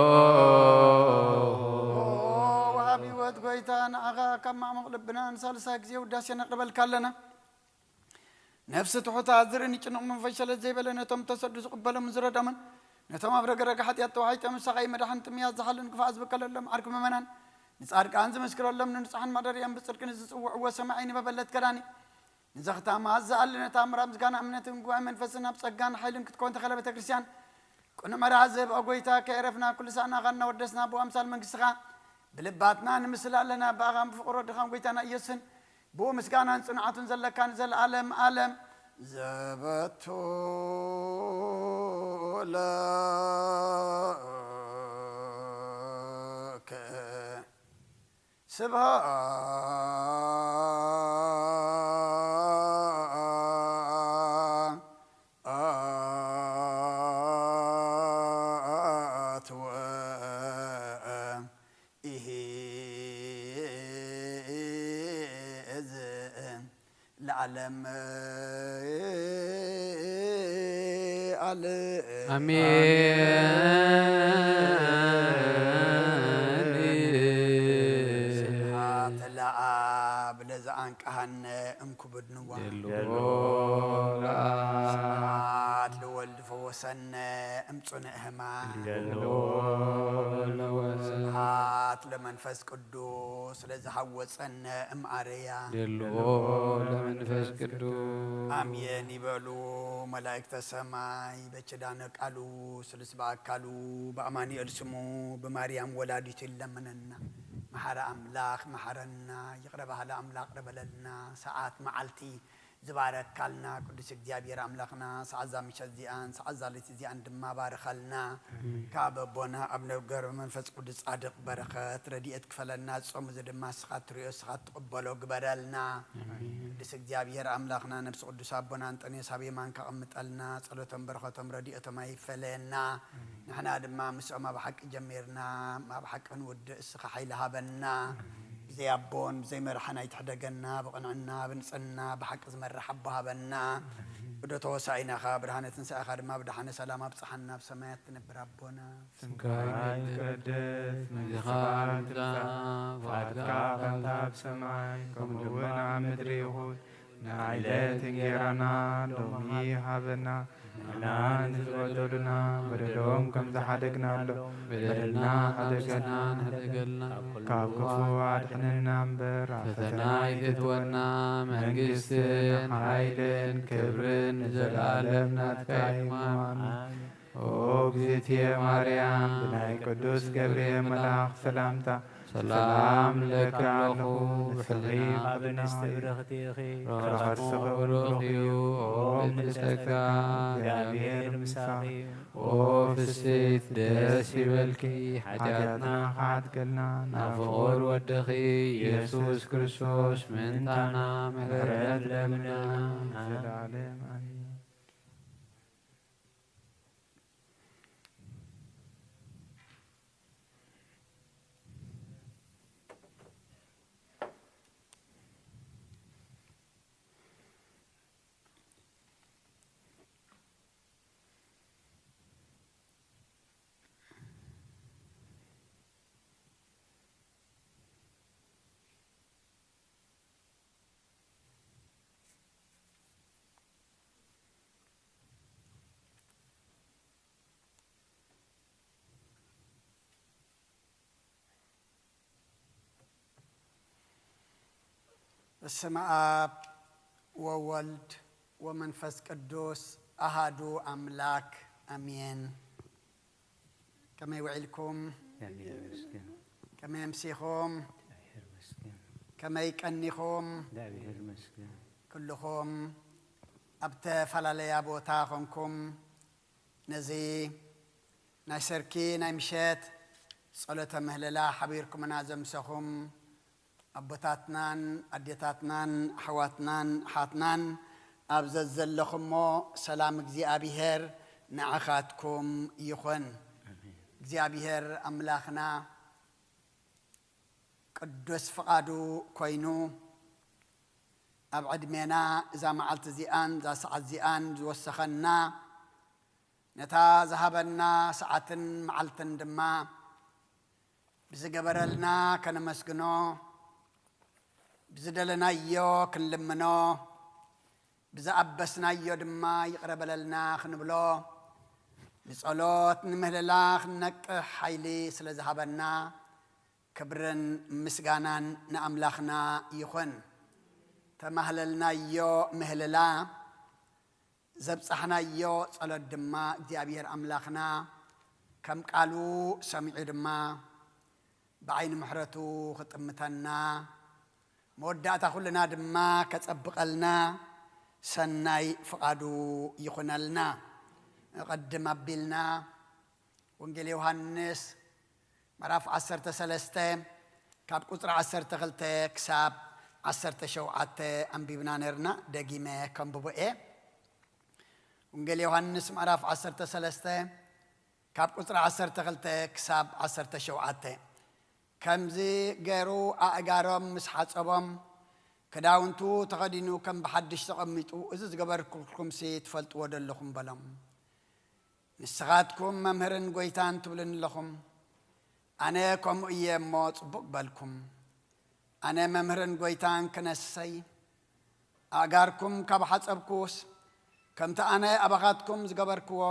ወሃቢ ህይወት ጎይታ ንዓኻ ካብ ማዕሙቕ ልብና ንሳልሳይ ግዜ ውዳሴ ነቕርበልካ ኣለና። ነፍሲ ትሑታ ዝርእን ጭኑቕ መንፈስ ሸለል ዘይበለ ነቶም ተሰዱ ዝቕበሎምን ዝረድኦምን ነቶም ኣብ ረግረግ ሓጢኣት ተዋሒጦም ዝሳቐዩ መድሓን ጥምያት ዝሓልን ክፋእ ዝበቀለሎም ዓርኪ ምእመናን ንጻድቃን ዝምስክረሎም ንንጹሓን ማደሪኦም ብጽድቂ ንዝጽውዕዎ ሰማዒ ንመበለት ከዳኒ ንዘኽታማ ዝኣሊ ነታ ምራብ ምስጋና እምነትን ጉባኤ መንፈስን ኣብ ጸጋን ሓይልን ክትከውን ተኸለ ቤተ ክርስቲያን ቅኑዕ መርሃ ዝህብ ኦ ጎይታ ከየረፍና ኩሉ ሳእናኻ እናወደስና ብኣምሳል መንግስትኻ ብልባትና ንምስል ኣለና። ብኣኻን ብፍቕሮ ድኻን ጎይታና ኢየሱስን ብኡ ምስጋናን ጽንዓቱን ዘለካ ንዘለኣለም ኣለም ዘበቱ ለከ ስብሐት ወኢሂ እዝ ለዓለም ዓለም። ኣሜን። ስብሐት ለአብ ለዘአንቀሐነ እምክቡድ ንዋ። ደሎ ስብሐት ለወልድ ፈወሰነ እምጽኑዕ ሕማም። ደሎ ለወልድ ስብሐት ለመንፈስ ቅዱስ ለዝሃወፀነ እምኣረያ። ደሎ ለመንፈስ ቅዱስ። ኣሜን ይበሉ መላእክተ ሰማይ። በኪዳነ ቃሉ ስሉስ በአካሉ በአማኑኤል ስሙ በማርያም ወላዲቱ ይለመነና። መሐረ አምላክ መሐረና። ይቅረ በሃሊ አምላክ ይቅረ በለልና። ሰዓት መዓልቲ ዝባረካልና ቅዱስ እግዚኣብሔር ኣምላኽና ሰዓት እዛ ምሸት እዚኣን ሰዓት እዛ ለይቲ እዚኣን ድማ ባርኸልና። ካብ ኣቦና ኣብ ነገር መንፈስ ቅዱስ ጻድቕ በረኸት ረድኤት ክፈለና። ጾም እዚ ድማ ንስኻ ትሪኦ ንስኻ ትቕበሎ ግበረልና። ቅዱስ እግዚኣብሔር ኣምላኽና ነብሲ ቅዱስ ኣቦና እንጠንዮስ ኣብ የማንካ ኣቕምጠልና። ጸሎቶም በረኸቶም ረድኤቶም ኣይፈለየና። ንሕና ድማ ምስኦም ኣብ ሓቂ ጀሚርና ኣብ ሓቂ ንውድእ እስኻ ሓይሊ ሃበና። ብዘይ ኣቦን ብዘይ መርሓን ኣይትሕደገና። ብቕንዕና ብንጽህና ብሓቂ ዝመርሕ ኣቦ ሃበና። ብዶ ተወሳኢናኻ ብርሃነ ትንሳኤኻ ድማ ብደሓነ ሰላም ኣብጽሓና። ኣብ ሰማያት ትነብር ኣቦና ስምካ ይትቀደስ፣ መንግስትኻ ትምጻእ፣ ፍቓድካ ከምታ ኣብ ሰማይ ከምኡ እውን ኣብ ምድሪ ይኹን። ንዕለት እንጌራና ሎሚ ሃበና። ንሕና ንዝበደሉና በደሎም ከም ዝሓደግናሎም በደልና ሓደገና ንሕደገልና። ካብ ክፉ ኣድሕነና እምበር ኣብ ፈተና ኣይተእትወና። መንግስትን ሓይልን ክብርን ንዘለኣለም ናትካ እዩ። ኣሜን። ኦ እግዝእትየ ማርያም፣ ብናይ ቅዱስ ገብርኤል መልኣኽ ሰላምታ ሰላም እብለኪ ኣለኹ፣ ብፍቕሪ ካብ ኣንስቲ ብርኽቲ ኢኺ፣ ፍረ ከርስኺ እውን ብሩኽ እዩ። ኦ ምልዕቲ ጸጋ፣ እግዚኣብሔር ምሳኺ እዩ። ኦ ፍስሕቲ ደስ ይበልኪ፣ ሓጢኣትና ከሓድገልና፣ ናብ ፍቑር ወድኺ ኢየሱስ ክርስቶስ ምእንታና ምሕረት ለምንልና። ዘለዓለም ኣሜን። በስመ አብ ወወልድ ወመንፈስ ቅዱስ አሃዱ አምላክ አሜን። ከመይ ውዒልኩም? እግዚኣብሔር ይመስገን። ከመይ ኣምሲኹም? እግዚኣብሔር ይመስገን። ከመይ ቀኒኹም? እግዚኣብሔር ይመስገን። ኩልኹም ኣብ ዝተፈላለያ ቦታ ኾንኩም ነዚ ናይ ሰርኪ ናይ ምሸት ጸሎተ ምህለላ ሓቢርኩምና ዘምሰኹም ኣቦታትናን ኣዴታትናን ኣሕዋትናን ኣሓትናን ኣብ ዘዘለኹሞ ሰላም እግዚኣብሔር ንዓኻትኩም ይኹን። እግዚኣብሔር ኣምላኽና ቅዱስ ፍቓዱ ኮይኑ ኣብ ዕድሜና እዛ መዓልቲ እዚኣን እዛ ሰዓት እዚኣን ዝወሰኸና፣ ነታ ዝሃበና ሰዓትን መዓልትን ድማ ብዝገበረልና ከነመስግኖ፣ ብዝደለናዮ ክንልምኖ፣ ብዝኣበስናዮ ድማ ይቕረ በለልና ክንብሎ፣ ንጸሎት ንምህለላ ክንነቅሕ ሓይሊ ስለ ዝሃበና፣ ክብርን ምስጋናን ንኣምላኽና ይኹን። ተማህለልናዮ ምህለላ፣ ዘብጻሕናዮ ጸሎት ድማ እግዚኣብሔር ኣምላኽና ከም ቃሉ ሰሚዑ ድማ ብዓይኒ ምሕረቱ ክጥምተና፣ መወዳእታ ኩልና ድማ ከጸብቐልና ሰናይ ፍቓዱ ይኹነልና። ንቐድም ኣቢልና ወንጌል ዮሃንስ ምዕራፍ ዓሰርተ ሰለስተ ካብ ቁጽሪ ዓሰርተ ክልተ ክሳብ ዓሰርተ ሸውዓተ ኣንቢብና ነርና። ደጊመ ከንብቦ እየ። ወንጌል ዮሃንስ ምዕራፍ ዓሰርተ ሰለስተ ካብ ቁጽሪ ዓሰርተ ክልተ ክሳብ ዓሰርተ ሸውዓተ። ከምዚ ገይሩ ኣእጋሮም ምስ ሓጸቦም፣ ክዳውንቱ ተኸዲኑ ከም ብሓድሽ ተቐሚጡ፣ "እዚ ዝገበርኩልኩምሲ ትፈልጥዎ ዶ ኣለኹም?" በሎም። "ንስኻትኩም መምህርን ጐይታን ትብሉኒ ኣለኹም፣ ኣነ ከምኡ እየ እሞ ጽቡቕ በልኩም። ኣነ መምህርን ጐይታን ክነሰይ፣ ኣእጋርኩም ካብ ሓጸብኩስ፣ ከምቲ ኣነ ኣባኻትኩም ዝገበርክዎ፣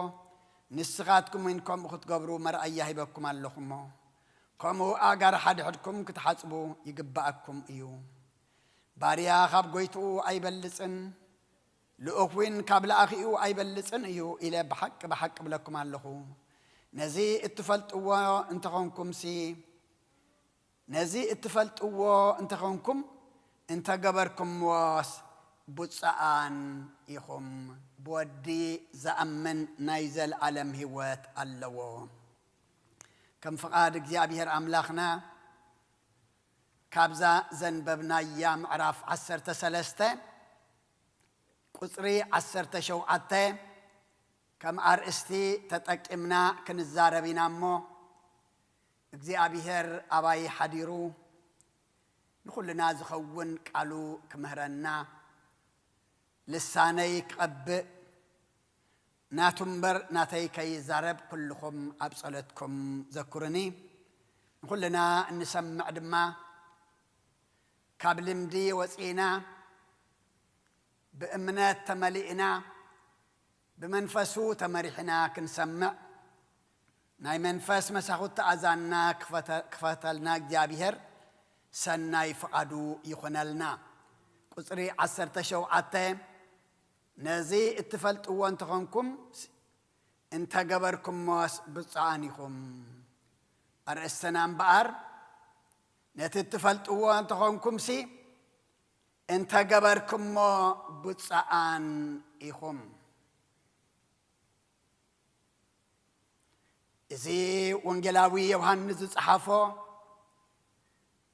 ንስኻትኩም እውን ከምኡ ክትገብሩ መርኣያ ሂበኩም ኣለኹ እሞ፣ ከምኡ ኣእጋር ሓድሕድኩም ክትሓጽቡ ይግብኣኩም እዩ። ባርያ ካብ ጐይትኡ ኣይበልጽን፣ ልኡኽ እውን ካብ ለኣኺኡ ኣይበልጽን እዩ ኢለ ብሓቂ ብሓቂ እብለኩም ኣለኹ። ነዚ እትፈልጥዎ እንተኾንኩምሲ፣ ነዚ እትፈልጥዎ እንተኾንኩም፣ እንተገበርኩምዎስ ብፁዓን ኢኹም። ብወዲ ዝኣምን ናይ ዘለኣለም ህይወት ኣለዎ።" ከም ፍቓድ እግዚኣብሔር ኣምላኽና፣ ካብዛ ዘንበብናያ ምዕራፍ ዓሰርተ ሰለስተ ቁጽሪ ዓሰርተ ሸውዓተ ከም ኣርእስቲ ተጠቂምና ክንዛረብ ኢና እሞ፣ እግዚኣብሔር ኣባይ ሓዲሩ ንኹልና ዝኸውን ቃሉ ክምህረና፣ ልሳነይ ክቐብእ፣ ናቱ እምበር ናተይ ከይዛረብ ኩልኹም ኣብ ጸሎትኩም ዘክሩኒ። ንኹልና እንሰምዕ ድማ ካብ ልምዲ ወጺእና፣ ብእምነት ተመሊእና፣ ብመንፈሱ ተመሪሕና ክንሰምዕ፣ ናይ መንፈስ መሳኹቲ ኣዛንና ክፈተ-፣ ክፈተልና እግዚኣብሔር ሰናይ ፍቓዱ ይኹነልና። ቁጽሪ ዓሰርተ ሸውዓተ፣ ነዚ እትፈልጥዎ እንተኾንኩም፣ እንተገበርኩሞስ ብፁዓን ኢኹም። ኣርእስትና እምበኣር፣ ነቲ እትፈልጥዎ እንተኾንኩምሲ፣ እንተገበርኩሞ ብፁዓን ኢኹም። እዚ ወንጌላዊ ዮሃንስ ዝጸሓፎ፣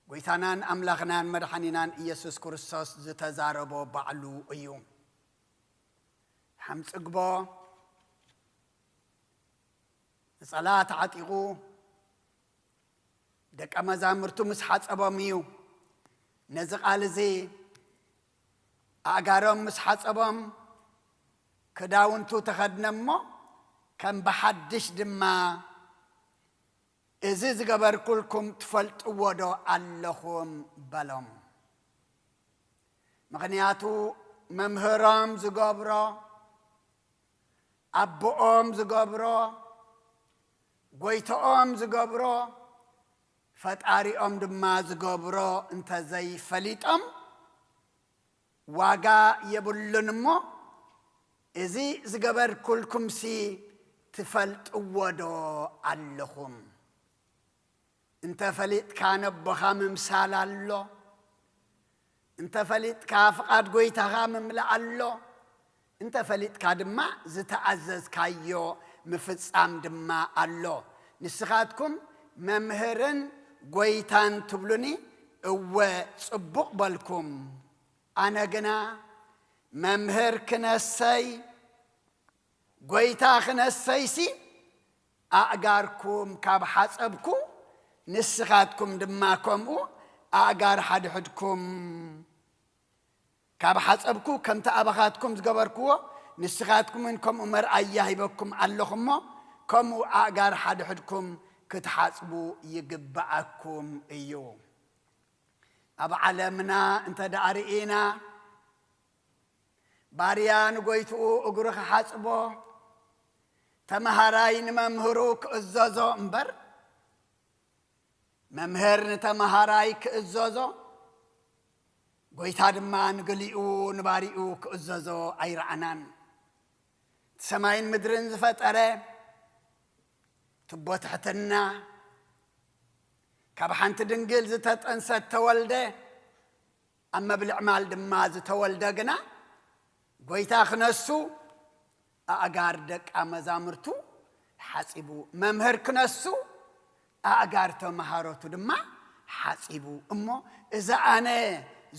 ጐይታናን ኣምላኽናን መድሓኒናን ኢየሱስ ክርስቶስ ዝተዛረቦ ባዕሉ እዩ። ሓምጽግቦ ነጸላ ተዓጢቑ፣ ደቀ መዛሙርቱ ምስ ሓጸቦም እዩ ነዚ ቃል እዚ፣ ኣእጋሮም ምስ ሓጸቦም፣ ክዳውንቱ ተኸድነ እሞ፣ ከም ብሓድሽ ድማ፣ "እዚ ዝገበርኩልኩም ትፈልጥዎ ዶ ኣለኹም?" በሎም። ምኽንያቱ፣ መምህሮም ዝገብሮ፣ ኣቦኦም ዝገብሮ፣ ጐይታኦም ዝገብሮ፣ ፈጣሪኦም ድማ ዝገብሮ እንተዘይፈሊጦም፣ ዋጋ የብሉን እሞ፣ "እዚ ዝገበርኩልኩምሲ ትፈልጥዎ ዶ ኣለኹም?" እንተፈሊጥካ ነቦኻ ምምሳል ኣሎ፣ እንተፈሊጥካ ፍቓድ ጐይታኻ ምምላእ ኣሎ፣ እንተፈሊጥካ ድማ ዝተኣዘዝካዮ ምፍጻም ድማ ኣሎ። ንስኻትኩም መምህርን ጐይታን ትብሉኒ፣ እወ፣ ጽቡቕ በልኩም። ኣነ ግና መምህር ክነሰይ፣ ጎይታ ክነሰይሲ፣ ኣእጋርኩም ካብ ሓጸብኩ፣ ንስኻትኩም ድማ ከምኡ ኣእጋር ሓድሕድኩም ካብ ሓጸብኩ፣ ከምቲ ኣባኻትኩም ዝገበርክዎ፣ ንስኻትኩምን ከምኡ መርኣያ ሂበኩም ኣለኹ እሞ፣ ከምኡ ኣእጋር ሓድሕድኩም ክትሓጽቡ ይግብኣኩም እዩ። ኣብ ዓለምና እንተ ደኣ ርኢና፣ ባርያ ንጎይትኡ እግሩ ክሓጽቦ፣ ተመሃራይ ንመምህሩ ክእዘዞ እምበር፣ መምህር ንተመሃራይ ክእዘዞ፣ ጎይታ ድማ ንግሊኡ ንባሪኡ ክእዘዞ ኣይረኣናን። እቲ ሰማይን ምድርን ዝፈጠረ፣ ትቦ ትሕትና፣ ካብ ሓንቲ ድንግል ዝተጠንሰት ተወልደ፣ ኣብ መብልዕ ማል ድማ ዝተወልደ ግና፣ ጎይታ ክነሱ ኣእጋር ደቃ መዛሙርቱ ሓጺቡ፣ መምህር ክነሱ ኣእጋር ተመሃሮቱ ድማ ሓጺቡ። እሞ እዚ ኣነ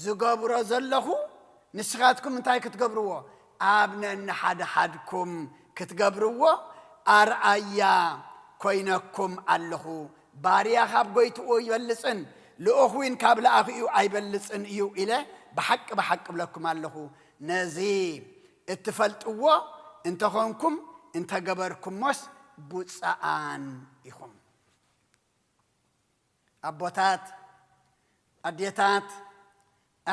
ዝገብሮ ዘለኹ ንስኻትኩም እንታይ ክትገብርዎ? ኣብ ነንሓድሓድኩም ክትገብርዎ ኣርኣያ ኮይነኩም ኣለኹ። ባርያ ካብ ጎይትኡ ይበልጽን፣ ልኡኽ እውን ካብ ለኣኺኡ ኣይበልጽን እዩ ኢለ ብሓቂ ብሓቂ እብለኩም ኣለኹ። ነዚ እትፈልጥዎ እንተኾንኩም፣ እንተገበርኩሞስ ብፁዓን ኢኹም። ኣቦታት፣ ኣዴታት፣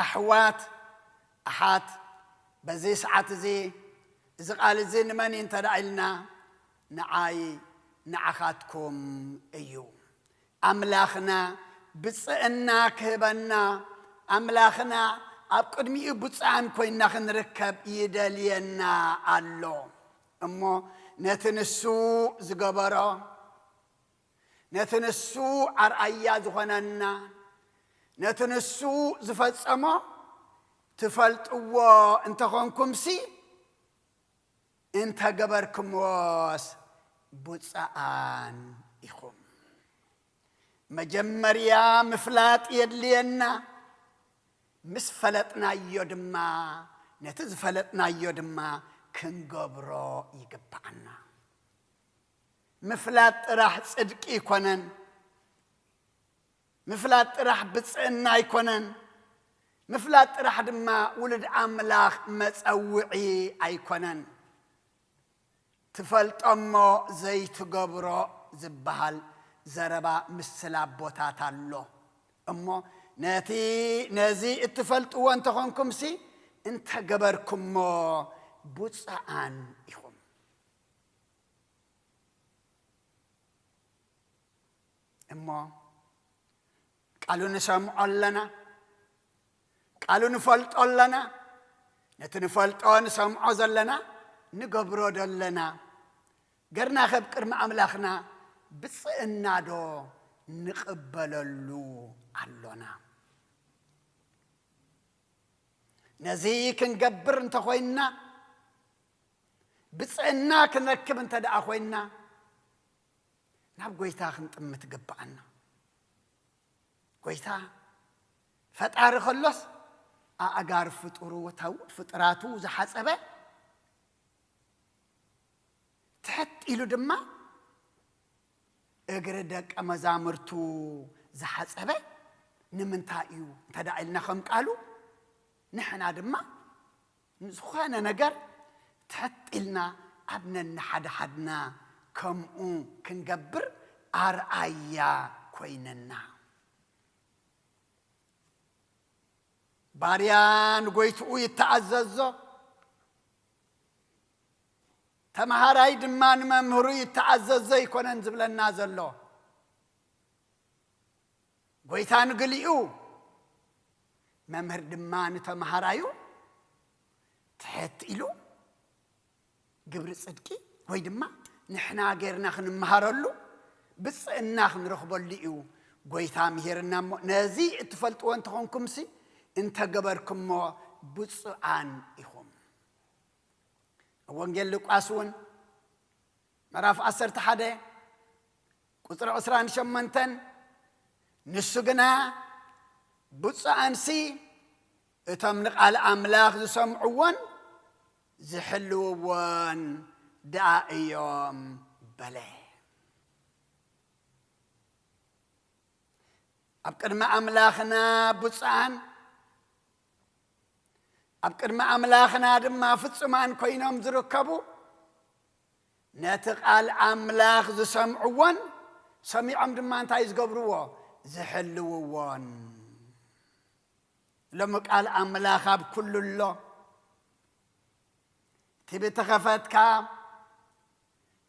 ኣሕዋት፣ ኣሓት፣ በዚ ሰዓት እዚ፣ እዚ ቃል እዚ ንመን እዩ እንተ ደኣ ኢልና፣ ንዓይ፣ ንዓኻትኩም እዩ። ኣምላኽና ብፅዕና ክህበና፣ ኣምላኽና ኣብ ቅድሚኡ ብፁዓን ኮይንና ክንርከብ ይደልየና ኣሎ። እሞ ነቲ ንሱ ዝገበሮ፣ ነቲ ንሱ ኣርኣያ ዝኾነና፣ ነቲ ንሱ ዝፈጸሞ ትፈልጥዎ እንተኾንኩምሲ፣ እንተገበርኩምዎስ ብፁዓን ኢኹም። መጀመርያ ምፍላጥ የድልየና፣ ምስ ፈለጥናዮ ድማ፣ ነቲ ዝፈለጥናዮ ድማ ክንገብሮ ይግብኣና። ምፍላጥ ጥራሕ ጽድቂ ኣይኮነን። ምፍላጥ ጥራሕ ብጽዕና ኣይኮነን። ምፍላጥ ጥራሕ ድማ ውሉድ ኣምላኽ መጸውዒ ኣይኮነን። ትፈልጦ እሞ ዘይትገብሮ ዝበሃል ዘረባ ምስላ ኣቦታት ኣሎ። እሞ ነቲ፣ ነዚ እትፈልጥዎ እንተኾንኩምሲ፣ እንተገበርኩሞ ብፁዓን ኢኹም። እሞ ቃሉ ንሰምዖ ኣለና፣ ቃሉ ንፈልጦ ኣለና። ነቲ ንፈልጦ ንሰምዖ ዘለና ንገብሮ ዶ ኣለና? ገርና ከብ ቅድሚ ኣምላኽና ብፅዕና ዶ ንቕበለሉ ኣሎና? ነዚ ክንገብር እንተኾይንና፣ ብፅዕና ክንረክብ እንተ ደኣ ኮይንና፣ ናብ ጎይታ ክንጥምት ይግብኣና። ጎይታ ፈጣሪ ከሎስ፣ ኣእጋር ፍጡሩ፣ ፍጡራቱ ዝሓጸበ፣ ትሕት ኢሉ ድማ እግሪ ደቀ መዛሙርቱ ዝሓጸበ ንምንታይ እዩ እንተ ደኣ ኢልና፣ ከም ቃሉ፣ ንሕና ድማ ንዝኾነ ነገር ትሕት ኢልና ኣብ ነንሓድሓድና ከምኡ ክንገብር ኣርኣያ ኮይነና። ባርያ ንጎይትኡ ይተኣዘዞ፣ ተመሃራይ ድማ ንመምህሩ ይተኣዘዞ ኣይኮነን ዝብለና ዘሎ። ጎይታ ንግሊኡ፣ መምህር ድማ ንተመሃራዩ ትሕት ኢሉ፣ ግብሪ ጽድቂ ወይ ድማ ንሕና ጌርና ክንመሃረሉ፣ ብጽዕና ክንረኽበሉ እዩ ጎይታ ምሂርና። እሞ ነዚ እትፈልጥዎ እንተኾንኩምሲ፣ እንተገበርኩሞ ብፁዓን ኢኹም። ኣብ ወንጌል ሉቃስ እውን ምዕራፍ ዓሰርተ ሓደ ቁጽሪ ዕስራን ሸሞንተን፣ ንሱ ግና፣ ብፁዓንሲ እቶም ንቓል ኣምላኽ ዝሰምዕዎን ዝሕልውዎን ደኣ እዮም በለ። ኣብ ቅድሚ ኣምላኽና ብፁዓን፣ ኣብ ቅድሚ ኣምላኽና ድማ ፍጹማን ኮይኖም ዝርከቡ፣ ነቲ ቃል ኣምላኽ ዝሰምዕዎን ሰሚዖም ድማ እንታይ ዝገብርዎ? ዝሕልውዎን። ሎሚ ቃል ኣምላኽ ኣብ ኩሉ ኣሎ። ቲቪ ተኸፈትካ፣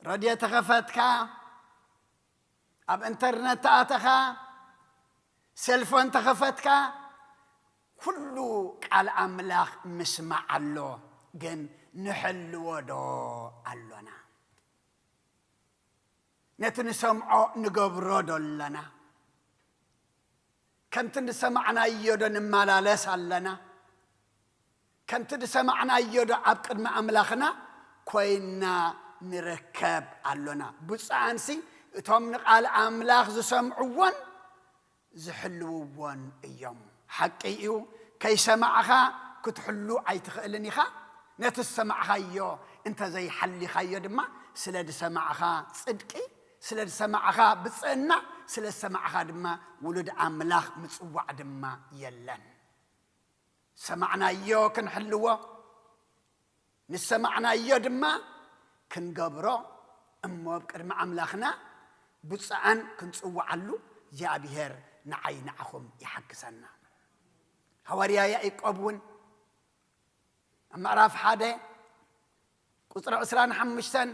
ረድዮ ተኸፈትካ፣ ኣብ ኢንተርነት ተኣተኻ፣ ሴልፎን ተኸፈትካ፣ ኩሉ ቃል ኣምላኽ ምስማዕ ኣሎ። ግን ንሕልዎ ዶ ኣሎና? ነቲ ንሰምዖ ንገብሮ ዶ ኣለና? ከምቲ ዝሰማዕናዮ ዶ ንመላለስ ኣለና? ከምቲ ዝሰማዕናዮ ዶ ኣብ ቅድሚ ኣምላኽና ኮይንና ንርከብ ኣሎና? ብፁዓንሲ እቶም ንቓል ኣምላኽ ዝሰምዕዎን ዝሕልውዎን እዮም። ሓቂ እዩ፣ ከይሰማዕኻ ክትሕሉ ኣይትኽእልን ኢኻ። ነቲ ዝሰማዕኻዮ እንተዘይሓሊኻዮ ድማ፣ ስለ ዝሰማዕኻ ጽድቂ፣ ስለ ዝሰማዕኻ ብጽእና፣ ስለ ዝሰማዕኻ ድማ ውሉድ ኣምላኽ ምጽዋዕ ድማ የለን። ሰማዕናዮ ክንሕልዎ፣ ንሰማዕናዮ ድማ ክንገብሮ እሞ ኣብ ቅድሚ ኣምላኽና ብፁዓን ክንጽውዓሉ እግዚኣብሔር ንዓይ ንዓኹም ይሓግዘና። ሃዋርያ ያዕቆብ እውን ኣብ ምዕራፍ ሓደ ቁጽሪ ዕስራን ሓሙሽተን፣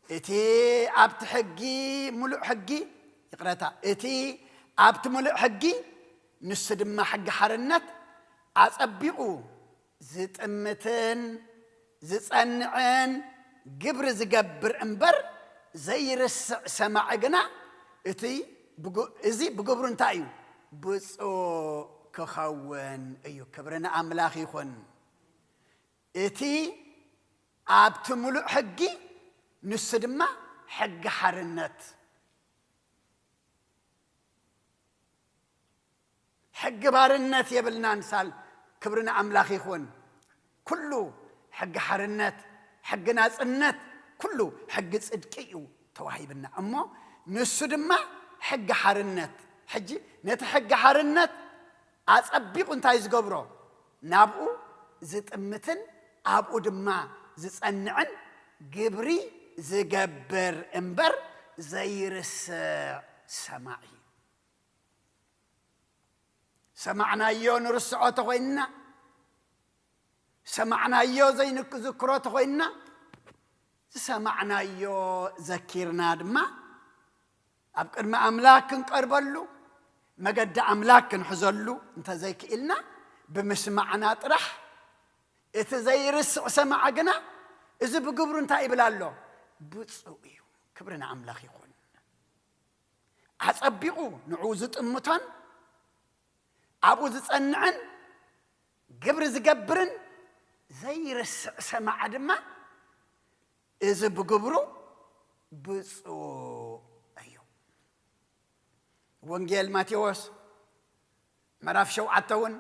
እቲ ኣብቲ ሕጊ፣ ምሉእ ሕጊ፣ ይቕረታ፣ እቲ ኣብቲ ምሉእ ሕጊ፣ ንሱ ድማ ሕጊ ሓርነት፣ ኣጸቢቑ ዝጥምትን ዝጸንዕን፣ ግብሪ ዝገብር እምበር ዘይርስዕ ሰማዒ ግና፣ እቲ ብግ-፣ እዚ ብግብሩ እንታይ እዩ? ብፁዕ ክኸውን እዩ። ክብሪ ንኣምላኽ ይኹን። እቲ ኣብቲ ምሉእ ሕጊ፣ ንሱ ድማ ሕጊ ሓርነት። ሕጊ ባርነት የብልናን ሳል። ክብሪ ንኣምላኽ ይኹን። ኩሉ ሕጊ ሓርነት፣ ሕጊ ናጽነት፣ ኩሉ ሕጊ ጽድቂ እዩ ተዋሂብና። እሞ ንሱ ድማ ሕጊ ሓርነት። ሕጂ ነቲ ሕጊ ሓርነት ኣጸቢቑ እንታይ ዝገብሮ? ናብኡ ዝጥምትን ኣብኡ ድማ ዝጸንዕን፣ ግብሪ ዝገብር እምበር ዘይርስዕ ሰማዒ። ሰማዕናዮ ንርስዖ ተኾይንና፣ ሰማዕናዮ ዘይንዝክሮ ተኾይንና፣ ዝሰማዕናዮ ዘኪርና ድማ ኣብ ቅድሚ ኣምላኽ ክንቀርበሉ፣ መገዲ ኣምላኽ ክንሕዘሉ እንተዘይክኢልና፣ ብምስማዕና ጥራሕ፣ እቲ ዘይርስዕ ሰማዒ ግና፣ እዚ ብግብሩ እንታይ ይብል ኣሎ? ብፁዕ እዩ። ክብሪ ንኣምላኽ ይኹን። ኣጸቢቑ ንዕኡ ዝጥምቶን ኣብኡ ዝጸንዕን፣ ግብሪ ዝገብርን ዘይርስዕ ሰማዒ ድማ፣ እዚ ብግብሩ ብፁዕ እዩ። ወንጌል ማቴዎስ ምዕራፍ ሸውዓተ እውን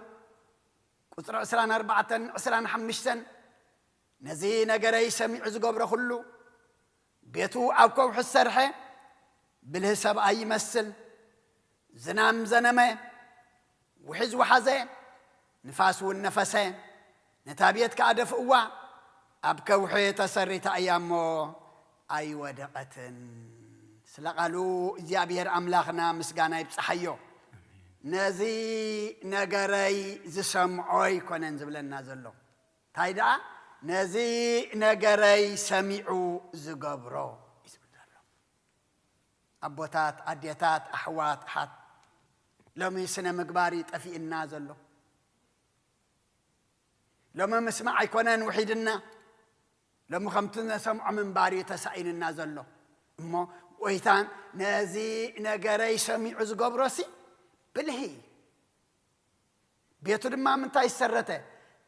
ቁጽሪ ዕስራን ኣርባዕተን ዕስራን ሓሙሽተን፣ ነዚ ነገረይ ሰሚዑ ዝገብሮ ኩሉ፣ ቤቱ ኣብ ከውሒ ዝሰርሐ ብልህ ሰብኣይ ይመስል። ዝናም ዘነመ፣ ውሒዝ ወሓዘ፣ ንፋስ እውን ነፈሰ፣ ነታ ቤት ከኣ ደፍእዋ፣ ኣብ ከውሒ ተሰሪታ እያ እሞ ኣይወደቐትን። ስለ ቃሉ እግዚኣብሔር ኣምላኽና ምስጋና ይብጽሓዮ። ነዚ ነገረይ ዝሰምዖ ኣይኮነን ዝብለና ዘሎ። እንታይ ደኣ? ነዚ ነገረይ ሰሚዑ ዝገብሮ እዩ ዝብል ዘሎ። ኣቦታት፣ ኣዴታት፣ ኣሕዋት፣ ኣሓት፣ ሎሚ ስነ ምግባር እዩ ጠፊእና ዘሎ። ሎሚ ምስማዕ ኣይኮነን ውሒድና። ሎሚ ከምቲ ነሰምዖ ምንባር እዩ ተሳኢንና ዘሎ። እሞ ጎይታን ነዚ ነገረይ ሰሚዑ ዝገብሮሲ ብልሂ። ቤቱ ድማ ምንታይ ዝሰረተ?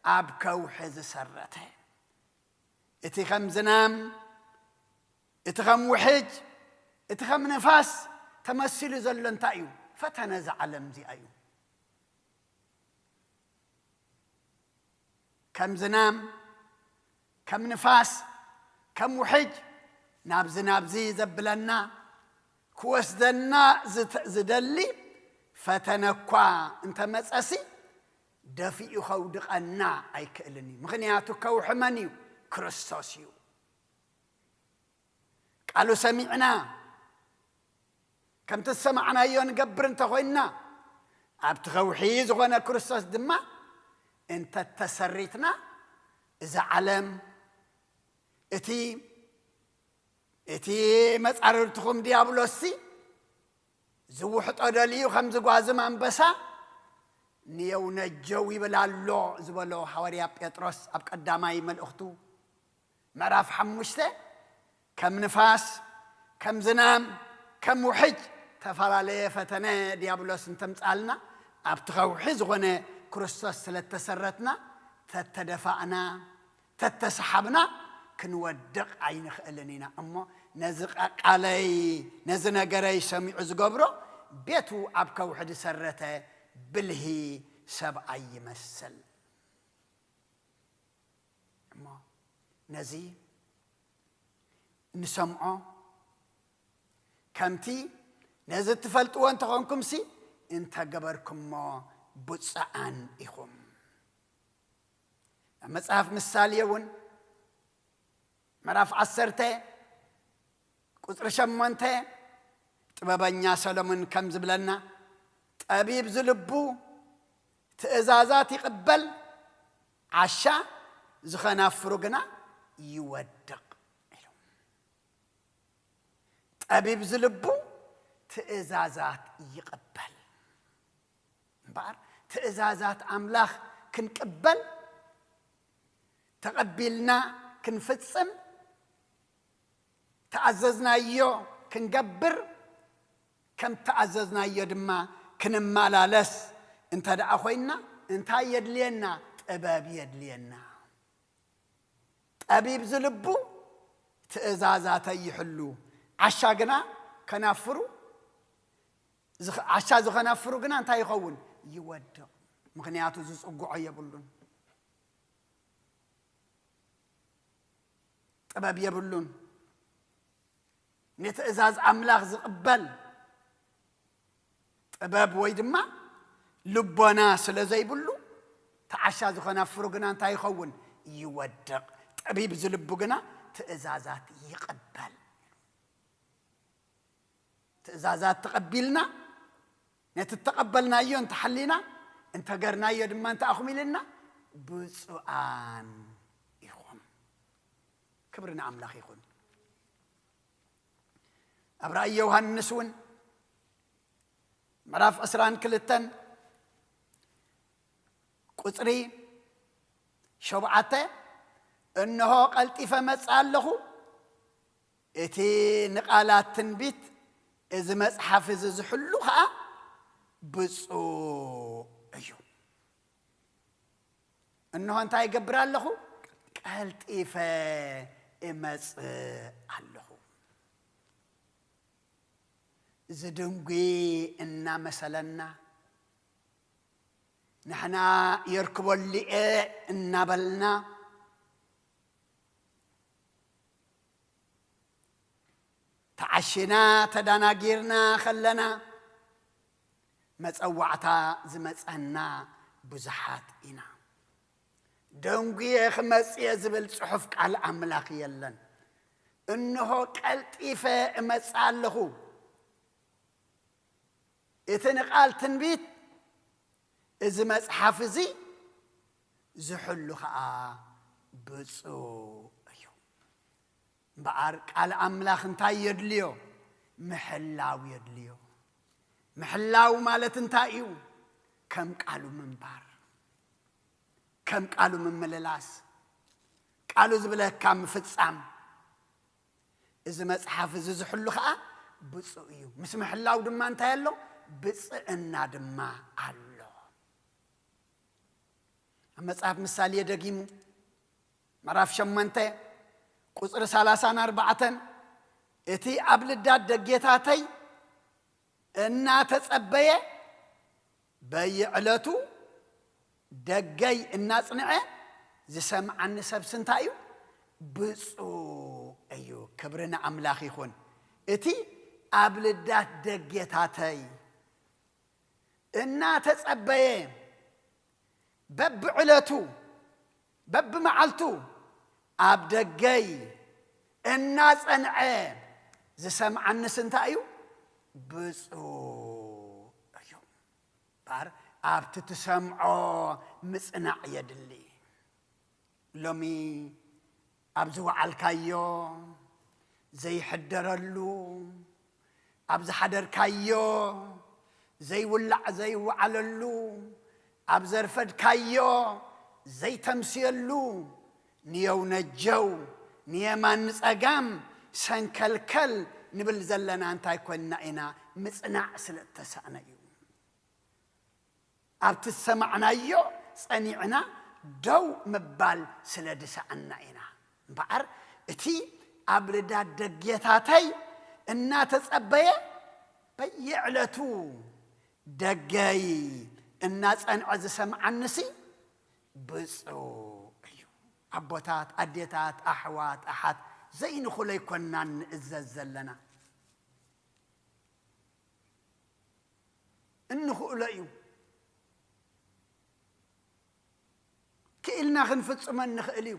ኣብ ከውሒ ዝሰረተ። እቲ ከም ዝናም፣ እቲ ከም ውሕጅ፣ እቲ ከም ንፋስ ተመሲሉ ዘሎ እንታይ እዩ? ፈተነ እዛ ዓለም እዚኣ እዩ። ከም ዝናም፣ ከም ንፋስ፣ ከም ውሕጅ ናብዚ ናብዚ ዘብለና፣ ክወስደና ዝተ-፣ ዝደሊ ፈተነ እኳ እንተመጸሲ፣ ደፊኡ ከውድቐና ኣይክእልን እዩ። ምኽንያቱ ከውሒ መን እዩ? ክርስቶስ እዩ። ቃሉ ሰሚዕና፣ ከምቲ ዝሰማዕናዮ ንገብር እንተኾይንና፣ ኣብቲ ከውሒ ዝኾነ ክርስቶስ ድማ እንተተሰሪትና፣ እዛ ዓለም፣ እቲ፣ እቲ መጻርርትኹም ዲያብሎስሲ ዝውሕጦ ደልዩ ከም ዝጓዝም ኣንበሳ ንየው ነጀው ይብል ኣሎ ዝበሎ ሃዋርያ ጴጥሮስ ኣብ ቀዳማይ መልእኽቱ ምዕራፍ ሓሙሽተ፣ ከም ንፋስ፣ ከም ዝናም፣ ከም ውሕጅ ተፈላለየ ፈተነ ዲያብሎስ እንተምጻልና፣ ኣብቲ ከውሒ ዝኾነ ክርስቶስ ስለ እተሰረትና፣ ተተደፋእና፣ ተተሰሓብና ክንወድቕ ኣይንኽእልን ኢና። እሞ ነዚ ቃ-፣ ቃለይ፣ ነዚ ነገረይ ሰሚዑ ዝገብሮ፣ ቤቱ ኣብ ከውሒ ዝሰረተ ብልሂ ሰብኣይ ይመስል። እሞ ነዚ እንሰምዖ፣ ከምቲ ነዚ እትፈልጥዎ እንተኾንኩምሲ፣ እንተገበርኩሞ ብፁዓን ኢኹም። ኣብ መጽሓፍ ምሳሌ እውን ምዕራፍ ዓሰርተ ቁጽሪ ሸሞንተ፣ ጥበበኛ ሰሎሞን ከም ዝብለና፣ ጠቢብ ዝልቡ ትእዛዛት ይቕበል፣ ዓሻ ዝኸናፍሩ ግና ይወድቕ ኢሉ። ጠቢብ ዝልቡ ትእዛዛት ይቕበል። እምበኣር ትእዛዛት ኣምላኽ ክንቅበል፣ ተቐቢልና ክንፍጽም፣ ተኣዘዝናዮ ክንገብር፣ ከም ተኣዘዝናዮ ድማ ክንመላለስ እንተ ደኣ ኮይንና፣ እንታይ የድልየና? ጥበብ የድልየና። ጠቢብ ዝልቡ ትእዛዛተይ ይሕሉ፣ ዓሻ ግና ከናፍሩ፣ ዝኸ-፣ ዓሻ ዝኸናፍሩ ግና እንታይ ይኸውን? ይወድቕ። ምኽንያቱ ዝጽግዖ የብሉን። ጥበብ የብሉን። ንትእዛዝ ኣምላኽ ዝቕበል ጥበብ ወይ ድማ ልቦና ስለ ዘይብሉ፣ እቲ ዓሻ ዝኸናፍሩ ግና እንታይ ይኸውን? ይወድቕ። ጠቢብ ዝልቡ ግና ትእዛዛት ይቕበል። ትእዛዛት ተቐቢልና፣ ነቲ እተቐበልናዮ እንተሓሊና፣ እንተገርናዮ ድማ እንተኣኹሚልና፣ ብፁዓን ኢኹም። ክብሪ ንኣምላኽ ይኹን። ኣብ ራእይ ዮሃንስ እውን ምዕራፍ ዕስራን ክልተን ቁጽሪ ሸውዓተ፣ "እንሆ ቀልጢፈ መጽእ ኣለኹ፣ እቲ ንቓላት ትንቢት እዚ መጽሓፍ እዚ ዝሕሉ ኸኣ ብፁዕ እዩ።" እንሆ እንታይ እገብር ኣለኹ? ቀልጢፈ እመጽእ ኣለኹ። ዝድንጉ እናመሰለና፣ ንሕና የርክበሉ እየ እናበልና፣ ተዓሺና ተዳናጊርና ከለና፣ መጸዋዕታ ዝመጸና ብዙሓት ኢና። ደንጉየ ክመጽእ እየ ዝብል ጽሑፍ ቃል ኣምላኽ የለን። እንሆ ቀልጢፈ እመጽእ ኣለኹ። እቲ ንቓል ትንቢት እዚ መጽሓፍ እዚ ዝሕሉ ኸኣ ብፁዕ እዩ። እምበኣር ቃል ኣምላኽ እንታይ የድልዮ? ምሕላው የድልዮ። ምሕላው ማለት እንታይ እዩ? ከም ቃሉ ምንባር፣ ከም ቃሉ ምምልላስ፣ ቃሉ ዝብለካ ምፍጻም። እዚ መጽሓፍ እዚ ዝሕሉ ኸኣ ብፁዕ እዩ። ምስ ምሕላው ድማ እንታይ ኣሎ? ብፅዕና ድማ ኣሎ። ኣብ መጽሓፍ ምሳሌ ደጊሙ ምዕራፍ ሸሞንተ ቁጽሪ ሰላሳን ኣርባዕተን፣ "እቲ ኣብ ልዳት ደጌታተይ እናተጸበየ በየዕለቱ ደገይ እናጽንዐ ዝሰምዓኒ ሰብሲ እንታይ እዩ? ብፁዕ እዩ። ክብሪ ንኣምላኽ ይኹን። እቲ ኣብ ልዳት ደጌታተይ እናተጸበየ በብዕለቱ በብመዓልቱ ኣብ ደገይ እናጸንዐ ዝሰምዓንስ እንታይ እዩ? ብፁዕ እዩ። እምበኣር ኣብቲ ትሰምዖ ምጽናዕ የድሊ። ሎሚ ኣብ ዝወዓልካዮ ዘይሕደረሉ፣ ኣብ ዝሓደርካዮ ዘይውላዕ ዘይወዓለሉ፣ ኣብ ዘርፈድካዮ ዘይተምስየሉ፣ ንየው ነጀው፣ ንየማን ንጸጋም ሰንከልከል ንብል ዘለና እንታይ ኮይንና ኢና? ምጽናዕ ስለ እተሳእነ እዩ። ኣብቲ ዝሰማዕናዮ ጸኒዕና ደው ምባል ስለ ዝሰኣና ኢና። እምበኣር እቲ ኣብ ልዳት ደጌታተይ እናተጸበየ በየዕለቱ ደገይ እናጸንዐ ዝሰምዓንሲ ብፁዕ እዩ። ኣቦታት፣ ኣዴታት፣ ኣሕዋት፣ ኣሓት፣ ዘይንኽእሎ ኣይኮናን ንእዘዝ ዘለና። እንኽእሎ እዩ። ክኢልና ክንፍጽሞ እንኽእል እዩ።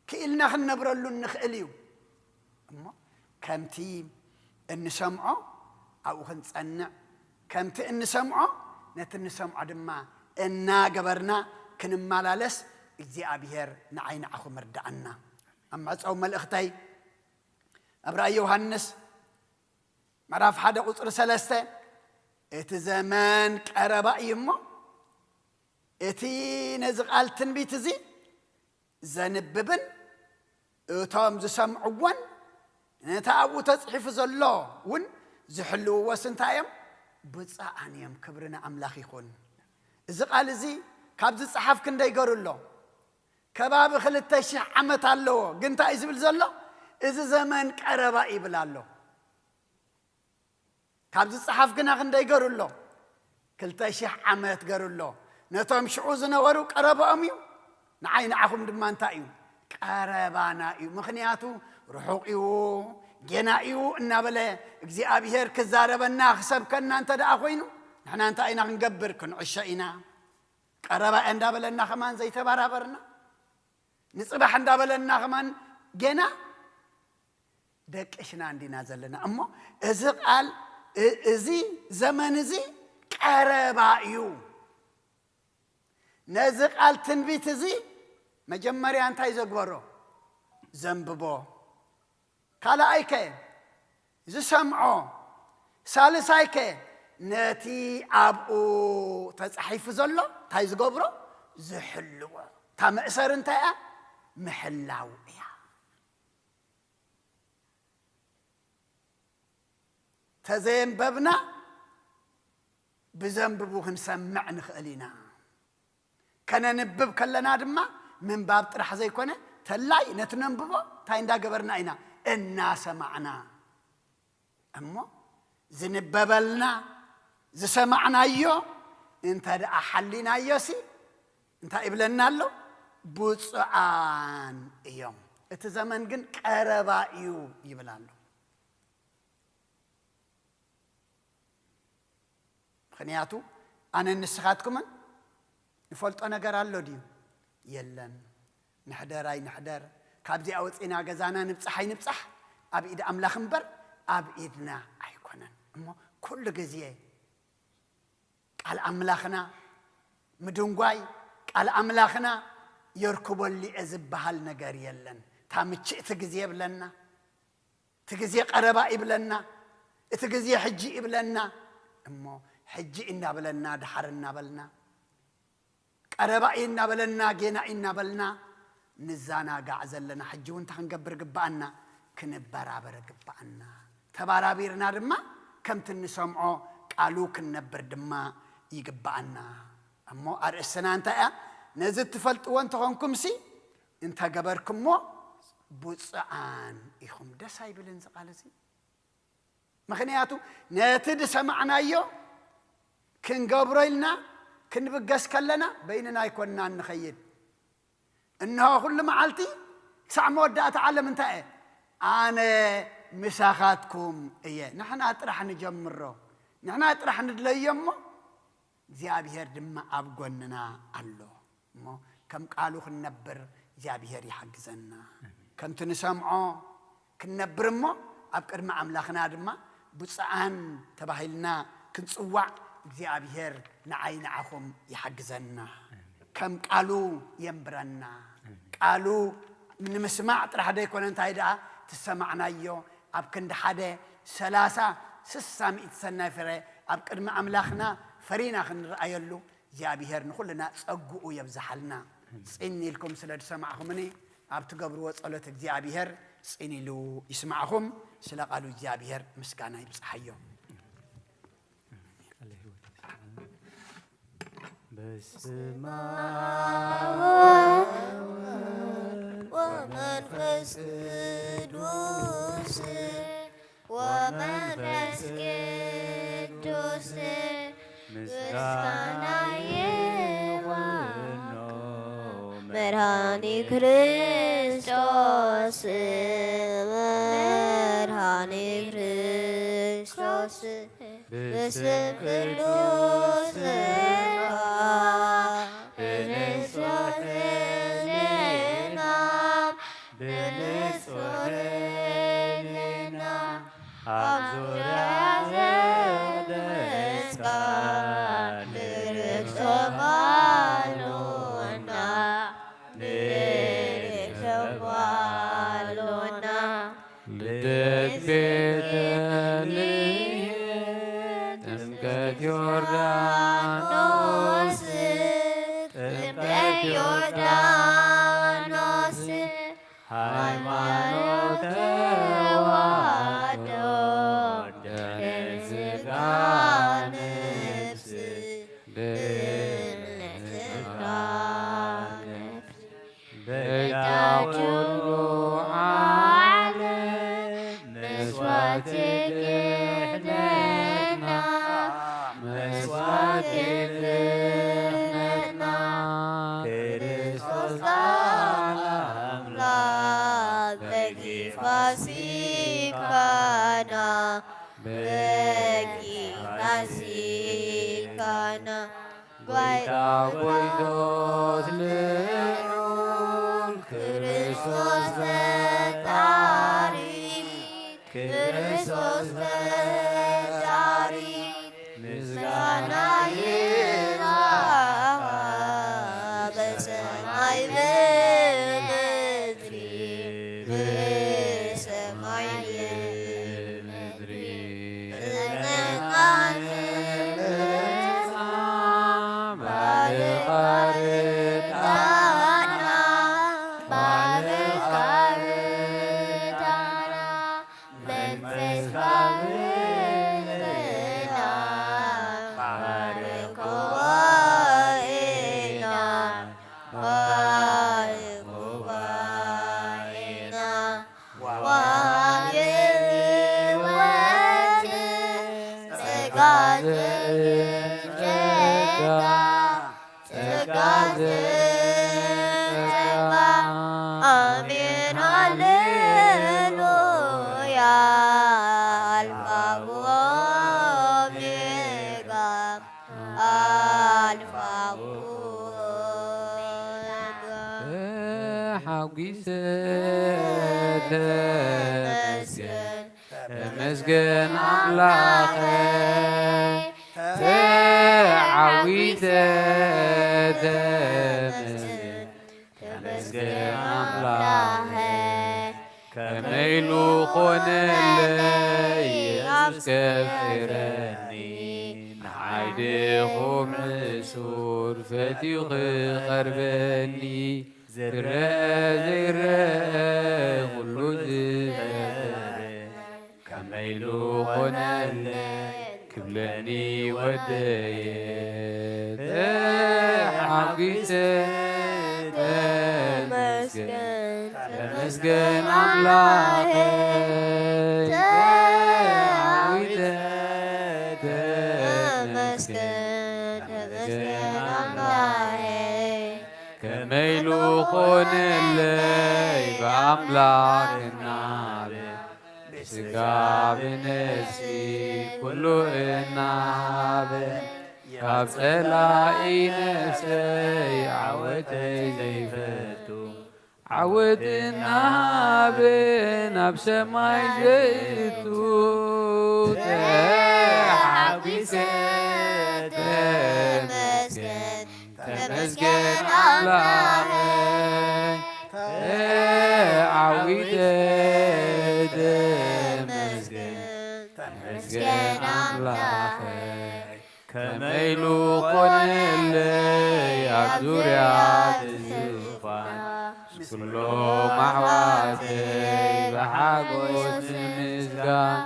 ክኢልና ክንነብረሉ እንኽእል እዩ። እሞ ከምቲ እንሰምዖ ኣብኡ ክንጸንዕ፣ ከምቲ እንሰምዖ ነቲ እንሰምዖ ድማ እናገበርና ክንመላለስ እግዚኣብሔር ንዓይ ንዓኹም እርድኣና። ኣብ መዕጸዊ መልእኽተይ ኣብ ራእይ ዮሃንስ ምዕራፍ ሓደ ቁጽሪ ሰለስተ፣ እቲ ዘመን ቀረባ እዩ እሞ፣ እቲ ነዚ ቃል ትንቢት እዚ ዘንብብን እቶም ዝሰምዕዎን ነቲ ኣብኡ ተጽሒፉ ዘሎ እውን ዝሕልውዎስ እንታይ እዮም? ብፁዓን እዮም። ክብሪ ንኣምላኽ ይኹን። እዚ ቃል እዚ ካብ ዝጸሓፍ ክንደይ ገሩ ኣሎ? ከባቢ ክልተ ሽሕ ዓመት ኣለዎ። ግን እንታይ እዩ ዝብል ዘሎ? እዚ ዘመን ቀረባ ይብል ኣሎ። ካብ ዝጸሓፍ ግና ክንደይ ገሩ ኣሎ? ክልተ ሽሕ ዓመት ገሩ ኣሎ። ነቶም ሽዑ ዝነበሩ ቀረባኦም እዩ። ንዓይ ንዓኹም ድማ እንታይ እዩ? ቀረባና እዩ። ምኽንያቱ ርሑቕ እዩ፣ ጌና እዩ እናበለ እግዚኣብሔር ክዛረበና ክሰብከና እንተ ደኣ ኮይኑ፣ ንሕና እንታይ ኢና ክንገብር? ክንዕሾ ኢና። ቀረባ እየ እንዳበለና ከማን ዘይተባራበርና፣ ንጽባሕ እንዳበለና ከማን ጌና ደቂሽና እንዲና ዘለና። እሞ እዚ ቃል እ-፣ እዚ ዘመን እዚ ቀረባ እዩ። ነዚ ቃል ትንቢት እዚ መጀመርያ እንታይ ዘግበሮ? ዘንብቦ። ካልኣይከ ዝሰምዖ። ሳልሳይከ ነቲ ኣብኡ ተጻሒፉ ዘሎ እንታይ ዝገብሮ? ዝሕልዎ። እታ መእሰር እንታይ እያ? ምሕላው እያ። ተዘየንበብና ብዘንብቡ ክንሰምዕ ንኽእል ኢና። ከነንብብ ከለና ድማ ምንባብ ጥራሕ ዘይኮነ፣ ተላይ ነቲ ነንብቦ እንታይ እንዳገበርና ኢና? እናሰማዕና። እሞ ዝንበበልና ዝሰማዕናዮ እንተ ደኣ ሓሊናዮሲ እንታይ ይብለና ኣሎ? ብፁዓን እዮም፣ እቲ ዘመን ግን ቀረባ እዩ ይብል ኣሎ። ምኽንያቱ ኣነን ንስኻትኩምን ንፈልጦ ነገር ኣሎ ድዩ? የለን። ንሕደር ኣይንሕደር፣ ካብዚኣ ወፂና ገዛና ንብፃሕ ኣይንብፃሕ፣ ኣብ ኢድ ኣምላኽ እምበር ኣብ ኢድና ኣይኮነን። እሞ ኩሉ ግዜ ቃል ኣምላኽና ምድንጓይ፣ ቃል ኣምላኽና የርክቦ ሊኤ ዝበሃል ነገር የለን። እታ ምችእቲ ግዜ የብለና። እቲ ግዜ ቀረባ ይብለና፣ እቲ ግዜ ሕጂ ይብለና። እሞ ሕጂ እናበለና፣ ደሓር እናበልና፣ ቀረባ እዩ እናበለና፣ ጌና እዩ እናበልና ንዘናጋዕ ዘለና፣ ሕጂ እውን እንታይ ክንገብር ግብኣና? ክንበራበር ግብኣና። ተባራቢርና ድማ ከምቲ እንሰምዖ ቃሉ ክንነብር ድማ ይግብኣና። እሞ ኣርእስትና እንታይ እያ? ነዚ እትፈልጥዎ እንተኾንኩምሲ እንተገበርኩሞ ብፁዓን ኢኹም። ደስ ኣይብልን እዚ ቃል እዚ? ምኽንያቱ ነቲ ዝሰማዕናዮ ክንገብሮ ኢልና ክንብገስ ከለና በይንና ኣይኮንና እንኸይድ። እንሆ ኩሉ መዓልቲ ክሳዕ መወዳእታ ዓለም እንታይ እየ? ኣነ ምሳኻትኩም እየ። ንሕና ጥራሕ ንጀምሮ፣ ንሕና ጥራሕ ንድለዮ እሞ እግዚኣብሔር ድማ ኣብ ጎንና ኣሎ። እሞ ከም ቃሉ ክንነብር እግዚኣብሔር ይሓግዘና። ከምቲ ንሰምዖ ክንነብር እሞ ኣብ ቅድሚ ኣምላኽና ድማ ብፁዓን ተባሂልና ክንጽዋዕ እግዚኣብሔር ንዓይ ንዓኹም ይሓግዘና። ከም ቃሉ የንብረና። ቃሉ ንምስማዕ ጥራሕ ደይኮነ እንታይ ደኣ ትሰማዕናዮ ኣብ ክንዲ ሓደ ሰላሳ ስሳ ሚእቲ ሰናይ ፍረ ኣብ ቅድሚ ኣምላኽና ፈሪና ክንረኣየሉ እግዚኣብሔር ንኹልና ጸግኡ የብዝሓልና። ጽን ኢልኩም ስለ ዝሰማዕኹምኒ ኣብ ትገብርዎ ጸሎት እግዚኣብሔር ጽን ኢሉ ይስማዕኹም። ስለ ቃሉ እግዚኣብሔር ምስጋና ይብጽሓዮ። በስመ አብ ወወልድ ወመንፈስ ቅዱስ ወመንፈስ ቅዱስ ምስጋና ይሁኖ። መድኃኒ ክርስቶስ መድኃኒ ክርስቶስ ብስም ቅዱስ ብንጹሕ ሕሊና ብንጹሕ ሕሊና ኣብ ዙርያ ዘደስካ ንርክብ ተባህሎና ንርክብ ተባህሎና ልደት ቤተልሔም ጥምቀት ዮርዳኖስ ጥምቀት ዮርዳኖስ ሃይማኖት ተዋህዶ ድሕነት ስጋ ነፍስ ድሕነት ስጋ ነፍስ በይታ ኩሉ ዓለም መስዋዕቲ ክሕነትና መስዋዕቲ ክሕነትና ክርስቶስ ቃል ኣምላኽ በጊ ፋሲካና በጊ ፋሲካና ጐይታ ጐይቶት ልዑል ክርስቶስ ፈጣሪ ክርስቶስ ፈጣሪ ምስጋና ይግባእ በሰማይ በምድሪ በሰማይ በምድሪ ወሃቢ ሕይወት ጸጋ ዘጸጋ ጸጋ ዘጸጋ አሜን ሃሌሉያ አልፋ ወኦሜጋ አልፋ ወኦሜጋ ተሓጒሰ ተመስገን ተመስገን ኣምላኸይ ተዓዊተ ተመስገን ተመስገን ኣምላኸይ ከመይ ኢሉ ኾነለይ ኢየሱስ ከፍቅረኒ ንዓይ ድኹም ሕሱር ፈትዩ ክቐርበኒ ዝረአ ዘይረአ ኩሉ ዝፈጠረ ከመይ ኢሉ ኾነለይ ክብለኒ ወደየ ተሓጒሰ ተመስገን ተመስገን ኣምላኸይ ተዓዊተ ተመስገን ተመስገን ኣምላኸይ ከመይ ኢሉ ኾነለይ ብኣምላኽ እናበ፣ ብስጋ ብነፍሲ ኩሉ እናሃበ፣ ካብ ጸላኢ ነፍሰይ ዓወተይ ዘይፈቱ፣ ዓወት እናሃበ ናብ ሰማይ ዘእቱ፣ ተሓጒሰ ተመስገን፣ ተመስገን ኣምላኸይ፣ ተዓዊተ ተመስገን፣ ተመስገን ኣምላኸይ። ከመይ ኢሉ ኾነለይ ኣብ ዙርያ እቲ ዙፋን፣ ምስ ኩሎም ኣሕዋተይ ብሓጎስ ንምስጋን፣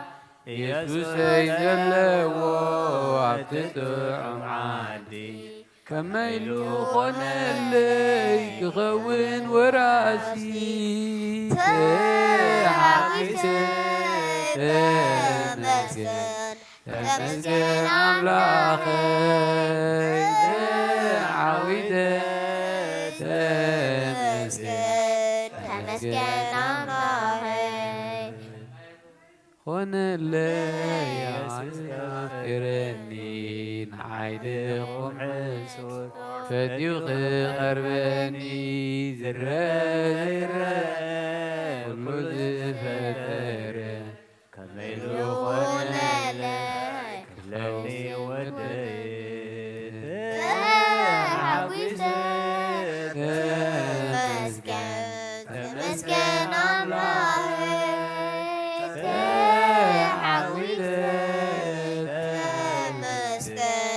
ኢየሱሰይ ዘለዎ ኣብቲ ጥዑም ዓዲ፣ ከመይ ኢሉ ኾነለይ ክኸውን ወራሲ፣ ተሓጒሰ ተመስገን፣ ተመስገን ኣምላኸይ፣ ተዓዊተ ተመስገን፣ ተመስገን ኣምላኸይ። ኾነለይ ኣፍቅረኒ ንዓይ ድኹም ሕሱር፣ ፈትዩ ክቐርበኒ ዝረአ ዘይረአ ኩሉ ዝፈጠረ፣ ከመይ ኢሉ ኾነለይ ክብለኒ ወደይ፣ ተሓጒሰ ተመስገን፣ ተመስገን ኣምላኸይ፣ ተሓጒሰ ተመስገን፣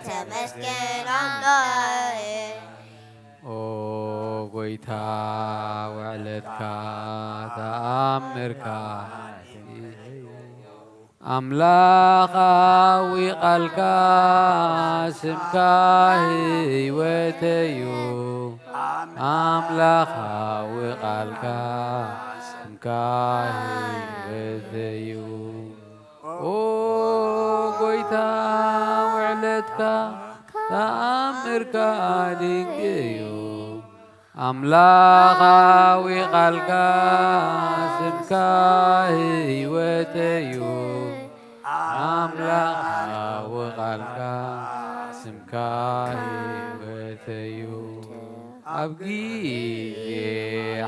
ተመስገን ኣምላኸይ። ኦ ጎይታ፣ ውዕለትካ ተኣምርካ፣ ኣምላኻዊ ቃልካ ስምካ ህይወተዩ። ኣምላኻዊ ቃልካ ስምካ ህይወተዩ። ኦ ጎይታ፣ ውዕለትካ ተኣምርካ ድንቂ እዩ። ኣምላኻዊ ቃልካ ስምካ ህይወተዩ። ኣምላኻዊ ቃልካ ስምካ ህይወተዩ። ኣብ ግዜ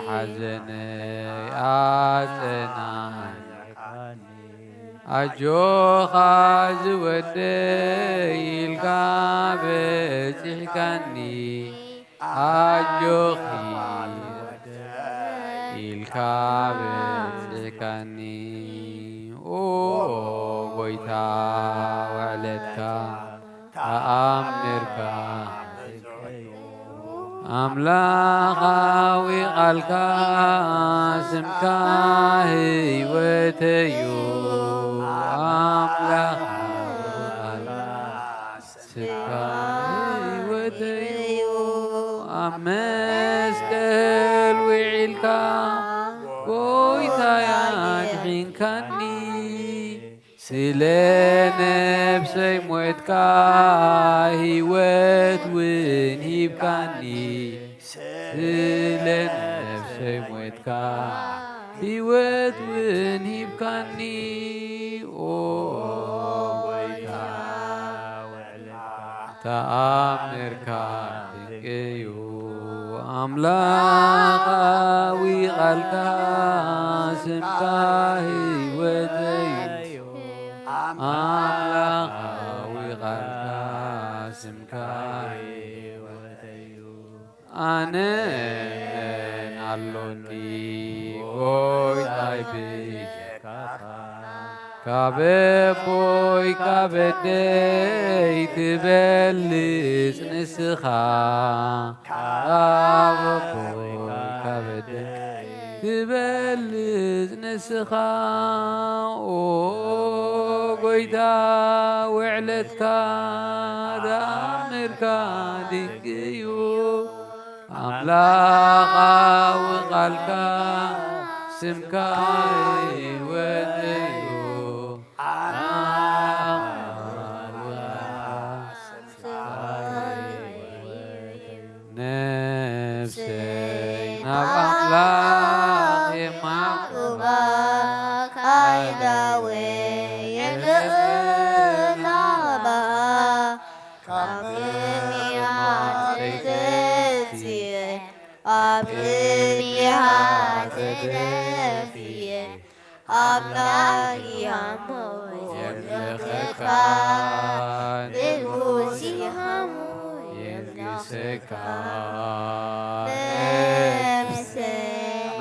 ሓዘነይ ኣጸናንዕካኒ፣ ኣጆኻ ዝወደይ ኢልካ በጺሕካኒ። ኣጆኺ ኢልካ በጺሕካኒ። ኦ ጎይታ፣ ውዕለትካ ተኣምርካ፣ ኣምላኻዊ ቃልካ ስምካ ህይወተዩ። ኣምላኻዊ ቃልካ ስምካ ህይወተዩ። ኣብ መስቀል ውዒልካ ጎይታይ ኣድሒንካኒ። ስለ ነፍሰይ ሞትካ፣ ህይወት እውን ሂብካኒ። ስለ ነፍሰይ ሞትካ፣ ህይወት እውን ሂብካኒ። ኦ ጎይታ፣ ተኣምርካ ድንቂ እዩ። ኣምላኻዊ ቃልካ ስምካ ህይወተይ እዩ። ኣምላኻዊ ቃልካ ስምካ ህይወተይ እዩ። ኣነ መን ኣሎኒ ጎይታይ ብጀካኻ? ካብ ኣቦይ ካብ ኣደይ ትበልጽ ንስኻ። ካብ ኣቦይ ካብ ኣደይ ትበልጽ ንስኻ። ኦ ጎይታ፣ ውዕለትካ ተኣምርካ ድንቂ እዩ። ኣምላኻዊ ቃልካ ስምካ ህይወት እዩ። ኣምላኻዊ ቃልካ ስምካ ህይወት እዩ። ኣብ ኣምላኽ የማዕቁባ፣ ኣይዳወ የልእና ባሃ። ካብ ቅድሚኣ ተደፍየ፣ ኣብ ቅድሚኣ ተደፍየ፣ ኣምላኽ ያሞ የምልኸካ፣ ንጉስ ያሞ የንግሰካ። ነፍሰ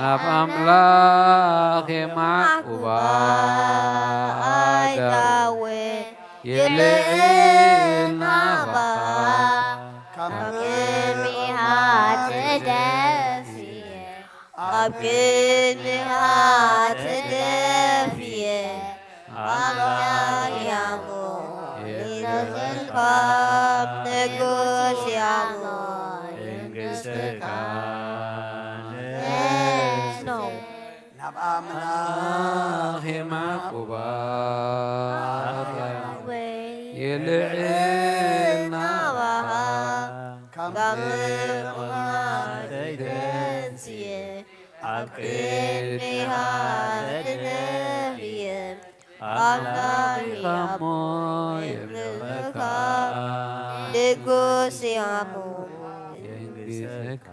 ናብ ኣምላኽ የማዕቁባ፣ ኣይዳወ የልእና ባሃ። ካብ ቅድሚኣ ተደፍየ፣ ኣብ ቅድሚኣ ተደፍየ፣ ኣምላኽ ያሞ ይንግሰካ፣ ንጉስ ያሞ ይንግሰካ። ነፍሰ ናብ ኣምላኽ የማዕቁባ፣ የልዕልና ባሃ። ካብ ምቕማት ተይተንስየ፣ ኣብ ቅድሚኻ ተደፍየ፣ ኣምላኽ ያሞ የምልኸካ፣ ንጉስ ያሞ የንግሰካ።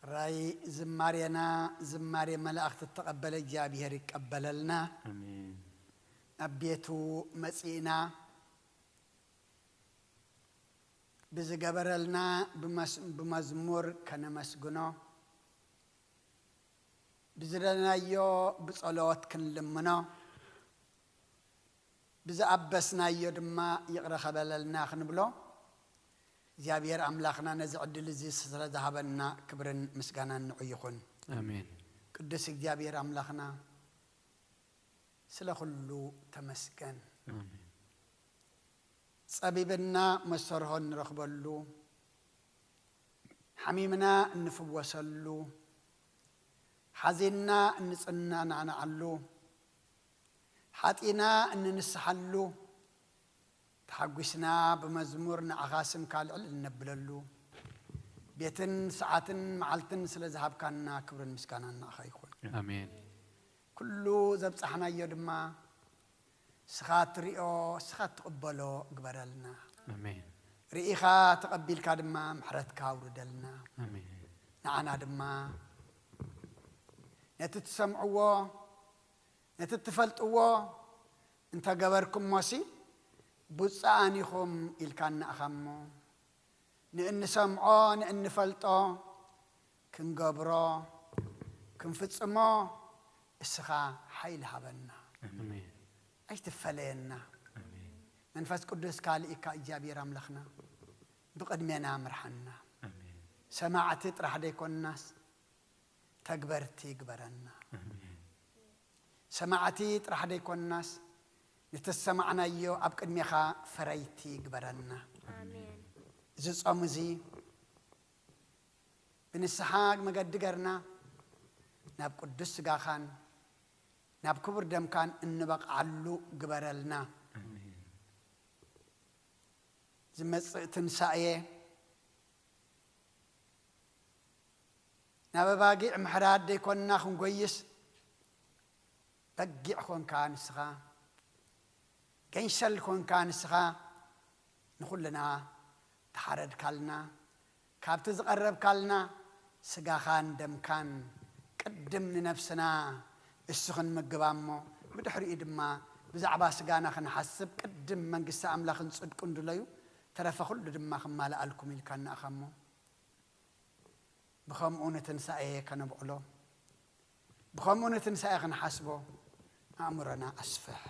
ራይ ዝማሬና ዝማሬ መላእኽቲ እተቐበለ እግዚኣብሔር ይቀበለልና። ኣሜን። ናብ ቤቱ መጺእና ብዝገበረልና ብመስ-፣ ብመዝሙር ከነመስግኖ፣ ብዝደለናዮ ብጸሎት ክንልምኖ፣ ብዝኣበስናዮ ድማ ይቕረ ከበለልና ክንብሎ፣ እግዚኣብሔር ኣምላኽና ነዚ ዕድል እዚ ስለ ዝሃበና ክብርን ምስጋናን ንዑ ይኹን። ኣሜን። ቅዱስ እግዚኣብሔር ኣምላኽና ስለ ኩሉ ተመስገን። ኣሜን። ጸቢብና መሰርሆ እንረኽበሉ፣ ሓሚምና እንፍወሰሉ፣ ሓዚንና እንጽናናዓሉ፣ ሓጢና እንንስሓሉ፣ ተሓጒስና ብመዝሙር ንዓኻ ስምካ ልዕል እነብለሉ፣ ቤትን ሰዓትን መዓልትን ስለ ዝሃብካና ክብርን ምስጋናን ንዓኻ ይኹን። ኣሜን። ኩሉ ዘብጻሕናዮ ድማ ስኻ ትሪኦ፣ ስኻ ትቕበሎ ግበረልና። ኣሜን። ርኢኻ ተቐቢልካ ድማ ምሕረትካ ኣውርደልና። ኣሜን። ንዓና ድማ ነቲ ትሰምዕዎ፣ ነቲ ትፈልጥዎ እንተገበርኩሞሲ ብፁዓን ኢኹም ኢልካና ኢኻ እሞ፣ ንእንሰምዖ ንእንፈልጦ ክንገብሮ ክንፍጽሞ እስኻ ሓይሊ ሃበና። ኣሜን። ኣይትፈለየና። ኣሜን። መንፈስ ቅዱስ ካልእካ እግዚኣብሔር ኣምላኽና ብቕድሜና ምርሓና። ኣሜን። ሰማዕቲ ጥራሕ ደይኮንናስ ተግበርቲ ግበረና። ኣሜን። ሰማዕቲ ጥራሕ ደይኮንናስ፣ ነቲ ዝሰማዕናዮ ኣብ ቅድሜኻ ፈረይቲ ግበረና። ኣሜን። እዚ ጾም እዚ ብንስሓ መገዲ ገርና ናብ ቅዱስ ስጋኻን ናብ ክቡር ደምካን እንበቕዓሉ ግበረልና። ኣሜን። ዝመጽእ ትንሳኤ ናብ ኣባጊዕ ምሕራድ ደይኮንና ክንጎይስ፣ በጊዕ ኮንካ ንስኻ፣ ገንሸል ኮንካ ንስኻ፣ ንኹልና ተሓረድካልና፣ ካብቲ ዝቐረብካልና ስጋኻን ደምካን ቅድም ንነፍስና እሱ ክንምግባ እሞ፣ ብድሕሪኡ ድማ ብዛዕባ ስጋና ክንሓስብ፣ ቅድም መንግስቲ ኣምላኽን ጽድቁን ድለዩ፣ ተረፈ ኩሉ ድማ ክማልኣልኩም ኢልካና ኢኻ እሞ፣ ብኸምኡ ንትንሳኤ ከነብዕሎ፣ ብኸምኡ ንትንሳኤ ክንሓስቦ ኣእምሮና ኣስፍሕ።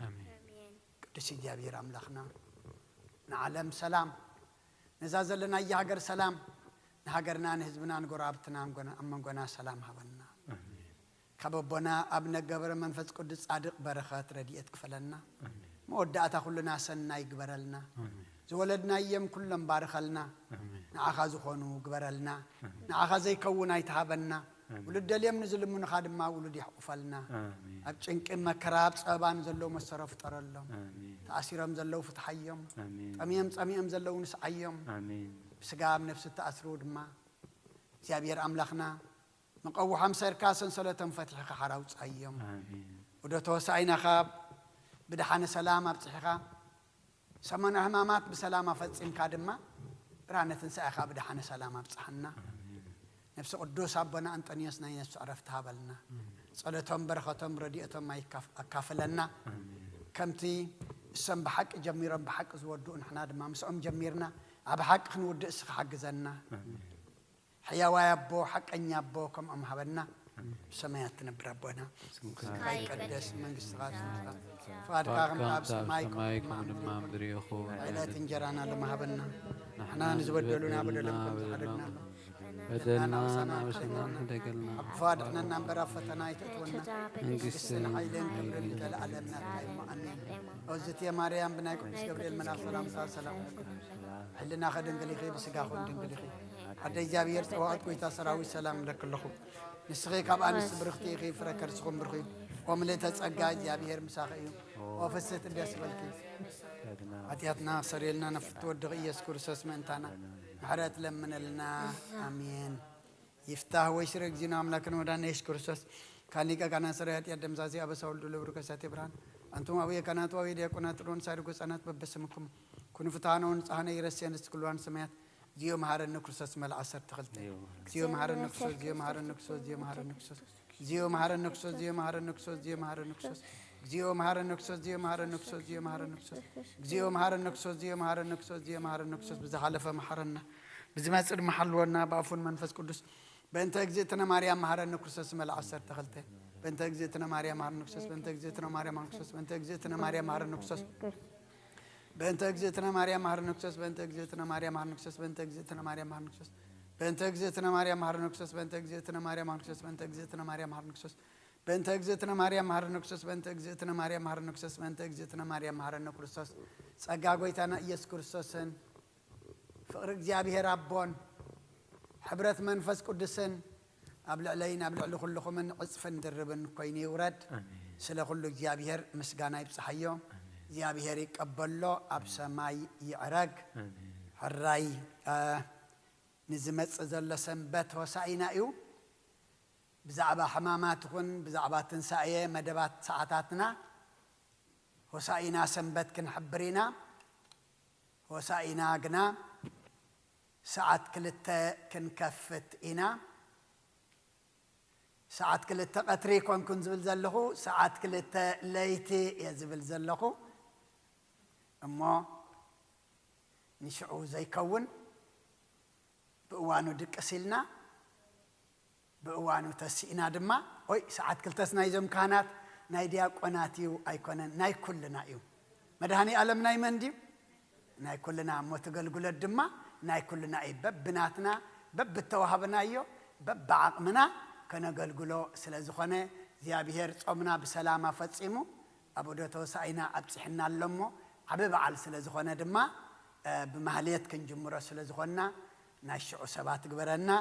ኣሜን። ኣሜን። ቅዱስ እግዚኣብሔር ኣምላኽና፣ ንዓለም ሰላም፣ ነዛ ዘለናያ ሃገር ሰላም፣ ንሃገርና፣ ንህዝብና፣ ንጎረባብትና፣ ኣብ መንጎና ሰላም ሃበና። ኣሜን። ካብ ኣቦና ኣብነ ገብረ መንፈስ ቅዱስ ጻድቕ በረኸት ረድኤት ክፈለና። ኣሜን። መወዳእታ ኩልና ሰናይ ግበረልና። ዝወለድናዮም ኩሎም ባርኸልና። ንዓኻ ዝኾኑ ግበረልና። ንዓኻ ዘይከውን ኣይትሃበና። ውሉድ ደልዮም ንዝልምኑኻ ድማ ውሉድ የሕቑፈልና። ኣብ ጭንቂ መከራ ኣብ ጸበባ ንዘለዉ መሰሮ ፍጠረሎም። ተኣሲሮም ዘለዉ ፍትሓዮም። ጠምዮም ጸሚኦም ዘለዉ ንስዓዮም። ብስጋ ኣብ ነፍሲ ተኣስርዉ ድማ እግዚኣብሔር ኣምላኽና መቐውሖም ሰርካ ሰንሰለቶም ፈትሒኻ ሓራ ውጻዮም። ወደ ተወሳኢናኻ ብድሓነ ሰላም ኣብጽሒኻ ሰመነ ሕማማት ብሰላም ኣፈጺምካ ድማ ብርሃነ ትንሳኤኻ ብድሓነ ሰላም ኣብጽሓና። ነፍሲ ቅዱስ ኣቦና ኣንጠንዮስ ናይ ነፍሲ ዕረፍቲ ሃበልና። ጸሎቶም በረኸቶም ረድኤቶም ኣይካፍ- ኣካፍለና። ከምቲ እሶም ብሓቂ ጀሚሮም ብሓቂ ዝወድኡ ንሕና ድማ ምስኦም ጀሚርና ኣብ ሓቂ ክንውድእ እስኻ ሓግዘና። ሕያዋይ ኣቦ ሓቀኛ ኣቦ ከምኦም ሃበና። ብሰማያት ትነብር ኣቦና ስምካ ይቀደስ መንግስትኻ ትምጻእ ፍቓድካ ከም ኣብ ሰማይ ከምኡ ድማ ምድሪ ይኹን ዕለት እንጀራና ሎሚ ሃበና ንሕና ንዝበደሉና በደሎም ከም ዝሓደግናሎም በደልና ናውሰና ናውሰና ሕደገልና ኣብ ክፉ ኣድሕነና እምበር ኣብ ፈተና ኣይተእትወና መንግስትን ሓይልን ክብርን ዘለኣለም ናትካ እሞ ኣሜን ኦዝትየ ማርያም ብናይ ቅዱስ ገብርኤል መልኣኽ ሰላምታ ሰላም ሕልና ከድንግል ኢኺ ብስጋኹም ድንግል ኢኺ ኣደ እግዚኣብሔር ጸዋዕት ጎይታ ሰራዊት ሰላም እብለኪ ኣለኹ ንስኺ ካብ ኣንስቲ ብርኽቲ ኢኺ ፍረ ከርስኹም ብርኽ እዩ ኦምልእተ ጸጋ እግዚኣብሔር ምሳኺ እዩ ኦፍስት ደስ በልኪ ሓጢኣትና ክሰርየልና ነፍቲ ወድኺ ኢየሱስ ክርስቶስ ምእንታና ምሕረት ለምነልና ኣሜን ይፍታህ ወይ ስረ እግዚእና ኣምላክን ወዳና ኢየሱስ ክርስቶስ ካን ሊቀ ካህናት ሰራይ ኃጢአት ደምዛዜ አበሳ ወልዱ ለብሩ ከሳቴ ብርሃን አንቱም አቡየ ካህናት ወአቡየ ዲያቆናት ጥሎን ሳድጎ ህጻናት በበስምኩም ኩኑ ፍትሐነ ወንጽሐነ ይረሴን እስክልዋን ሰማያት እግዚኦ መሐረነ ክርስቶስ መልዓ ሰርተ ክልተ እግዚኦ መሐረነ ክርስቶስ እግዚኦ መሐረነ ክርስቶስ እግዚኦ መሐረነ ክርስቶስ እግዚኦ መሐረነ ክርስቶስ እግዚኦ መሐረነ ክርስቶስ እግዚኦ መሐረነ ክርስቶስ እግዚኦ መሐረነ ክርስቶስ እግዚኦ መሐረነ ክርስቶስ እግዚኦ መሐረነ ክርስቶስ እግዚኦ መሐረነ ክርስቶስ እግዚኦ መሐረነ ክርስቶስ እግዚኦ መሐረነ ክርስቶስ ብዝሓለፈ መሐረና ብዝመጽእ ድማ ሓልወና ብኣፉን መንፈስ ቅዱስ በእንተ እግዝእትነ ማርያም መሐረነ ክርስቶስ መልዓ ዓሰርተ ክልተ በእንተ እግዝእትነ ማርያም መሐረነ ክርስቶስ በእንተ እግዝእትነ ማርያም መሐረነ ክርስቶስ በእንተ እግዝእትነ ማርያም መሐረነ ክርስቶስ በእንተ እግዝእትነ ማርያም መሐረነ ክርስቶስ በእንተ እግዝእትነ ማርያም መሐረነ ክርስቶስ በእንተ እግዝእትነ ማርያም መሐረነ ክርስቶስ በእንተ እግዝእትነ ማርያም መሐረነ ክርስቶስ በእንተ እግዝእትነ ማርያም መሐረነ ክርስቶስ በእንተ እግዝእትነ ማርያም መሐረነ ክርስቶስ በእንተ እግዝእትነ ማርያም መሐረነ ክርስቶስ በእንተ እግዝእትነ ማርያም መሐረነ ክርስቶስ በእንተ እግዝእትነ ማርያም መሐረነ ክርስቶስ ጸጋ ጎይታና ኢየሱስ ክርስቶስን ፍቕሪ እግዚኣብሔር ኣቦን ሕብረት መንፈስ ቅዱስን ኣብ ልዕለይን ኣብ ልዕሊ ኩልኹምን ዕፅፍን ድርብን ኮይኑ ይውረድ። ስለ ኩሉ እግዚኣብሔር ምስጋና ይብፅሓዮ። እግዚኣብሔር ይቀበሎ፣ ኣብ ሰማይ ይዕረግ። ሕራይ ንዝመፅእ ዘሎ ሰንበት ሆሳኢና እዩ። ብዛዕባ ሕማማት ይኹን ብዛዕባ ትንሳኤ መደባት ሰዓታትና ሆሳኢና ሰንበት ክንሕብር ኢና። ሆሳኢና ግና ሰዓት ክልተ ክንከፍት ኢና። ሰዓት ክልተ ቀትሪ ይኮንኩን ዝብል ዘለኹ፣ ሰዓት ክልተ ለይቲ እየ ዝብል ዘለኹ። እሞ ንሽዑ ዘይከውን ብእዋኑ ድቅስ ኢልና ብእዋኑ ተሲእና ድማ ኦይ ሰዓት ክልተስ ናይዞም ካህናት ናይ ዲያቆናት እዩ ኣይኮነን ናይ ኩልና እዩ መድሃኒ ኣለም ናይ መን ድዩ ናይ ኩልና እሞ ትገልግሎት ድማ ናይ ኩልና እዩ በብናትና በብተዋህብናዮ በብዓቕምና ከነገልግሎ ስለ ዝኾነ እግዚኣብሔር ጾምና ብሰላም ኣፈጺሙ ኣብ ዑደተ ሆሳኢና ኣብጺሕና ኣሎ እሞ ዓቢ በዓል ስለ ዝኾነ ድማ ብማህሌት ክንጅምሮ ስለ ዝኾንና ናይ ሽዑ ሰባት ግበረና።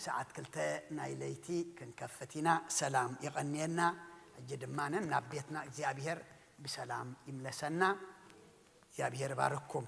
ሰዓት ክልተ ናይ ለይቲ ክንከፍት ኢና። ሰላም ይቐንየና። ሕጂ ድማ ነናብ ቤትና እግዚኣብሔር ብሰላም ይምለሰና። እግዚኣብሔር ባርኩም።